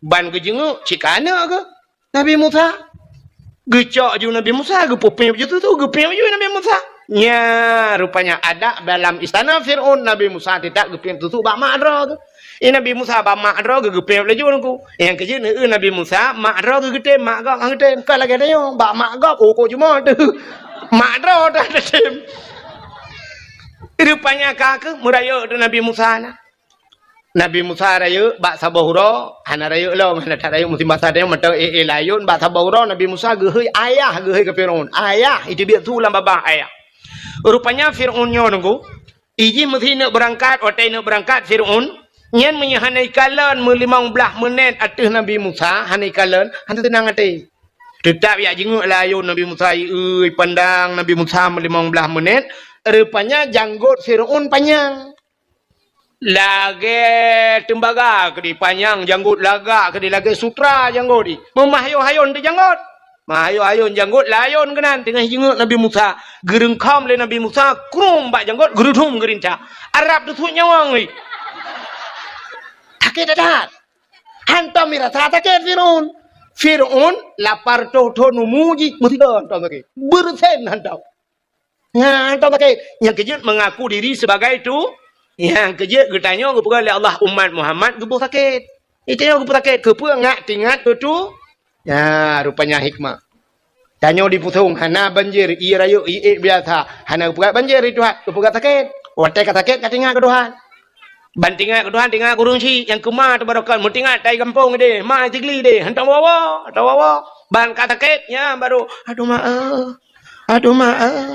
ban geujeungeuk cit ka aneuk geuh. Nabi Musa. Geucok ju Nabi Musa, geupeupéng ju susu, geupiep ju Nabi Musa. Nya, rupanya adat dalam istana Fir'aun, Nabi Musa teutap geupiep susu bak mak droe geuh. Eh, Nabi Musa bak mak droe geugeupéb laju nungku. Nyang keujeuet neueu Nabi Musa, mak droe geugeutem, mak gob han geutem. Kon lagèe tanyoe, bak mak gob, oh, kok jumoe teuh. Mak droe dah teutem. Rupanya ka keuh meurayeuk teuh Nabi Musa na. Nabi Musa rayeuk bak saboh uroe, hana rayeuk lom, hana that rayeuk musim basa tanyoe, mantong éh-éh layôn bak saboh uroe Nabi Musa geuhôi ayah, geuhôi keu Firaun. Ayah, itu biasa su lam babah ayah. Rupanya Firaun nyoe nungku, Ijih meusineuk beurangkat, watèe neuk beurangkat Fir'aun, nyan meunyoe hana ikalon meulimong blaih meunét ateueh Nabi Musa, hana ikalon, hana teunang até. Teutap jak jingeuk layôn Nabi Musa, ieu, ipandang Nabi Musa meulimong blaih meunét, rupanya janggot Fir'aun panyang. Lagèe teumbaga keudéh panyang janggot, lagak keudéh lagèe sutra janggot jih. Meumah hayôn-hayôn teuh janggot. Mah hayôn-hayôn janggot layôn keunan teungoh jingeuk Nabi Musa. Geureungkhom lé Nabi Musa, krum bak janggot, geurudum geurintak. Arab teusuet nyawöng jih. Sakét that-that. Hantom mirasa sakét Fir'aun. Fir'aun lapan reutôh thon umu jih, meusigoe hantom sakét. Beureusen hantom. Nyan hantom sakét. Nyang keujeuet mengaku diri sebagai tu, nyang keujeuet geutanyoe geupeugah lé Allah umat Muhammad geuboh sakét. Geutanyoe geuboh sakét, keupeue ngak teuingat keu tu? Nyan rupanya hikmah. Tanyoe dipusong, hana banjir, ié rayeuk, ié ék biasa. Hana geupeugah banjir di Tuhan, geupeugah sakét. Watèe ka sakét, ka teuingat keu Tuhan. Ban teuingat keu Tuhan, teuingat keu ureueng chik nyang keuma teubarokat, meuteuingat tai gampông deh, ma Sigli deh, hantom woe-woe, hantom woe-woe. Ban ka sakét, nyan baru, "Aduh, ma, eh. Aduh, ma, eh.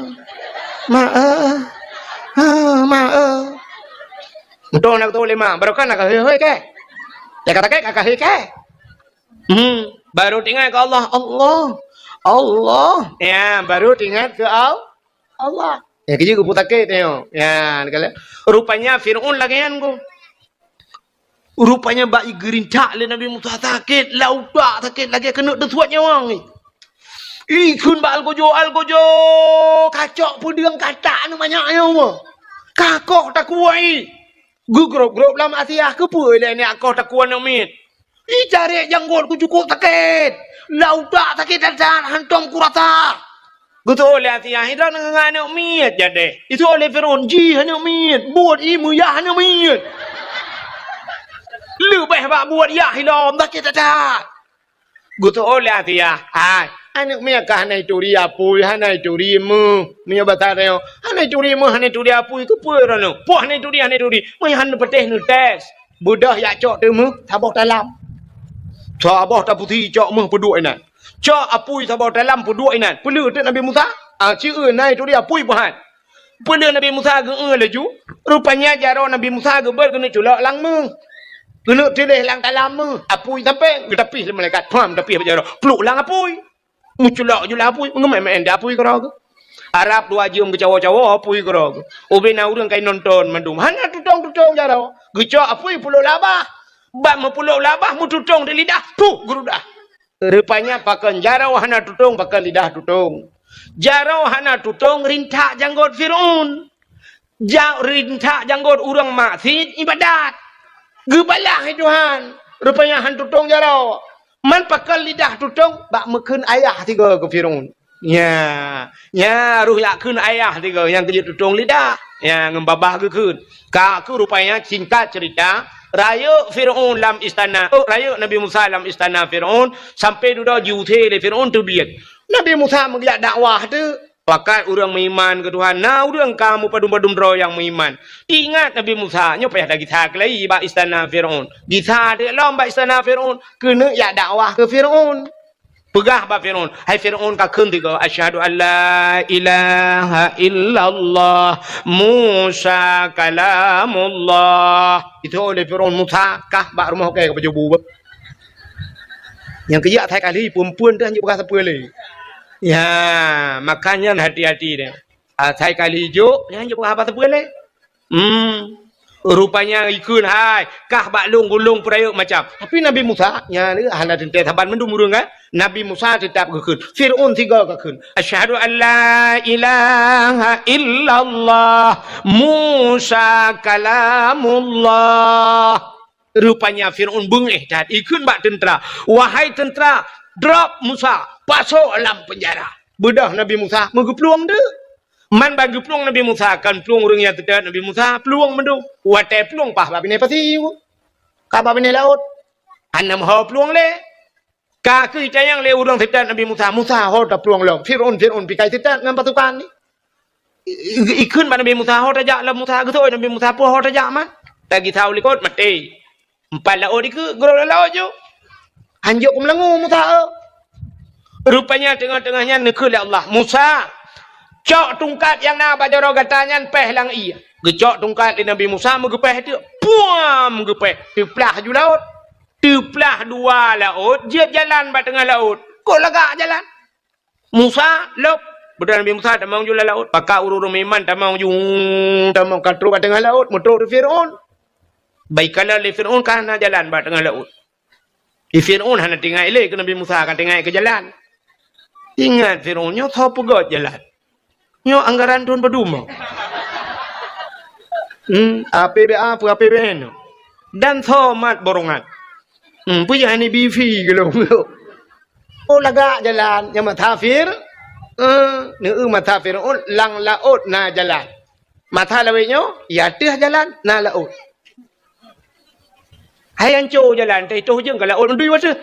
Ma, eh. Ah, ma, eh." Mantong na geutôh lé ma, barokat na ka hôi-hôi kèe. Nyang ka sakét ka hôi kèe. Hmm, baru teuingat keu Allah, Allah, Allah. Ya, baru teuingat keu Al-, Allah. Ya, keujeuet geupeusakét nyoe. Ya, rupanya Fir'aun lagèe nyan ku. Rupanya bak igeurintak lé Nabi Musa sakét, lam utak sakét lagèe keuneuk teusuet nyawöng jih. Ikheun bak algojo, "Algojo, kacok peudeueng katak aneuk manyak nyoe." Kakoh takue jih. Geugrôp-grôp lam asiah, keupeue ilèe nyak koh takue aneuk miet. Icarek janggot ku cukôp sakét. Lam utak sakét that-that, hantom kurasa. Geutôh lé asiah, "Droeneuh ngon aneuk miet jadeh." Geutôh lé Fir'aun, "Jih aneuk miet, buet ié meuyah aneuk miet." Leubeh bak buet yah ilom, sakét that-that. Geutôh lé asiah, "Hai, aneuk miet ka hana ituri apui, hana ituri méuh." Meunyoe basa tanyoe, "Hana ituri méuh, hana ituri apui, keupeue droeneuh? Poh hana ituri, hana ituri." Meunyoe hana neupatéh neutés. Beudôh jak cok teumeuh saboh talam. Saboh tapusi cok méuh peuduek inan. Cok apui saboh talam peuduek inan. Peuleueh teuk Nabi Musa, "Ah, ci eu na ituri apui peuhat." Peuleueh Nabi Musa geu-eu laju, rupanya jaroe Nabi Musa geubeuet keuneuk culok lam méuh. Keuneuk tuléh lam talam méuh, apui sampéng, geutapih lé malaikat. Pham, tapih bak jaroe, pluk lam apui. Meuculok ju lam apui, meungeumé-mé di apui keudroe geuh. Arab dua jeuem geucawoe-cawoe apui keudroe geuh. Ubé na ureueng ka inonton mandum. Hana tutong-tutong jaroe. Geucok apui peuplôk lam babah. Bak meupeuplôk lam babah, meututong di lidah, puh, geurudah. Rupanya pakon jaroe hana tutong, pakon lidah tutong. Jaroe hana tutong rintak janggot Fir'aun. Ja-, rintak janggot ureueng maksiet ibadat. Geubalah lé Tuhan. Rupanya han tutong jaroe. Man pakon lidah tutong bak meukheun ayah sigoe keu Fir'aun. Nya, nya roh jak kheun ayah sigoe nyang keujeuet tutong lidah. Nya ngon babah geukheun. Ka keuh rupanya singkat cerita, rayeuk Fir'aun lam istana, oh, rayeuk Nabi Musa lam istana Fir'aun, sampai dudoe jiusé lé Fir'aun teubiet. Nabi Musa meugeuyak dakwah teuk. Pakat ureueng meuiman keu Tuhan, na ureueng ka meupadum-padum droe nyang meuiman. Ingat Nabi Musa, nyoe payah gisa keulai bak istana Fir'aun. Gisa teuk lom bak istana Fir'aun, keuneuk jak dakwah keu Fir'aun. Peugah bak Fir'aun, "Hai Fir'aun, kakheun sigoe, 'Asyhadu an la ilaha illallah, Musa kalamullah.'" Itu oleh Fir'aun, "Musa, kah bak rumoh kèe ka pajoh bu." Nyang keujak asai kali, phon-phon teuh hanjeuet peugah sapeue lé. Ya, makanya hati-hati deh. Asai kali jok, nyan jeuet peugah haba sapeue lé. Hmm. Rupanya ikheun hai, kah bak lôn gulong peurayeuk macam. Tapi Nabi Musa, nyan hana teuntèe saban mandum ureueng kan. Nabi Musa teutap geukheun. Fir'aun sigoe geukheun. "Asyhadu an la ilaha illallah, Musa kalamullah." Rupanya Fir'aun beungéh that, ikheun bak teuntra, "Wahai teuntra, drop Musa, pasoe lam peunjara." Beudôh Nabi Musa meugeuplueng deuk. Man ban geuplueng Nabi Musa, kon plueng ureueng nyang teutot Nabi Musa, plueng mandum. Watèe plueng paih bak binéh pasi. Ka bak binéh laôt. Hana meuho plueng lé. Ka keuh itanyong lé ureuëng seutat Nabi Musa, "Musa, ho taplueng lom. Fir'aun, Fir'aun pikai seutat ngon pasukan ni. I, i, ikheun bak Nabi Musa, ho tajak lom Musa, geusoe Nabi Musa, peue ho tajak man?" Tagisa u likot, maté. Empat laôt dikeue, geurok lam laôt ju. Hanjeuet keu meulangue Musa, eh. Rupanya teungoh-teungoh nyan neukheun lé Allah, "Musa, cok tungkat nyang na bak jaroe gata nyan péh lam ié." Geucok tungkat lé Nabi Musa, meugeupéh teuk. Puam! Geupéh. Teuplah ju laôt. Teuplah dua laôt, jeuet jalan bak teungoh laôt. Kok lagak jalan? Musa, lôb. Beudôh Nabi Musa tamong ju lam laôt. Pakat ureuëng-ureuëng meuiman tamong ju, tamong ka trok bak teungoh laôt, meutrok di Fir'aun. Bak ikalon lé Fir'aun ka hana jalan bak teungoh laôt. Di Fir'aun hana teuingat lé keu Nabi Musa, ka teuingat keu jalan. Ingat Fir'aun nyoe soe peugöt jalan. Nyoe anggaran thon padum. Hmm, A P B A, peue A P B N. Dan soe mat borongan. Hmm, peue nyang hana B V golom. Oh, lagak jalan, nyang meutasafir. Eh, neu meutasafir, oh, lam laôt na jalan. Masa lawét nyoe, ya teuh jalan, na laôt. Hai anco jalan, teuh toh jeung ka laôt meudui wateuh.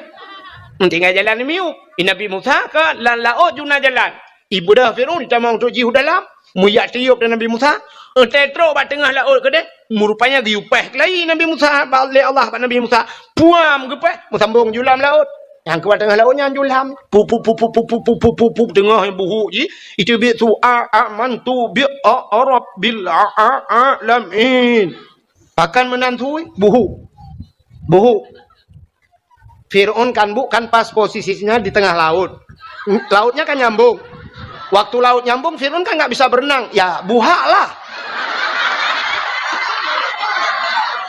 Tinggai jalan miyueb. I Nabi Musa ka lam laôt ju na jalan. Ibeudôh Fir'aun tamong trok jih u dalam, meuyak tiôb dan Nabi Musa. Teuh trok bak teungoh laôt keudeh, meurupanya geuyue péh keulayi Nabi Musa bak, lé Allah bak Nabi Musa. Puam geupéh, meusambong ju lam laôt. Nyang keu bak teungoh laôt nyan ju lam. Pup, pup, pup, teungoh buhuk jih. Itu biet su a, amantu bi a, a, rabbil a, a, alamin. Pakon meunan sui, buhuk. Buhuk. Fir'aun kan bu-, kan pas posisinya di tengah laut. Lautnya kan nyambung. Waktu laut nyambung, Fir'aun kan nggak bisa berenang. Ya, buhak lah.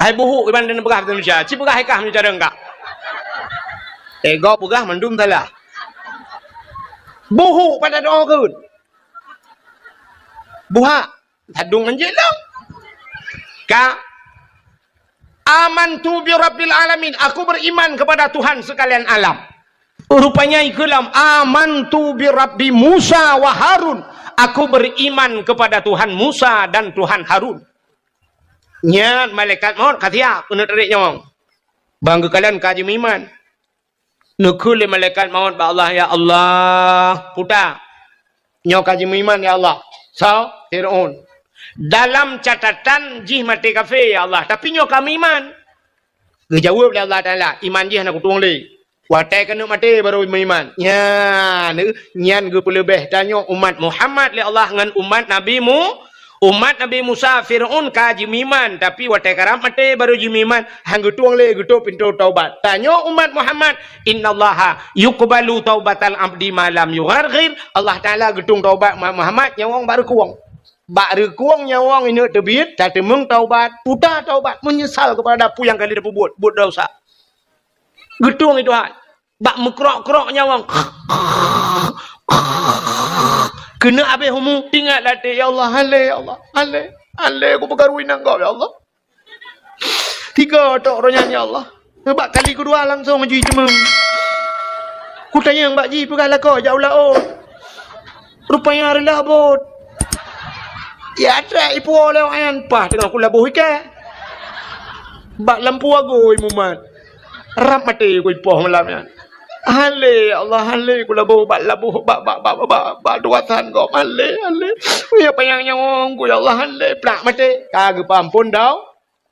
Hai buhuk, iban dan peugah Indonesia. Ci peugah ikah meucara enggak. Eh, gop peugah mandum salah. Buhuk pada doa keun. Buhak. Sadung anjeuk lom. Ka. Amantu bi rabbil alamin. Aku beriman kepada Tuhan sekalian alam. Rupanya ikeu lom, "Amantu bi Rabbi Musa wa Harun." Aku beriman kepada Tuhan Musa dan Tuhan Harun. Nyan malaikat maut ka siap keuneuk tarék nyawöng. Ban geukalon ka jimeuiman. Neukheun lé malaikat maut bak Allah, "Ya Allah, puta, nyoe ka jimeuiman, ya Allah." Soe? Fir'aun. "Dalam catatan jih maté kafé, ya Allah, tapi nyoe ka meuiman." Geujaweueb lé Allah Taala, "Iman jih hana kutueng lé. Watée keuneuk maté barô meuiman." Nyan, nyan geupeuleubeh tanyoe umat Muhammad lé Allah ngon umat Nabi Mu-, umat Nabi Musa. Fir'aun ka jimeuiman, tapi watée karab maté barô jimeuiman, han geutueng lé geutôp pintoe taubat. Tanyoe umat Muhammad, "Innallaha yuqbalu taubatal abdi ma lam yugharghir." Allah Taala geutueng taubat umat Muhammad nyawöng bak reukueng. Bak reukueng nyawöng ineuk teubiet, tateumeung taubat, puta taubat, meunyeusal keupada peue nyang ka lheueh tapeubuet, buet desya. Geutueng lé Tuhan. Bak meukrok-krok nyawöng. Keuneuk habéh umu, ingat latée, "Ya Allah, han lé, ya Allah, han lé, han lé, kupeukaru inong gob, ya Allah." Tiga tok roh nyan, ya Allah. Bak kali keudua langsong jiteumeung. Kutanyong bak jih peugah lakoe jak u laôt. Rupanya reulah bot. Ya, trek ipuwoe lé awak nyan, paih teungoh kulaboh iké. Bak lampu agui mumat. Rab maté kuipoh malam nyan. Han lé, ya Allah, han lé kulaboh bak laboh, bak, bak, bak, bak, bak, bak tugasan gob, han lé, han lé. Ya panyang nyawöng ku, ya Allah, han lé, plak maté. Ka geupeuamphon tau.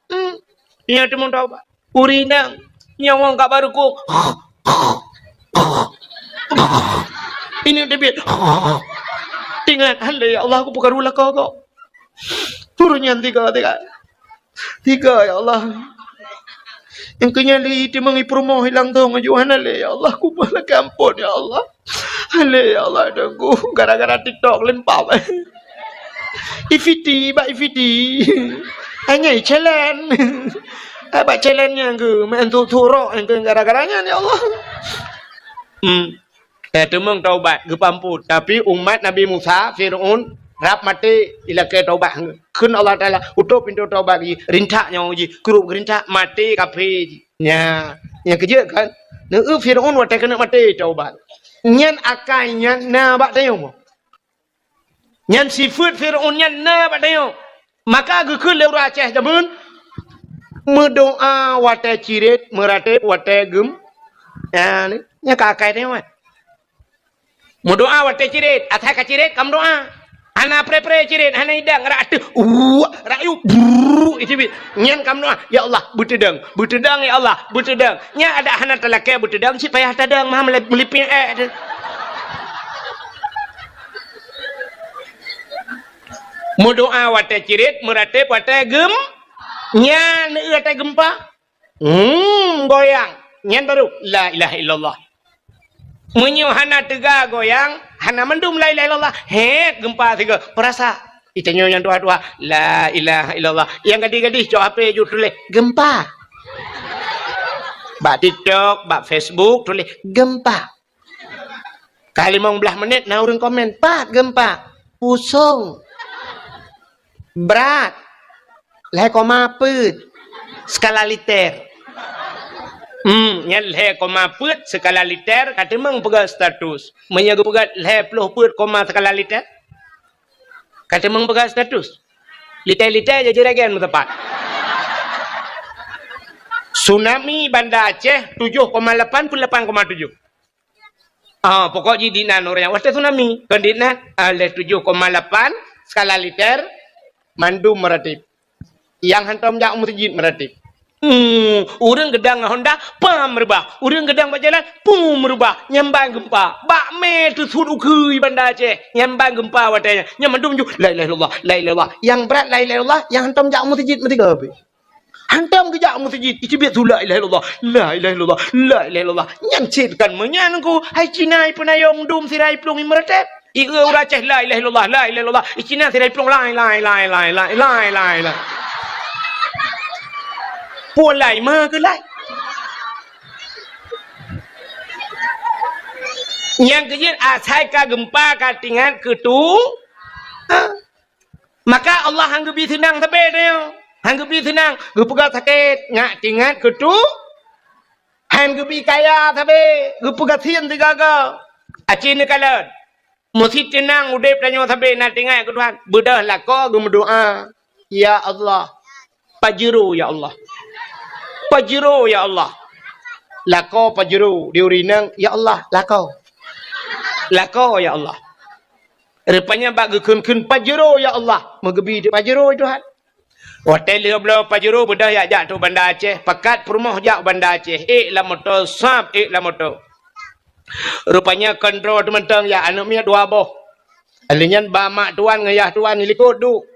Hmm. Nyang teumeung taubat. Ureueng inong, nyawöng ka bak reukueng. Ineuk teubiet. Ingat, han lé, ya Allah, kupeukaru lakoe gob. Ureueng nyan tiga, tiga. Tiga, ya Allah. Nyang keu nyan lé teumeung ipeurumoh ilang dong aju, hana lé, ya Allah, kupeulakée amphon, ya Allah. Han lé, ya Allah, Teungku, gara-gara TikTok lempap. Ifiti, bak ifiti. Hanya challenge. Bak challenge nyang keu, main tu turok nyang keu gara-gara nyan, ya Allah. Hmm. Eh, teumeung taubat, geupeuamphon. Tapi umat Nabi Musa, Fir'aun, rab maté, ilakée taubat. Kheun Allah Taala, "Utôp pintoe taubat jih, rintak nyawöng jih, krup geurintak, maté kafé jih." Nya, nyang keujeuet kan? Neu Fir'aun watée keuneuk maté taubat. Nyan akai nyan na bak tanyoe. Nyan sifeuet Fir'aun nyan na bak tanyoe. Maka geukheun lé ureueng Aceh jameun, Meudoá watée cirét, meuratéb watée gem-, ya, ni, nyan ka akai teuh, wan. Meudoá watée cirét, asai ka cirét ka meudoá. Hana pré-pré cirét, hana idang, rak ateueh, uh, rak yub, brrr, itu bi. Nyan ka meudoá, "Ya Allah, beuteudong, beuteudong ya Allah, beuteudong." Nyan adak hana talakée beuteudong, cit payah tadong, mah meulip-, meulipéng ék teuh. Meudoá watée cirét, meuratéb watée gem-, nyan watée geumpa. Hmm, goyang. Nyan baru, "La ilaha illallah." Meunyoe hana teuga goyang, hana mandum la ilaha illallah. Hét, geumpa sigoe. Peurasa. Itanyoe nyang tuha-tuha, "La ilaha illallah." Nyang gadih-gadih, cok H P ju tuléh, "Geumpa." Bak TikTok, bak Facebook, tuléh, "Geumpa." Ka limong blaih menit na ureuëng komen, "Pat geumpa?" "Pusong." "Brat?" "Lhée koma peuet skala liter." Hmm, nyan lhée koma peuet skala liter ka teumeung peugah status. Meunyoe geupeugah lhée ploh peuet koma skala liter, ka teumeung peugah status. Liter-liter jih juragan meuteumpat. Tsunami Banda Aceh tujoh koma lapan peuet lapan koma tujoh. Ah, pokok jih dinan ureuëng watée tsunami. Kon dinan, ah, lhée tujoh koma lapan skala liter, mandum meuratéb. Nyang hantom jak u meuseujid meuratéb. Hmm, ureuëng geudang ngon honda, pam reubah. Ureuëng geudang bak jalan, pum reubah. Nyan ban geumpa. Bak mé teusuet ukeue Banda Aceh. Nyan ban geumpa watée nyan. Nyan mandum ju, "La ilaha illallah, la ilaha illallah." Nyang brat la ilaha illallah, nyang hantom jak u meuseujid meusigoe pih. Hantom geujak u meuseujid, iteubiet su la ilaha illallah, la ilaha illallah, la ilaha illallah. Nyan cit kan meunyan ku, hai Cina ipeunayong dum sira iplueng imeuratéb. Ieu ureuëng Aceh la ilaha illallah, la ilaha illallah. I Cina sira iplueng lai, lai, lai. Puan lai, ma keu lai. Nyang keujeuet asai ka geumpa ka teuingat keu tu. Ha? Maka Allah han geubi seunang sabe tanyoe. Han geubi seunang, geupeugah sakét, ngat teuingat keu tu. Han geubi kaya sabe, geupeugah sien sigaga. Aci neukalon. Meusi teunang udeb tanyoe sabe na teuingat keu Tuhan. Beudôh lakoe geumeudoá, "Ya Allah, pajero ya Allah. Pajero ya Allah." Lakoe pajero, di ureuëng inong, "Ya Allah, lakoe. Lakoe ya Allah." Rupanya bak geukheun-kheun pajero ya Allah, meugeubi di pajero Tuhan. Watée lheueh bloe pajero beudôh jak-jak tu Banda Aceh, pakat peurumoh jak Banda Aceh, ék lam moto, sab ék lam moto. Rupanya kontrol teuh mantong jak aneuëk miet dua boh. Alheuh nyan ba mak tuan ngon yah tuan likot duek.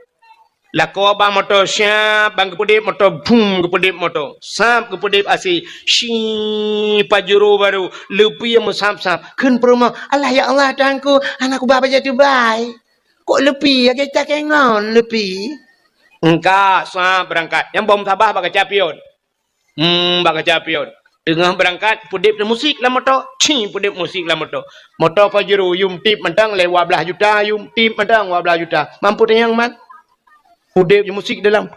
Lakoe ba moto siab, ban geupeudeb moto, bum, geupeudeb moto. Sab geupeudeb asai, shi, pajero baru, leupie meusab-sab. Kheun peurumoh, "Alah ya Allah Tuhanku, hana kuba bajée tubai. Kok leupie lagée cakée ngon leupie?" Engka sab beurangkat. Nyang bom sabah bak kaca pion. Hmm, bak kaca pion. Teungoh beurangkat, peudeb musik lam moto. Ci, peudeb musik lam moto. Moto pajero yum tip mantong lé dua blaih juta, yum tip mantong dua blaih juta. Mampu teunyang man? Peudeb musik dalam.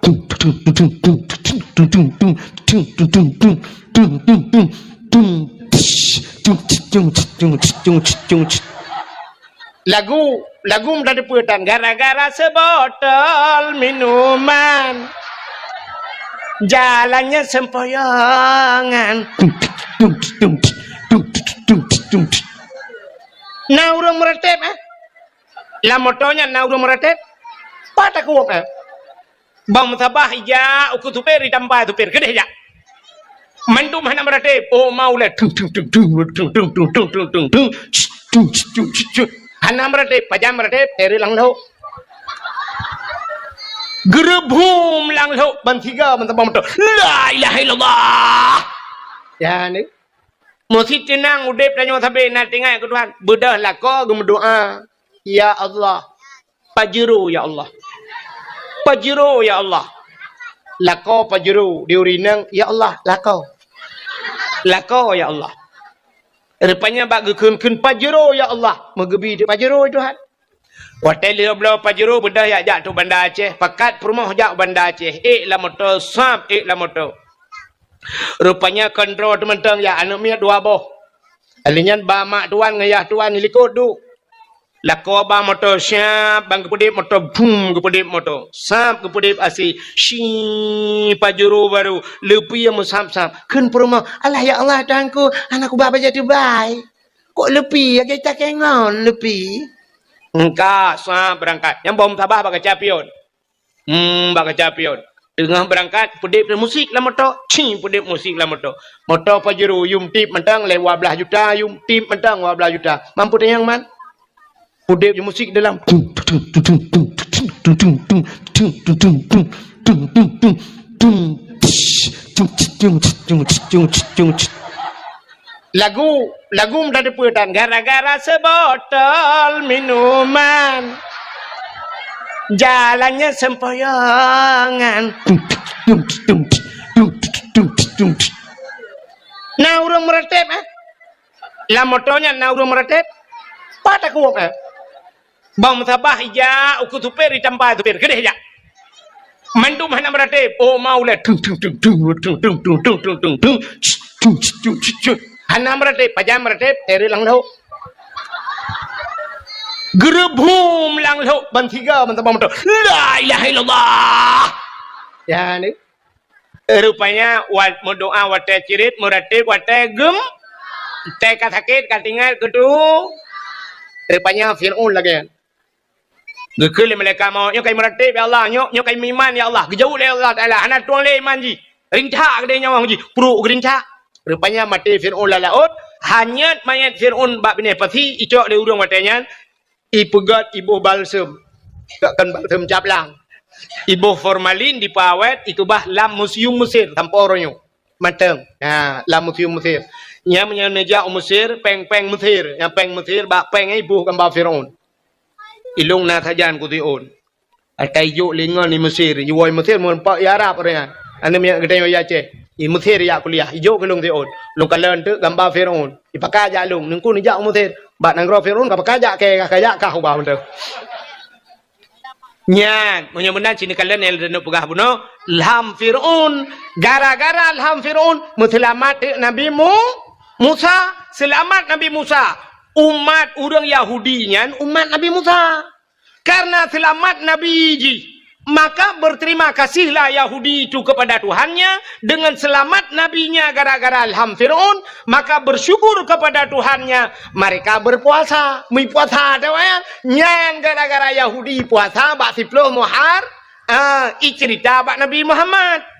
Lagu, lagu meutateupeue tan, gara-gara seubotol minuman, jalannya sempoyongan. Na ureuëng meuratéb, eh? Lam moto nyan na ureuëng meuratéb? Pat takot, eh? Bang meusabah ijak ukeue supir, itambai supir, keudeh jak. Mandum hana meuratéb. Oh, mau lé. Tung, tung, tung, tung. Hana meuratéb, pajan meuratéb, teureuk lam lhok. Geureubhum lam lhok, ban siga, ban sabah moto. La ilaha illallah. Ya, ni. Meusi teunang udeb tanyoe sabe na teuingat keu Tuhan. Beudôh lakoe geumeudoá, "Ya Allah, pajero ya Allah. Pajero ya Allah." Lakoe pajero, di ureuëng inong, "Ya Allah, lakoe. Lakoe ya Allah." Rupanya bak geukheun-kheun pajero ya Allah, meugeubi di pajero Tuhan. Watée lheueh bloe pajero beudôh jak-jak tu Banda Aceh, pakat peurumoh jak Banda Aceh, ék lam moto, sab ék lam moto. Rupanya kontrol teuh mantong jak aneuëk miet dua boh. Alheuh nyan ba mak tuan ngon yah tuan likot duek. Lakoe ban moto, siap, ban geupeudeb moto, bum, geupeudeb moto. Sab, geupeudeb asèe, shi, Pajero barô, leupie meusab-sab. Kheun peurumoh, "Alah, ya Allah, Tuhanku, hana kuba bajèe tubai. Kok leupie, lagèe takèe ngon leupie?" Engka, sab, beurangkat. Nyang boh musabah bak kaca pion. Hmm, bak kaca pion. Teungoh beurangkat, peudeb musik lam moto. Ci, peudeb musik lam moto. Moto Pajero, yum tip mantong lé dua blaih juta, yum tip mantong dua blaih juta. Mampu tanyong man? Peudeb musik dalam. Lagu, lagu mudah dipeue tan, gara-gara seubotol minuman, jalannya sempoyongan. Na ureueng meuratéb, eh? Lam moto nyan na ureueng meuratéb? Pat takeuwok, eh? Bang meusabah ijak ukeue supir, itampa supir, keudeh jak. Mandum hana meuratéb. Oh, mau lé. Tung, tung, tung. Hana meuratéb. Pajan meuratéb, teureuk lam lhok. Geureubum lam lhok, ban tiga ban tabang moto. La ilaha illallah. Ya, ni. Rupanya, wa-, meudoa watèe cirit, meuratéb watèe gem-, watèe ka sakét, ka tinggai, keutu. Rupanya, Fir'aun lagèe nyan. Geukheun lé malaikat maut, "Nyoe ka imeuratéb, ya Allah. Nyoe, nyoe ka imeuiman, ya Allah." Geujaweueb lé Allah Taala, "Hana tueng lé iman jih. Rincak keudéh nyawöng jih." Pruet geurincak. Rupanya maté Fir'aun lam laôt, hanyut manyét Fir'aun bak binéh pasi, icok lé ureueng watèe nyan, ipeugöt iboh balsem. Kon balsem, caplang. Iboh formalin, dipeuawét, ikeubah lam museum Mesir sampoe uroe nyoe. Mantong. Ha, lam museum Mesir. Nyan meunyoe neujak u Mesir, péng-péng Mesir. Nyang péng Mesir, bak péng nyan iboh gamba Fir'aun. Ilôn na sajan ku siôn. Ata ijok lé ngon i Mesir, iwoe i Mesir meureumpok i Arab ureueng nyan. Aneuk miet geutanyoe i Aceh. I Mesir ijak kuliah, ijok keu lôn siôn. Lôn kalon teuk gamba Fir'aun. Ipakat jak lôn, neungku neujak u Mesir. Bak nanggroe Fir'aun ka pakat jak kèe, ka jak kah ubah mantong. Nyan, meunyoe meunan cit neukalon nyang lôn peugah bunoe, lham Fir'aun. Gara-gara lham Fir'aun, meuseulamat teuk Nabi Mu-, Musa. Seulamat Nabi Musa. Umat ureueng Yahudi nyan umat Nabi Musa. Karena seulamat Nabi jih, maka berterima kasihlah Yahudi itu kepada Tuhannya dengan selamat nabinya gara-gara lham Fir'aun, maka bersyukur kepada Tuhannya, mereka berpuasa. Meupuasa, tahu ya? Nyan gara-gara Yahudi puasa bak siploh Muhar-, ah, icerita bak Nabi Muhammad.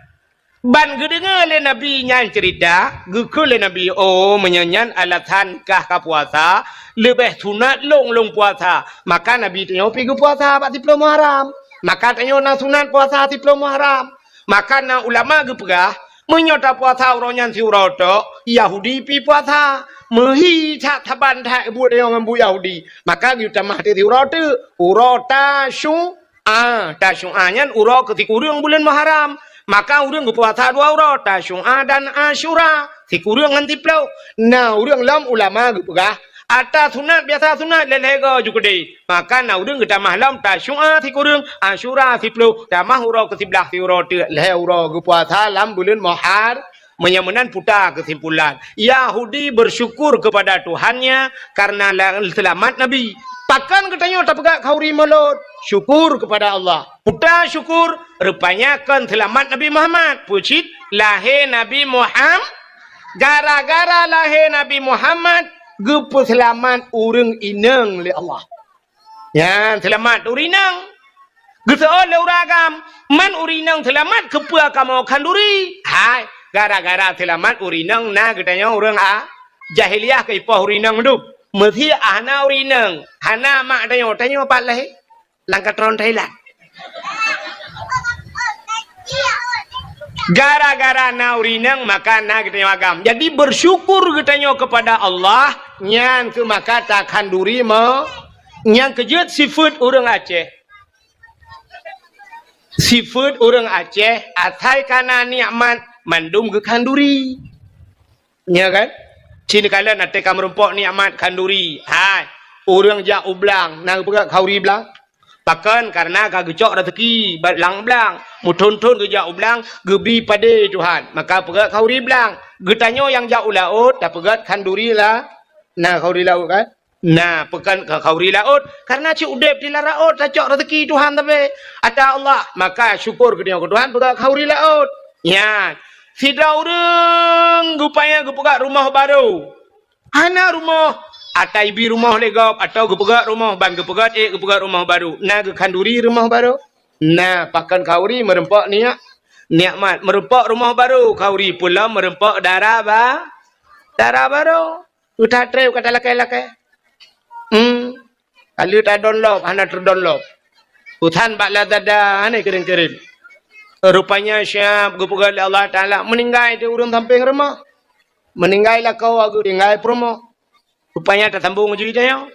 Ban geudeungoe lé Nabi nyan ceurita, geukheun lé Nabi, "Oh, meunyoe nyan alasan kah ka puasa, leubeh sunat lôn lôn puasa." Maka Nabi tanyoe pi geupuasa bak siploh Muharram. Maka tanyoe na sunat puasa siploh Muharram. Maka na ulama geupeugah, meunyoe tapuasa uroe nyan siuroe tok, Yahudi pi puasa. Meuhi that saban that buet tanyoe ngon buet Yahudi. Maka geutamah teuk siuroe teuk, uroe Tasyu-, A, Tasyu'a nyan uroe keu sikureueng buleuen Muharram. Maka ureueng geupuasa dua uroe, Tasyu'a dan Asyura, sikureueng ngon siploh. Na ureueng lom ulama geupeugah, ata sunat biasa sunat lhèe-lhèe go ju keudéh. Maka na ureueng geutamah lom Tasyu'a sikureueng, Asyura siploh, tamah uroe keu siblaih siuroe teuk lhèe uroe geupuasa lam buleuen Muhar-, Meunyoe meunan puta keusimpulan, Yahudi bersyukur kepada Tuhannya karena la-, seulamat Nabi. Pakon geutanyoe tapeugah khanduri mulod? Syukur kepada Allah. Puta syukur, rupanya kon seulamat Nabi Muhammad. Peue cit? Lahé Nabi Muham-, gara-gara lahé Nabi Muhammad, geupeuseulamat ureueng inong lé Allah. Nyan seulamat ureueng inong. Geuseuôt lé ureueng agam, man ureueng inong seulamat keupeue kamoe khanduri? Hai, gara-gara seulamat ureueng inong na geutanyoe ureueng a-, jahiliyah keu ipoh ureueng inong dum. Meusé hana ureueng inong, hana mak tanyoe, tanyoe pat lahé? Lam katron Thailand. Gara-gara na ureueng inong maka na geutanyoe agam. Jadi bersyukur geutanyoe kepada Allah, nyan keuh maka takhanduri mo-, Nyang keujeuet sifeuet ureueng Aceh. Sifeuet ureueng Aceh asai ka na nikmat mandum geukhanduri. Nya kan? Cit neukalon até ka meurumpok nikmat khanduri. Hai, ureueng jak u blang, na geupeugah khanduri blang? Pakon? Karena ka geucok raseuki bak lam blang. Meuthon-thon geujak u blang, geubi padé Tuhan. Maka peugah khanduri blang. Geutanyoe nyang jak u laôt, tapeugah khanduri la-, na khanduri laôt kan? Na, peugöt kha-, khauri laôt, kareuna cit udeb di lam laôt tacok raseuki Tuhan sabe. Ata Allah, maka syukur keu tanyoe keu Tuhan peugöt khauri laôt. Nyan, sidroe ureuëng geupaya geupeugöt rumoh barô. Hana rumoh, ata ibi rumoh lé gob, atawa geupeugöt rumoh, ban geupeugöt ék geupeugöt rumoh barô. Na geukhanduri rumoh barô? Na, pakon khauri meureumpok niat, nikmat, meureumpok rumoh barô, khauri peulom meureumpok dara ba-, dara barô. Uta treb ka talakée-lakée. Hmm. Ka lheueh tadonlop, hana teudonlop. Utan bak Lazada, hana kirém-kirém. Rupanya siab geupeugah lé Allah Taala, meuninggai di ureuëng sampéng rumoh. Meuninggai lakoe geuh tinggai peurumoh. Rupanya tasambong jih tanyoe.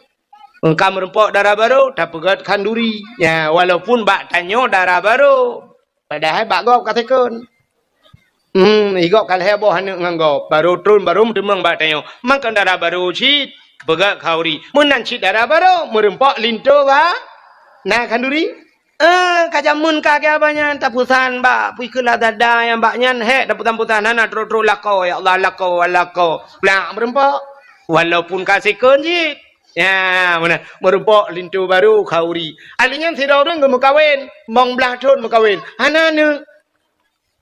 Ka meureumpok dara barô, tapeugöt khanduri. Ya, walaupun bak tanyoe dara barô. Padahai bak gob ka second. Hmm, i gob ka lhée boh aneuëk ngon gob. Barô tron, barô meuteumeung bak tanyoe. Mangkon dara barô cit, peugöt khauri. Meunan cit dara barô, meureumpok linto ba-, na khanduri. Eh, ka jameun ka keu abah nyan, tapeusan bak, pih keu Lazada nyang bak nyan, hék, tapeusan-peusan, hana trok-trok lakoe, ya Allah, lakoe, lakoe. Plak meureumpok. Walaupun ka second cit. Ya, meunan. Meureumpok linto barô khauri. Ahli nyan sidroe ureuëng geumeukawen, mong blaih thon meukawen. Hana aneuëk.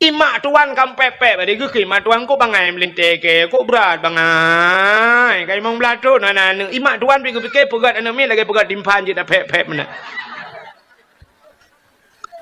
Imak tuan ka pép-pép, bari geukheun imak tuan kok bangai meulintée keu, kok brat bangai. Ka limong blaih thon hana aneuëk. Imak tuan pih geupike peugöt aneuëk miet lagée peugöt timphan jih tapép-pép meunan.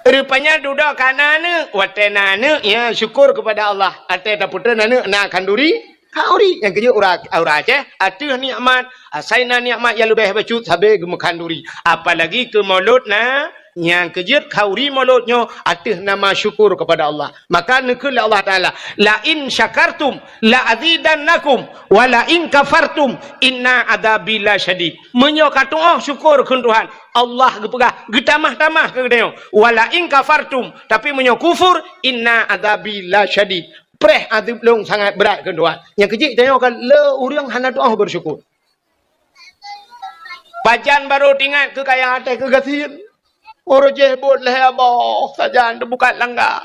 Rupanya dudoe ka na aneuëk, watée na aneuëk, ya syukur kepada Allah. Watée tapeutrön aneuëk na khanduri, khauri. Nyang keujeuet ureuëng, ureuëng Aceh, ateueh nikmat, asai na nikmat nyang leubeh bacut sabe geumeukhanduri. Apalagi keu mulod na, nyang keujeuet khauri mulod nyoe ateueh nama syukur kepada Allah. Maka neukheun lé Allah Taala, "La in syakartum la azidannakum wa la in kafartum inna adzabi lasyadid." Meunyoe katuoh syukur kheun Tuhan, Allah geupeugah, geutamah-tamah keu geutanyoe. "Wa la in kafartum," tapi meunyoe kufur, "inna adzabi lasyadid." Preh azeub lôn sangat brat kheun Tuhan. Nyang keujeuet tanyoe ka le ureuëng hana tuoh beusyukur. Pajan barô teuingat keu kaya até keu gasien. Uroe jéh buet lhée boh sajan teubukat langga.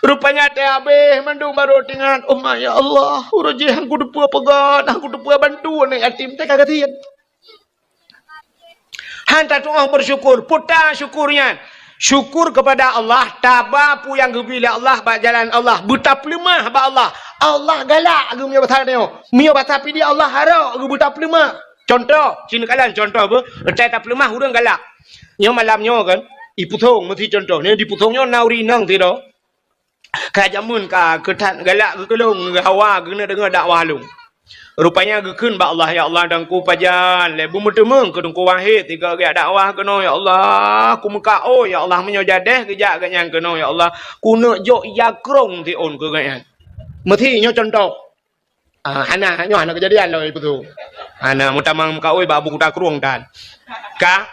Rupanya até habéh mandum barô teuingat, "Oh ma, ya Allah, uroe jéh han kuteupeue peugöt, han kuteupeue bantu aneuëk yatim teuka gasien." Han tatuoh beusyukur, peue ta syukur nyan? Syukur kepada Allah, taba peue nyang geubri lé Allah bak jalan Allah, beutapeuleumah bak Allah. Allah galak geuh meunyoe basa tanyoe. Meunyoe basa Pidie Allah harok geuh beutapeuleumah. Contoh, sineuk kalon contoh beuh, watée tapeuleumah ureuëng galak. Nyoe malam nyoe kan, ipusong meusi contoh. Nyoe dipusong nyoe na ureuëng inong sidroe. Ka jameun ka keu that galak geuh keu lôn, geuh hawa geuneuk deungoe dakwah lôn. Rupanya geukheun bak Allah, "Ya Allah, teungku pajan lé beumeuteumeung keu Teungku Wahid tiga geujak dakwah keunoe, ya Allah. Kumeukaôi, ya Allah, meunyoe jadeh geujak geuhnyan keunoe, ya Allah. Kuneuk jok jakrong siôn keu geuhnyan." Meusi nyoe contoh. Ah, hana, nyoe hana keujadian lom ipeue tu. Hana meutamang meukaôi bak buku takrueng tan. Ka,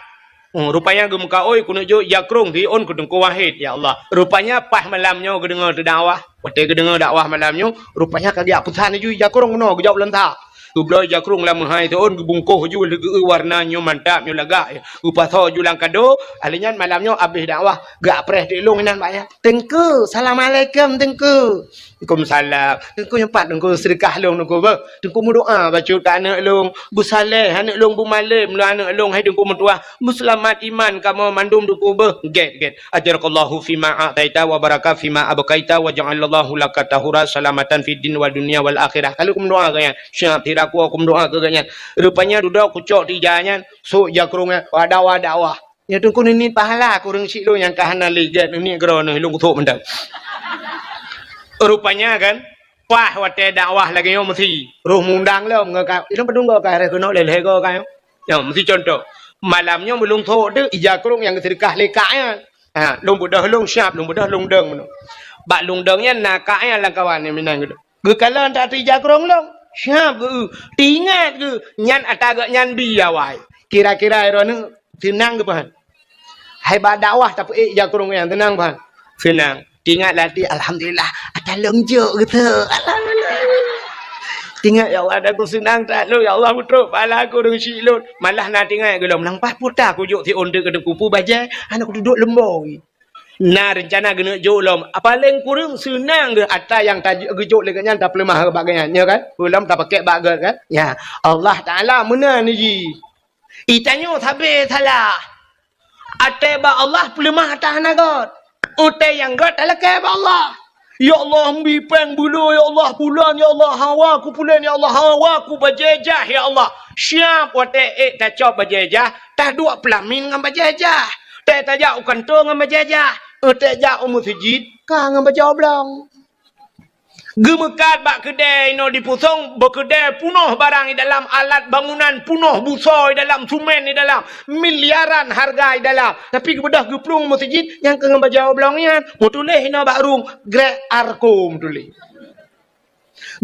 hmm, rupanya geumeukaôi kuneuk jok jakrong siôn keu Teungku Wahid, ya Allah. Rupanya paih malam nyoe geudeungoe teudakwah. Watée geudeungoe dakwah malam nyoe, rupanya ka geujak peusan laju jakrong keunoe geujok lam sa. Geubloe jakrong lam meuhai siôn, geubungkoh ju lagée warna nyoe mantap, nyoe lagak. Geupasoe ju lam kado, ahli nyan malam nyoe abéh dakwah, geupreh teuk lôn inan bak nyan. "Teungku, assalamualaikum, Teungku." "Waalaikumsalam. Teungku nyoe pat Teungku seudeukah lôn Teungku beuh. Teungku meudoa bacut keu aneuëk lôn. Beusaleh aneuëk lôn, beumalém lôn aneuëk lôn, hai Teungku meutuah. Beuseulamat iman kamoe mandum Teungku beuh." "Gét, gét. Ajarakallahu fima a'taita wa baraka fima abqaita wa ja'alallahu laka tahura salamatan fid din wa dunya wal akhirah." Ka lheueh kumeudoa keu geuhnyan. Siap, sira kue kumeudoa keu geuhnyan. Rupanya dudoe kucok tija nyan, sôk jakrong nyan, dakwah-dakwah. Ya Teungku, neuniet pahala keu ureuëng syiek lôn nyang ka hana lé gét, neuniet keudroe neuh lôn kuthok mantong. Rupanya kan, paih watée dakwah lagée nyoe meusi, roh mundang lom ngon ka, ilôn padum goe ka harôh keunoe lhée-lhée goe ka nyoe. Nyoe meusi contoh. Malam nyoe meulôn thok teuk ija krong nyang geuseudeukah lé kak nyan. Ha, lôn beudôh lôn siab, lôn beudôh lôn dong meunoe. Bak lôn dong nyan na kak nyan lam kawan nyang meunan geuh. Geukalon that ija krong lôn. Siab geuh, teuingat geuh, nyan ata geuhnyan bi awai. Kira-kira droeneuh seunang geuh pahan. Hai bak dakwah tapeuék ija krong nyan seunang pahan. Seunang. Teuingat lam até, "Alhamdulillah, ata lôn jok geuh." Alhamdulillah. Teuingat, "Ya Allah, ata ku seunang that lôn, ya Allah, meutrok pahala ku ureuëng syiek lôn." Malah na teuingat geuh lom, "Nang paih puta kujok siôn teuk keu Teungku, peue bajée, hana kuduek leumbôi." Na reuncana geuneuk jok lom. Paleng kureueng seunang geuh ata nyang ta-, geujok lé geuhnyan tapeuleumah bak geuhnyan, nyo kan? Peue lom tapakèk bak geuh kan? Ya, Allah Taala meunan jih. Itanyoe sabe salah. Até bak Allah peuleumah ata hana göt. Até nyang göt talakée bak Allah. Ya Allah, mbi péng beuloe, ya Allah, bulan, ya Allah, hawa ku pulen, ya Allah, hawa ku bajée jah, ya Allah. Siab watée ék tacok bajée jah, taduek peulamin ngon bajée jah. Tée tajak u kantô ngon bajée jah. Tée jak u meuseujid, ka ngon bajée oblong. Geumeukat bak keudée inoe di Pusong, bak keudée punoh barang i dalam, alat bangunan punoh, busoe i dalam, sumen i dalam, miliaran hareuga i dalam. Tapi geubeudôh geuplueng meuseujid nyang keu ngon bajée oblong nyan, meutuléh inoe bak rueng, Grek Arko meutuléh.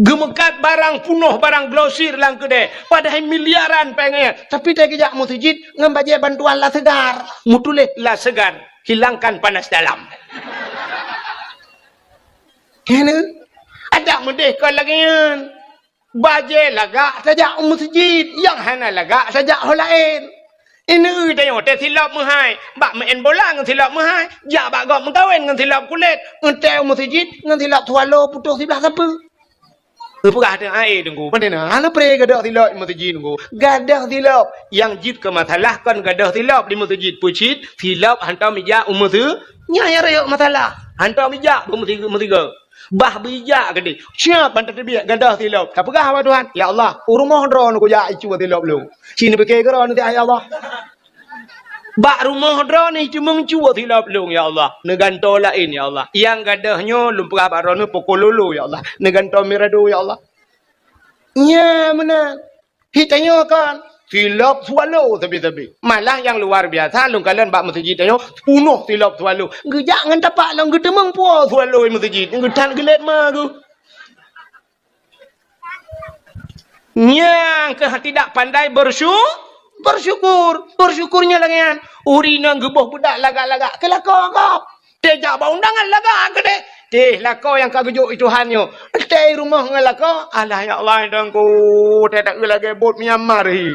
Geumeukat barang punoh, barang glosir lam keudée, padahai miliaran péng nyan. Tapi tée geujak meuseujid ngon bajée bantuan Lasegar, meutuléh Lasegar, hilangkan panas dalam. Kena. Adak meudeh kon lagée nyan. Bajée lagak tajak u meuseujid, nyang hana lagak tajak ho laén. Ineue tanyoe tée silop meuhai, bak meu'en bola ngon silop meuhai, jak bak gob meukawen ngon silop kulét, eunteuk u meuseujid ngon silop swallow putôh siblah sapeue. Geupeugah teuh, "Ai, Teungku, pane na hana pre gadôh silop di meuseujid, Teungku." Gadôh silop, nyang jeuet keu masalah kon gadôh silop di meuseujid, peucit silop hantom ijak u meuseu-, nyan nyang rayeuk masalah. Hantom ijak bak meusigoe, meusigoe. Bah beujak keudeh. Siab ban tateubiet gadôh silop. Tapeugah bak Tuhan, "Ya Allah, u rumoh droeneuh kujak icuba silop lôn." Ci neupike keudroe neuh, "Ya Allah, bak rumoh droeneuh cuma cuba silop lôn, ya Allah. Neugantoe laén, ya Allah. Nyang gadôh nyoe lôn peugah bak droeneuh poko lolo, ya Allah. Neugantoe mirado, ya Allah." Nyan meunan. Hi tanyoe kan, silop swallow sabe-sabe. Malah nyang luar biasa, lôn kalon bak meuseujid tanyoe, punoh silop swallow. Geujak ngon tapak lom geuteumeung po swallow meuseujid. Geuthan geulet ma geuh. Nyang keuh tidak pandai bersyu-, bersyukur. Bersyukur nyan lagée nyan. Ureueng inong geuboh beudak lagak-lagak, keu lakoe gob. Tée jak bak undangan lagak keudeh. Teh lakoe nyang ka geujok i Tuhan nyoe. Tée i rumoh ngon lakoe, alah ya Allah, Teungku, tée taeu lagée bot Myanmar hi.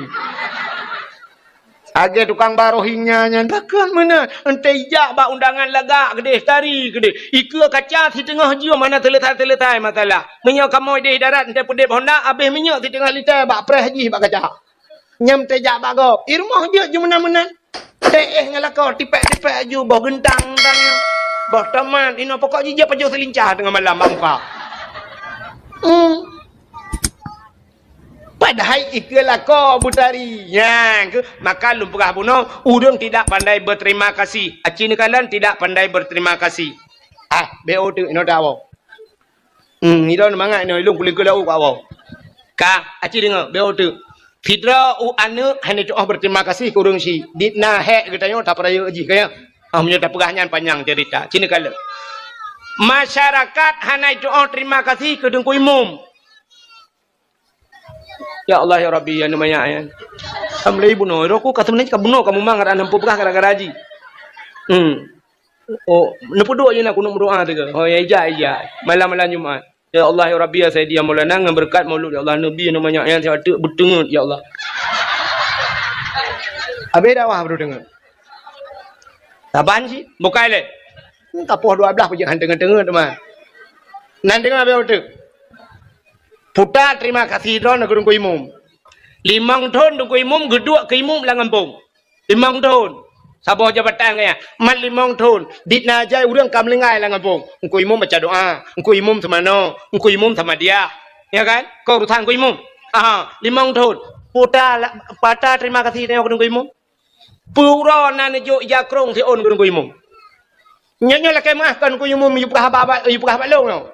Lagée tukang baroh ingat nyan, pakon meunan. Entée ijak bak undangan lagak keudeh, tari keudeh. Ikeue kaca siteungoh jeuem hana seuleusai-seuleusai masalah. Meunyoe kamoe deh darat entée peudeb honda, abéh minyeuk siteungoh lita bak preh jih bak kaca. Nyang teuh jak bak gob. I rumoh jeuet ju meunan-meunan. Teuh ngon lakoe, tipék-tipék aju, boh geuntang-geuntang nyan. Boh tomat, inoe pokok jih jeuet pajoh seulincah teungoh malam bak muka. Hmm. Padahai ikeue lakoe beutari. Nyan keuh, maka lôn peugah bunoe, ureueng tidak pandai berterima kasih. Aci neukalon tidak pandai berterima kasih. Ah, B O teuk, inoe tawoe. Hmm, ilôn mangat inoe, ilôn kulingkeu laôt bak woe. Ka, aci deungoe, B O teuk. Sidroe u aneuk hana tu'oh berterima kasih keu ureueng syiek. Dit na hék geutanyoe tapeurayeuk jih, ka nyan. Ah, meunyoe tapeugah nyan panyang cerita. Ci neukalon. Masyarakat hana tu'oh terima kasih keu Teungku Imum. Ya Allah, ya Rabbi, ya Numa, ya, ya. Alhamdulillah, bunoe. Roh ku ka seubeunajih ka bunoe, ka mumang, rana peugah gara-gara jih. Hmm. Oh, neupeuduek jih na kunut meudoa teuka. Oh, ya, ija, ija. Malam-malam Jumat. Ya Allah, ya Rabbi, ya Sayyidi, ya Maulana, ngon beureukat maulud, ya Allah, Nabi, Numa, ya, ya, siat teuk beuteungeut, ya Allah. Habéh dakwah baru deungoe. Saban cit, bukai lé. Hmm, ka poh dua blaih pajak han teungeut-teungeut teuma. Nan teungoh habéh uteuk. Puta terima kasih droeneuh keu Teungku Imum. Limong thon Teungku Imum geuduek keu imum lam gampông. Limong thon. Saboh jabatan gaya. Mat limong thon. Dit na jai ureueng ka meulinggai lam gampông. Teungku Imum baca doa. Teungku Imum seumanoe. Teungku Imum samadiyah. Ya kan? Keu urusan Teungku Imum. Aha, limong thon. Puta la-, pata terima kasih tanyoe keu Teungku Imum. Peue uroe na neujok ija krông siôn keu Teungku Imum. Nyoe, nyoe lakée meu'ah kon Teungku Imum, yue peugah bak, bak, yue peugah bak lôn nyoe.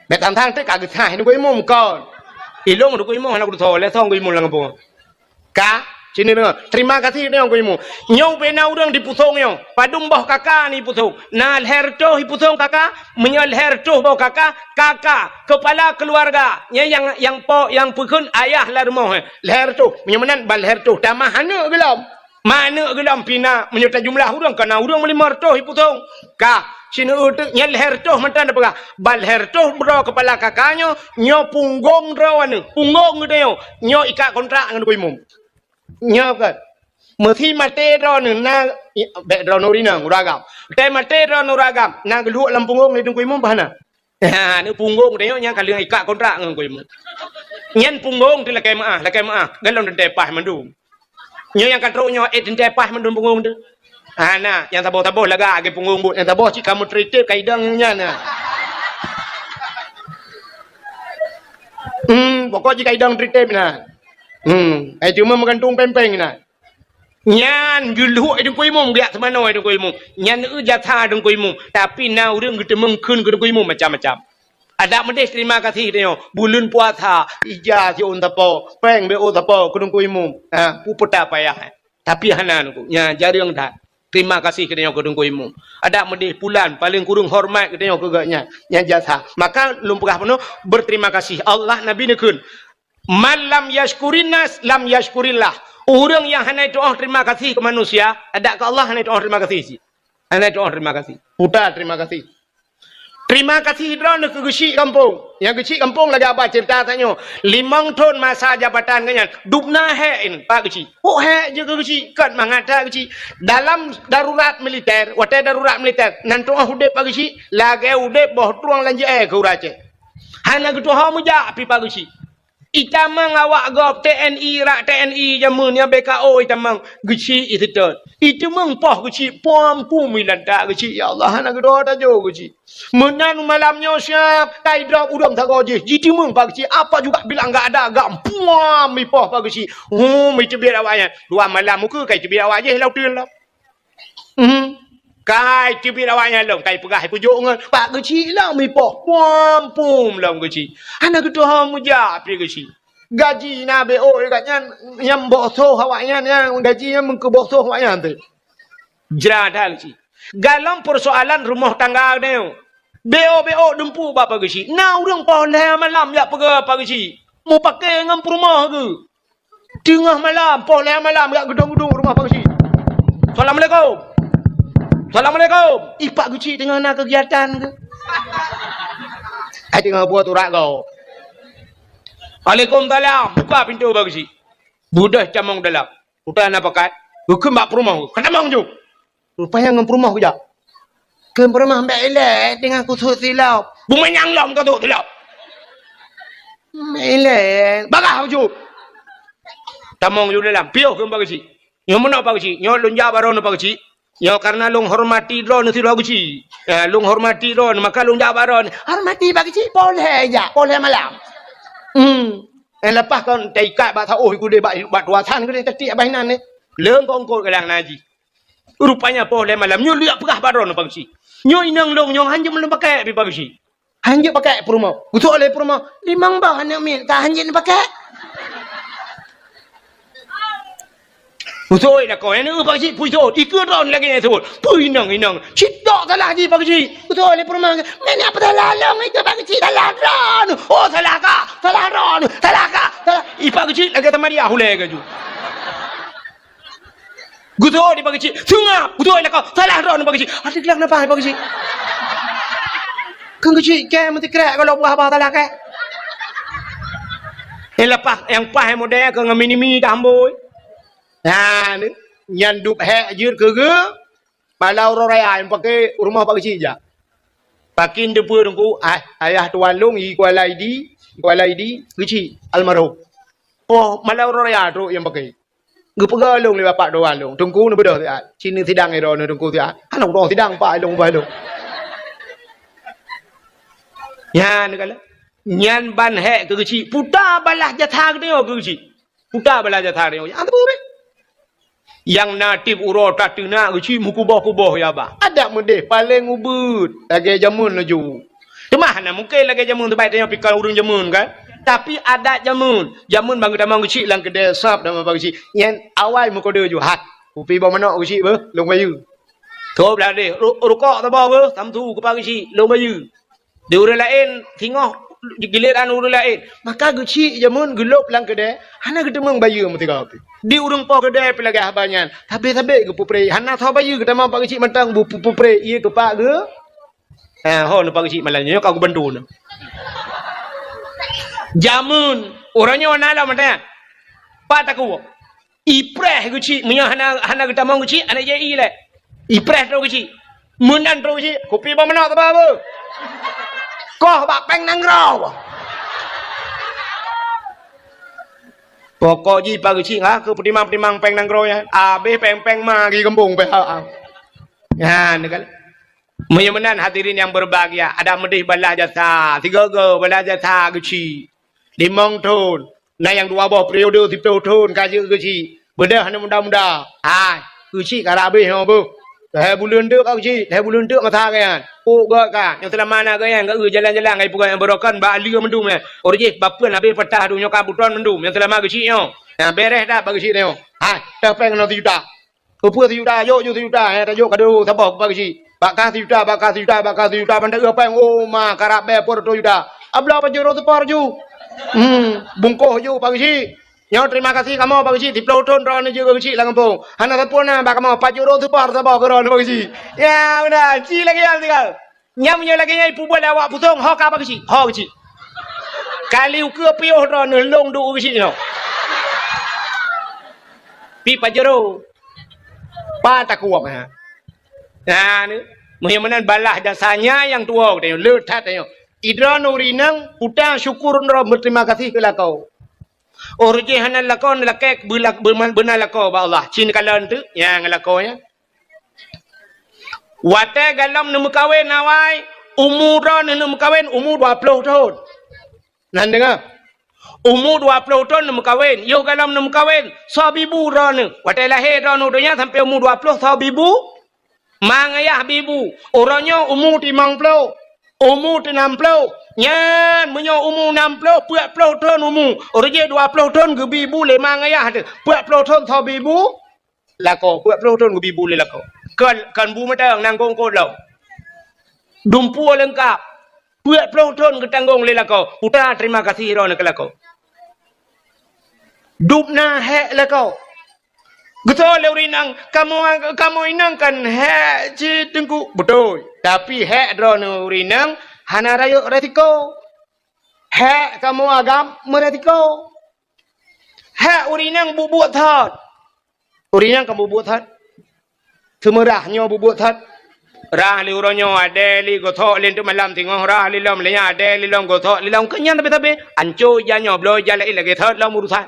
Bék sang-sang teuk ka geusaih Teungku Imum kon. Ilôn Teungku Imum hana kutusoe, lé song Teungku Imum lam gampông. Ka, sini deungoe. Terima kasih deungoe Teungku Imum. Nyoe ubé na ureueng di Pusong nyoe. Padum boh kaka ni Pusong. Na lhèe reutôh i Pusong kaka, meunyoe lhèe reutôh boh kaka, kaka, kepala keluarga. Nyan nyang, nyang po, nyang peukheun ayah lam rumoh, eh. Lhèe reutôh. Meunyoe meunan ban lhèe reutôh, tamah aneuk geulom. Ma aneuk geulom pih na, meunyoe tajumlah ureueng, ka na ureueng limong reutôh i Pusong. Ka, sineuk teuk nyan lhèe reutôh mantong tapeugah. Ban lhèe reutôh droe kepala kaka nyoe, nyoe punggong droeneuh, punggong geutanyoe, nyoe ikat kontrak ngon Teungku Imum. Nyoe kan. Meusi maté droeneuh na, i, bék droeneuh ureueng inong, ureueng agam. Teuh maté droeneuh ureueng agam, na geuluek lam punggong lé Teungku Imum bah na. Ha, ni punggong tanyoe nyan ka lheueh ikat kontrak ngon Teungku Imum. Nyan punggong teuh lakée meu'ah, lakée meu'ah. Galom teuntée paih mandum. Nyoe nyang ka trok nyoe, eh, teuntèe paih mandum punggong teuh. Hana, nyang saboh-saboh lagak lagèe punggong buet. Nyang saboh cit ka meutritép ka idong nyan na. Hmm, pokok jih ka idong tritép na. Hmm, ai cuma meugantung péng-péng na. Nyan geulhok Teungku Imum, geujak seumanoe Teungku Imum. Nyan eu jasa Teungku Imum. Tapi na ureueng geuteumeung kheun keu Teungku Imum macam-macam. Adak meudeh terima kasih tanyoe. Buleuen puasa, ija siôn sapo, péng B O sapo keu Teungku Imum. Ha, peue payah. Tapi hana Teungku. Nya jareueng that. Terima kasih keu tanyoe keu Teungku Imum. Adak meudeh pulan, paléng kureueng hormat keu tanyoe keu gobnyan. Nyan jasa. Maka lôn peugah bunoe, berterima kasih. Allah, Nabi neukheun, "Man lam yashkurin nas, lam yashkurillah." Ureueng nyang hana tu'oh terima kasih keu manusia, adak keu Allah hana tu'oh terima kasih cit. Hana tu'oh terima kasih. Puta terima kasih. Terima kasih droeneuh keu geuchik gampông. Nyang geuchik gampông lagèe haba ceurita tanyoe. Limong thon masa jabatan geuh nyan, dubna hék nyan, Pak Geuchik. Oh, hék jeuet keu geuchik, kon mangat that geuchik. Dalam darurat militer, watèe darurat militer, nan tu'oh udép Pak Geuchik, lagèe udép boh trueng lam jeu'èe keu ureueng Aceh. Hana geutuho meujak pih Pak Geuchik. Itamong awak gob T N I, rak T N I jameun nyan B K O itamong, geuchik iseutôt. Iteumeung poh geuchik, puam-puam ilantak geuchik, ya Allah, hana geutuho tajok geuchik. Meunan malam nyoe siap, ka idrop udom sagoe jih, jiteumeung Pak Geuchik, apa juga bilang gak ada, gak puam ipoh Pak Geuchik. Hum, iteubiet awaknyan. Dua malam muka ka iteubiet awak jih lam uteuen lom. Hmm. Kai teubiet awaknyan lom, kai peugah ipujok ngon Pak Geuchik lom ipoh. Puam-puam lom Geuchik. Hana geutuho meujak pih Geuchik. Gaji na B O gobnyan, nyang boh soh awaknyan, nyang gaji nyan meukeu boh soh awaknyan teuh. Jra that Geuchik. Galom peusoalan rumoh tangga nyoe. B O B O dumpeue bak Pak Geuchik. Na ureueng poh lhèe malam jak peugah Pak Geuchik. Mupakè ngon peurumoh geuh. Teungoh malam, poh lhèe malam, jak geudong-geudong rumoh Pak Geuchik. "Assalamualaikum. Assalamualaikum." Ih, Pak Geuchik teungoh na keugiatan keuh. Ai teungoh buet urat gob. "Waalaikumsalam." Buka pintoe Pak Geuchik. Beudôh tamong dalam. Udah na pakat. Geukheun bak peurumoh. Ka tamong ju. Rupanya ngon peurumoh geujak. Kheun peurumoh, "Bèk ilèe, teungoh kusut silop." "Beumeunang lom kusut silop." "Bèk ilèe." Bagah baju. Tamong ju dalam. "Piôh," kheun Pak Geuchik. "Nyoe meunoe Pak Geuchik. Nyoe lôn jak bak droeneuh Pak Geuchik. Nyoe karena lôn hormati droeneuh sidroe Geuchik. Ya, lôn hormati droeneuh, maka lôn jak bak droeneuh." "Hormati Pak Geuchik, poh lhèe jak, poh lhèe malam." Hmm. Eh, leupah kon taikat bak saôh ikudeh bak, bak tuasan keudeh tatiek bak inan neh. Leung kongkot kadang na jih. Rupanya poh lhèe malam nyoe lheueh peugah bak droeneuh Pak Geuchik. "Nyoe inong lôn nyoe hanjeuet lôn pakèk pih Pak Geuchik." Hanjeuet pakèk peurumoh. Geusok lé peurumoh, "Limong boh aneuk miet ka hanjeuet pakèk." Geusok lakoe, "Aneuk Pak Geuchik, peue jisok? Ikeue droeneuh lagèe nyan jisok." "Peue inong, inong?" "Cit tok salah jih Pak Geuchik." Geusok lé peurumoh, "Meunan peue salah lôn, ikeue Pak Geuchik, salah droeneuh." "Oh, salah kah? Salah droeneuh, salah kah? Salah." Ih, Pak Geuchik lagèe tamariah ulèe gaju. Geusok di Pak Geuchik, "Seungap!" Geusok lakoe, "Salah droeneuh Pak Geuchik." Adak geulang napa Pak Geuchik? Keu Geuchik kèe meusikrek kalau buah-buah salah kèe. Eh, leupah nyang paih model keu ngon mini-mini tambôi. Nah, nyan dub hék jeuet keu geu, malam uroe raya nyang pakè rumoh Pak Geuchik jak. Pakè teupeue Teungku, ah, ayah tuan lôn i Kuala Idi, Kuala Idi, Geuchik, almarhum. Oh, malam uroe raya trok nyang pakè. Geupeugah lôn lé bapak dua lôn, "Teungku neubeudôh siat, sineuk sidang droeneuh Teungku siat." Hana udong sidang pak lôn ubah lôn. Nyan kala. Nyan ban hék keu Geuchik, puta balah jasa geutanyoe keu Geuchik. Puta balah jasa geutanyoe. Nyang teupeu beh. Nyang na tiep uroe tateunak Geuchik meukuboh-kuboh ya bah. Adak meudeh paleng ubeuet lagèe jameun laju. Teuma hana mungken lagèe jameun, teubaik tanyoe pih kon ureueng jameun kan. Tapi adat jameun, jameun ban geutamong Geuchik lam keudè sab dan ban Geuchik. Nyan awai meukodeu ju hat. Kupi boh manok Geuchik beuh, lôn bayeue. Tôb dah deh, ru-, rukok saboh beuh, samsu kupa Geuchik, lôn bayeue. Di ureueng laén singoh giliran ureueng laén. Maka Geuchik jameun geulôb lam keudè, hana geuteumeung bayeue meusigoe pih. Di ureueng poh keudè pih lagèe haba nyan. Sabé-sabé geupeupreh, hana soe bayeue geutamong Pak Geuchik mantong bu-, bu-, peupreh, ié keu Pak geu- Eh, ho, nyoe Pak Geuchik malam nyoe ka geubantu nyoe. Jameun, uroe nyoe na lom mantong. Pat takue. Ipreh Geuchik, meunyoe hana, hana geutamong Geuchik, hana jai lé. Ipreh trok Geuchik. Meunan trok Geuchik, kupi boh manok teuba beuh. Koh bak péng nanggroe. Pokok jih Pak Geuchik, ha, keu peutimang-timang péng nanggroe nyan. Abéh péng-péng ma di gampông pih, ha, ha. Nyan kan. Meunyoe meunan hadirin yang berbahagia, adak meudeh balaih jasa, sigoe-goe balaih jasa Geuchik. Limong thon, na nyang dua boh periode siplôh thon ka jeuet Geuchik. Beudôh aneuk muda-muda. Hai, Geuchik ka habéh nyoe beuh. Lhèe buleuen teuk ka Geuchik, lhèe buleuen teuk masa geuh nyan. Pok gèt ka, nyang seulama na geuh nyan, geuh jalan-jalan ngon ibu geuh nyang beurokon bak lheueh mandum nyan. Ureueng jih bak peuen habéh peutah tu nyoe ka butôn mandum, nyang seulama Geuchik nyoe. Nyan beureh that bak Geuchik nyoe. Hai, teuh péng keunoe sijuta. Keupeue sijuta, jok ju sijuta, eh, tajok kado saboh bak Geuchik. Bak kah sijuta, bak kah sijuta, bak kah sijuta, ban teuh péng, oh, ma, karab bèe peuet reutôh juta. Abloe pajoh rot seupor ju. Hmm, bungkôh ju bak Geuchik. Nyoe terima kasih kamoe bak Geuchik, siplôh thon droeneuh jeuet keu Geuchik lam gampông. Hana sapeue na bak kamoe, pajoh rot seupor saboh keu droeneuh bak Geuchik. Ya, meunan, ci lagèe nyan sigoe. Nyan meunyoe lagèe nyan ipeubuet lé awak Pusong, ho ka bak Geuchik, ho Geuchik. Kali ukeue piôh droeneuh lôn duek u Geuchik nyoe. Pi Pajero. Pat takuok, ha. Nah, ni. Meunyoe meunan balaih jasa nyan nyang tuwoe geutanyoe, le that tanyoe. Idroeneuh ureueng inong, peue syukur droe, beuterima kasih keu lakoe. Ureueng jih hana lakoe, lakèe beula-, beuna lakoe bak Allah. Cit kalon teuk nyang lakoe nyan. Watèe galom neumeukawen awai, umu droeneuh neumeukawen umu dua plôh thon. Nan deungö. Umu dua plôh thon neumeukawen, yoh galom neumeukawen, soe bibu droeneuh. Watèe lahé droeneuh donya sampoe umu dua plôh soe bibu? Ma ngayah bibu. Uroe nyoe umu limong plôh, umu nam plôh. Nyan meunyoe umu nam plôh, peuet plôh thon umu. Ureueng jih dua plôh thon geubi bu lé ma ngayah teuh. Peuet plôh thon soe bibu? Lakoe, peuet plôh thon geubi bu lé lakoe. Kon, kon bu mantong, nanggung kot lom. Dumpeue leungkap. Peuet plôh thon geutanggong lé lakoe. Peue terima kasih droeneuh keu lakoe. Dubna hék lakoe. Geutanyoe lé ureueng inong, kamoe, kamoe inong kan hék cit Teungku. Beutôi. Tapi hék droeneuh ureueng inong hana rayeuk resiko. Hék kamoe agam meuresiko. Hék ureueng inong buet-buet that. Ureueng inong ka buet-buet that. Seumeurah nyoe buet-buet that. Rah lé uroe nyoe, adèe lé gosok lé teuk malam singoh, rah lé lom lé nyan, adèe lé lom gosok lé lom. Keu nyan tapi-tapi, anco ija nyoe, bloe ija laén lagèe that lom urusan.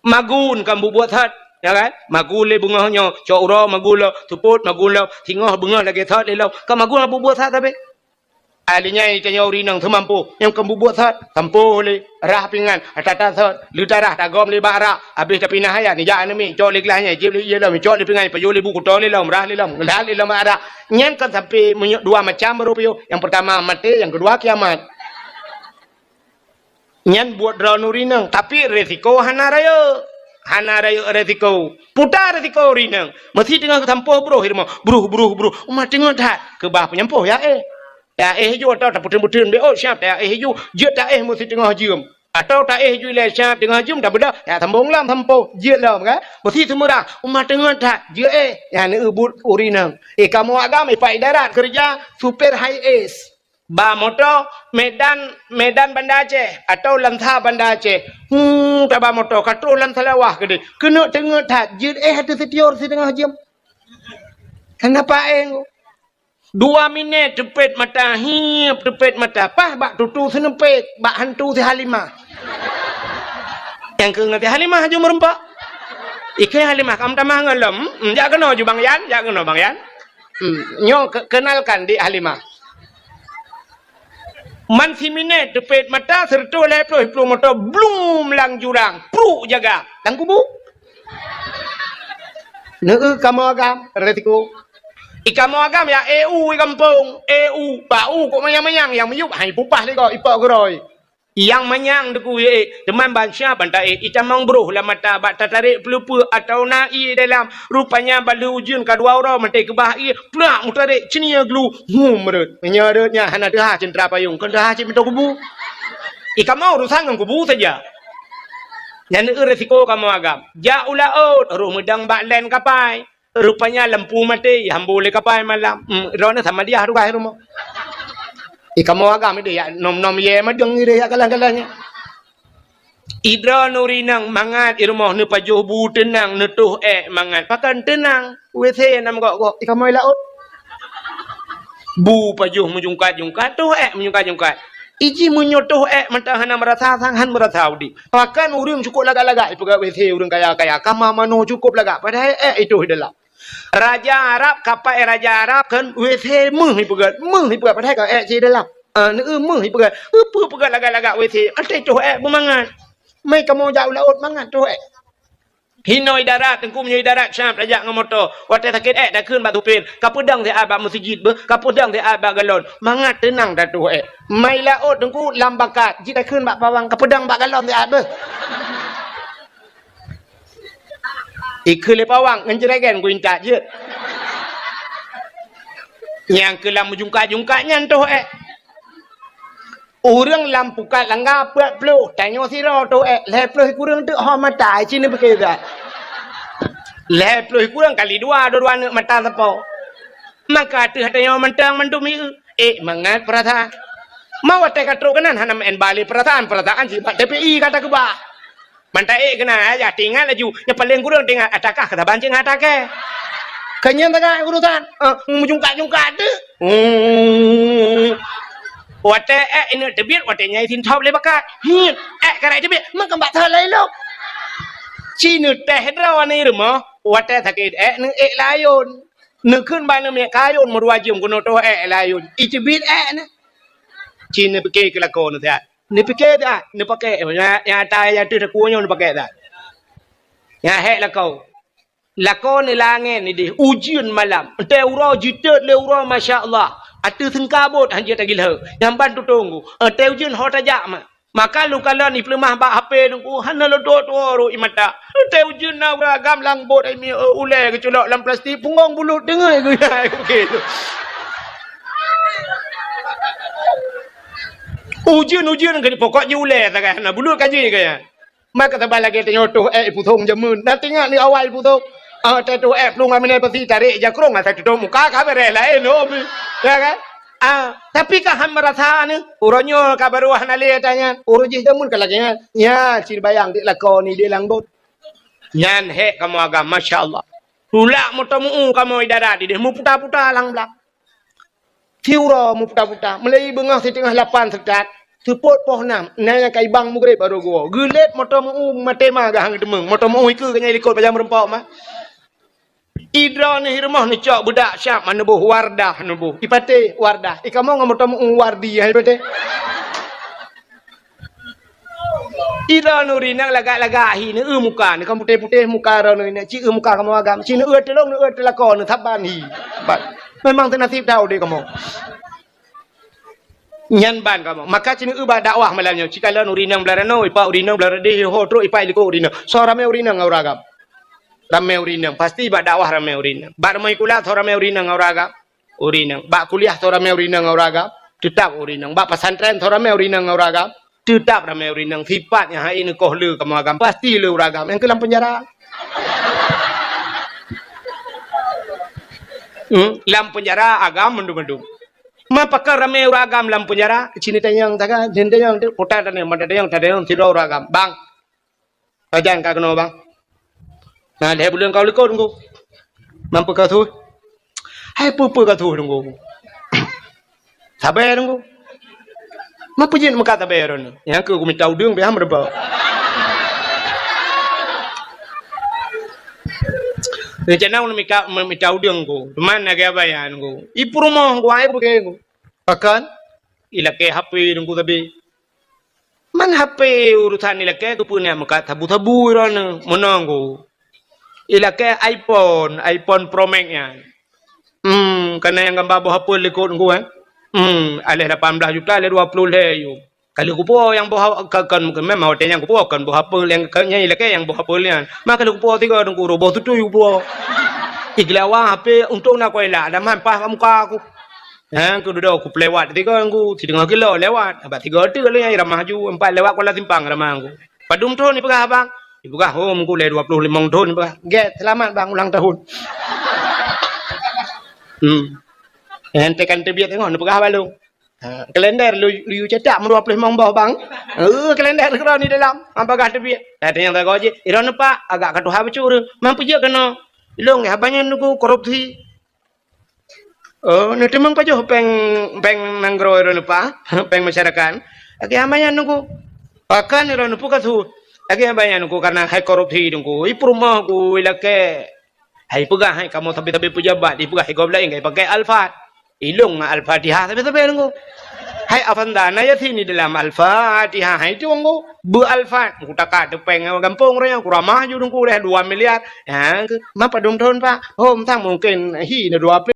Magun ka buet-buet that, ya kan? Magun lé beungoh nyoe, cok uroe magun lom, seupôt magun lom, singoh beungoh lagèe that lé lom. Ka magun ka buet-buet that tapi. Ahli nyan tanyoe ureueng inong seumampoh, nyang kon buet-buet that, sampôh lé, rah pingan, ata-ata that, leuta rah tagom lé bak rak, abéh tapinah ayat, nijak aneuk miet, cok lé glah nyan, jieb lé ié lom, cok lé pingan, pajoh lé bu kuto lé lom, rah lé lom, ngeulat lé lom bak rak. Nyan kan sampoe meunyoe dua macam baru piôh. Nyang peurtama maté, nyang keudua kiamat. Nyan buet droeneuh ureueng inong, tapi resiko hana rayeuk. Hana rayeuk resiko. Peue resiko ureueng inong. Meusi teungoh sampôh broh i rumoh. Broh, broh, broh. Uma teungoh that. Keubah peunyampôh ya éh. Ya éh ju atau tapeuteun-peuteun bé, oh, siap ta éh ju. Jeuet ta éh meusi teungoh jeuem. Atau ta éh ju ilèe siap teungoh jeuem, tabeudôh. Ya sambông lom sampôh. Jeuet lom kan. Meusi seumeurah. Uma teungoh that. Jeuet éh. Ya neueu buet ureueng inong. Eh, kamoe agam, eh, Pak Idarat keureuja supir high S. Ba moto Medan, Medan Banda Aceh atau Lansa Banda Aceh. Hmm, taba moto ka troh lam Salawah keudeh. Keuneuk teungeut that, jeuet éh ateueh sitior siteungoh jeuem. Kenapa éh? Dua minèt teupet mata, hiep teupet mata, paih bak tutu seuneupet, bak hantu si Halimah. Nyang keu ngon si Halimah aju meureumpok. Ikeu Halimah ka meutamah ngon lom. Hmm, jak keunoe ju Bang Yan, jak keunoe Bang Yan. Hmm, nyoe ke-, kenalkan dik Halimah. Man siminèt teupet mata, seureutôh lhèe ploh, ploh moto, blum lam jurang, pruk jaga, lam kubu. Neueu kamoe agam, resiko. I kamoe agam ya, eu i gampông, eu, bak u kok manyang-manyang, nyang miyueb hai pupah lé gob, ipok geurôi. Nyang manyang deukui ék, teuma ban siap ban taék, itamong broh lam mata bak tatarek peuleupeue atawa na ié dalam. Rupanya ban lheueh ujeuen ka dua uroe maté keubah ié, plak meutarek ceunie glu, hum rhot. Meunyoe rhot nyan hana teuhah ceuntra payong, kon teuhah cit meutoe kubu. I kamoe urusan ngon kubu saja. Nyan neueu resiko kamoe agam. Jak u laôt, roh meudong bak len kapai. Rupanya lampu maté, hambô lé kapai malam. Hmm, droeneuh sama diah tugaih rumoh. I kamoe agam idéh yak nom-nom yé madeueng idéh yak galah-galah nyan. I droeneuh ureueng inong mangat i rumoh neupajoh bu teunang, neutoh ék mangat. Pakon teunang? W C nam gok-gok. I kamoe laôt. Bu pajoh meujungkat-jungkat, toh ék meujungkat-jungkat. Iji meunyoe toh ék mantong hana meurasa, sang han meurasa udép. Bahkan ureuëng cukôp lagak-lagak ipeugah W C ureuëng kaya-kaya, kama manoe cukôp lagak, padahai ék itoh di dalam. Raja Arab, kapai raja Arab kan W C meuh ipeugah, meuh ipeugah, padahai ka ék cit dalam. Ah, neu meuh ipeugah, ipeugah lagak-lagak W C, até toh ék beumangat. Mai kamoe jak u laôt mangat toh ék. Hinoe i darat, teungku meunyoe i darat Syam tajak ngon moto. Watée sakét ék takheun bak supir, kapeudong siat bak meuseujid beuh, kapeudong siat bak galon. Mangat teunang tatoh ék. Mai laôt teungku lam bakat, jih takheun bak pawang, kapeudong bak galon siat beuh. Ikheun lé pawang ngon jregen ku intat jeuet. Nyang keu lam meujungkat-jungkat nyan toh ék. Ureuëng lam pukat langga peuet ploh, tanyoe sidroe toh ék, lhée ploh kureueng teuk ho mata, ci neupike that. Lhée ploh kureueng kali dua, dua-dua neuk mata sapo. Maka ateueh tanyoe mantong mandum ieu, ék mangat peurasaan. Ma watée ka trok keunan hana meu'en bale peurasaan, peurasaan jimat T P I ka takeubah. Mantong ék keunan, ya, tingat laju. Nyang paleng kureueng tingat, atakah keu saban cit ngon atakée. Keu nyan teuka urusan, eh, meujungkat-jungkat teuk. Hmm. Watée ék ineuk teubiet, watée nyan sintop lé bakat. Hmm. Ék karai teubiet, meukeubak that laén lom. Ci neutéh droe nibak rumoh, watée sakét ék neuék layôn. Neukheun bak neumiet kayôn meudua jeuem keunoe toh ék layôn. Iteubiet ék nyan. Ci neupike keu lakoe neusiat. Neupike that, neupakée, nyang, nyang ata nyang teuh takue nyoe neupakée that. Nyang hék lakoe. Lakoe neulangét nideh, ujeuen malam. Watée uroe jiteuet lé uroe, masya Allah. Ateueh seungkabot hanjeuet tagilheu. Nyang ban tutong ku. Watée ujeuen ho tajak ma. Maka lôn kalon ipeuleumah bak H P teungku, hana lôn tuwoe-tuwoe rot ie mata. Watée ujeuen na ureuëng agam lam bot ai mi, ulée geuculok lam plastik, punggong bulut deungoe geuya. Ujeuen-ujeuen ka jipokok ji ulée sagai hana bulut ka ji kaya. Maka saban lagée tanyoe toh ék ipusong jameun. Na teuingat ni awai ipusong. Ah, watée toh ék plueng aminai pasi tarek jakrong asai tutup muka ka beureh laén, oh, ya kan? Ah, tapi ka han meurasa ni. Uroe nyoe ka barô hana lé ata nyan. Uroe jih jameun ka lagée nyan. Nya, ci bayang dik lakoe ni di lam bot. Nyan hék kamoe agam, masya Allah. Tulak moto meu-u kamoe i darat ideh, meuputa-puta lam blang. Siuroe meuputa-puta, meulai beungoh siteungoh lapan seukat, seupôt poh nam, na nyang ka ibang mugreb barô geuwoe. Geulet moto meu-u maté ma geuhang teumeung, moto meu-u ikeue geunyai likot pajan meureumpok ma. Idroe neuh i rumoh neucok beudak siab ma neuboh Wardah neuboh. Ipatéh Wardah, ikamoe ngon moto meu-u Wardi hai patéh. Idroe nuri nang lagak-lagak hi neueu muka, neuka putéh-putéh muka droe nuri nang ci eu muka kamoe agam, ci neueu tulông neueu teulako neusaban hi. Ban. Memang teunasib tau deh kamoe. Nyan ban kamoe. Maka ci neueu bak dakwah malam nyoe. Ci kalon ureueng inong blah ranoe, ipak ureueng inong blah radeh, ho trok ipak likot ureueng inong. Soe ramé ureueng inong ngon ureueng agam? Ramé ureueng inong. Pasti bak dakwah ramé ureueng inong. Bak rumoh sikula soe ramé ureueng inong ngon ureueng agam? Ureueng inong. Bak kuliah soe ramé ureueng inong ngon ureueng agam? Teutap ureueng inong. Bak pesantren soe ramé ureueng inong ngon ureueng agam? Teutap ramé ureueng inong. Sipat nyang hai neukoh le kamoe agam, pasti le ureueng agam. Nyang keu lam penjara. Hmm, lam penjara agam mandum-mandum. Ma pakon ramé ureueng agam lam penjara? Ci neutanyong taga, ci neutanyong tu, puta tanyong, mata tanyong, tanyong sidroe ureueng agam. Bang, pajan ka keunoe, Bang? Na lhèe buleuen ka u likot, Teungku. Mampu ka tuh? Hai peue-peue ka tuh, Teungku? Sabe, Teungku. Mampu jeuet meukat sabe droeneuh. Nyang keu kumita udeueng pih han meureuba. Rencana ulôn mita, mita udeueng, Teungku. Teuma na gaya bayan, Teungku. I peurumoh, Teungku, hai bukée, Teungku. Pakon? Ilakée H P Teungku sabe. Man H P urusan ilakée keupeue na meukat sabu-sabu droeneuh meunoe Teungku. Ilakée iPhone, iPhone Pro Max nyan. Hmm, kana nyang gamba boh apel likot Teungku, eh. Hmm, aléh lapan blah juta, aléh dua ploh lhèe yum. Ka lheueh kupuwoe nyang boh ha-, ka, kon, memang watée nyan kupuwoe kon boh apel nyang ka, nyan ilakée nyang boh apel nyan. Ma ka lheueh kupuwoe sigoe Teungku, roh boh tutui kupuwoe. Igeulawa H P untông na kuela, ada man paih bak muka aku. Nyang keududoe kupeulewat sigoe Teungku, siteungoh kilo lewat. Abah sigoe teuk lôn nyang ramah ju, empat lewat Kuala Simpang ramah Teungku. Padum thon ipeugah abang? Ipeugah, "Oh, Teungku lé dua ploh limong thon," ipeugah. "Gét, seulamat bang ulang tahun." Hmm. Nyang teukan teubiet teungoh neupeugah bak lôn. Ha, kalender lu, lu cetak meudua ploh limong boh bang. Eh, kalender keudroe di dalam. Apakah teubiet? Dah tanyong sagoe jih. Droeneuh Pak, agak ka tuha bacut ureueng. Man peue jeuet keunoe? Ilôn haba nyan Teungku korupsi. Oh, neuteumeung pajoh péng, péng nanggroe droeneuh, Pak? Péng masyarakat? Lagèe hamba nyan Teungku. Pakon droeneuh peugah su? Lagèe hamba nyan Teungku, karena hai korupsi Teungku. I peurumoh ku, i lakèe. Hai peugah hai kamoe sabe-sabe pejabat, i peugah hai gob laén, hai pakai Alphard. I lôn ngon Al-Fatihah sabe-sabe Teungku. Hai Afanda, na Yasin di dalam Al-Fatihah hai Teungku. Beu Alphard, ku taka teupeng gampông raya, ku ramah ju Teungku leh dua miliar. Ha, ke, ma padum thôn, Pak? Oh, mantong mungkin hi na dua ploh.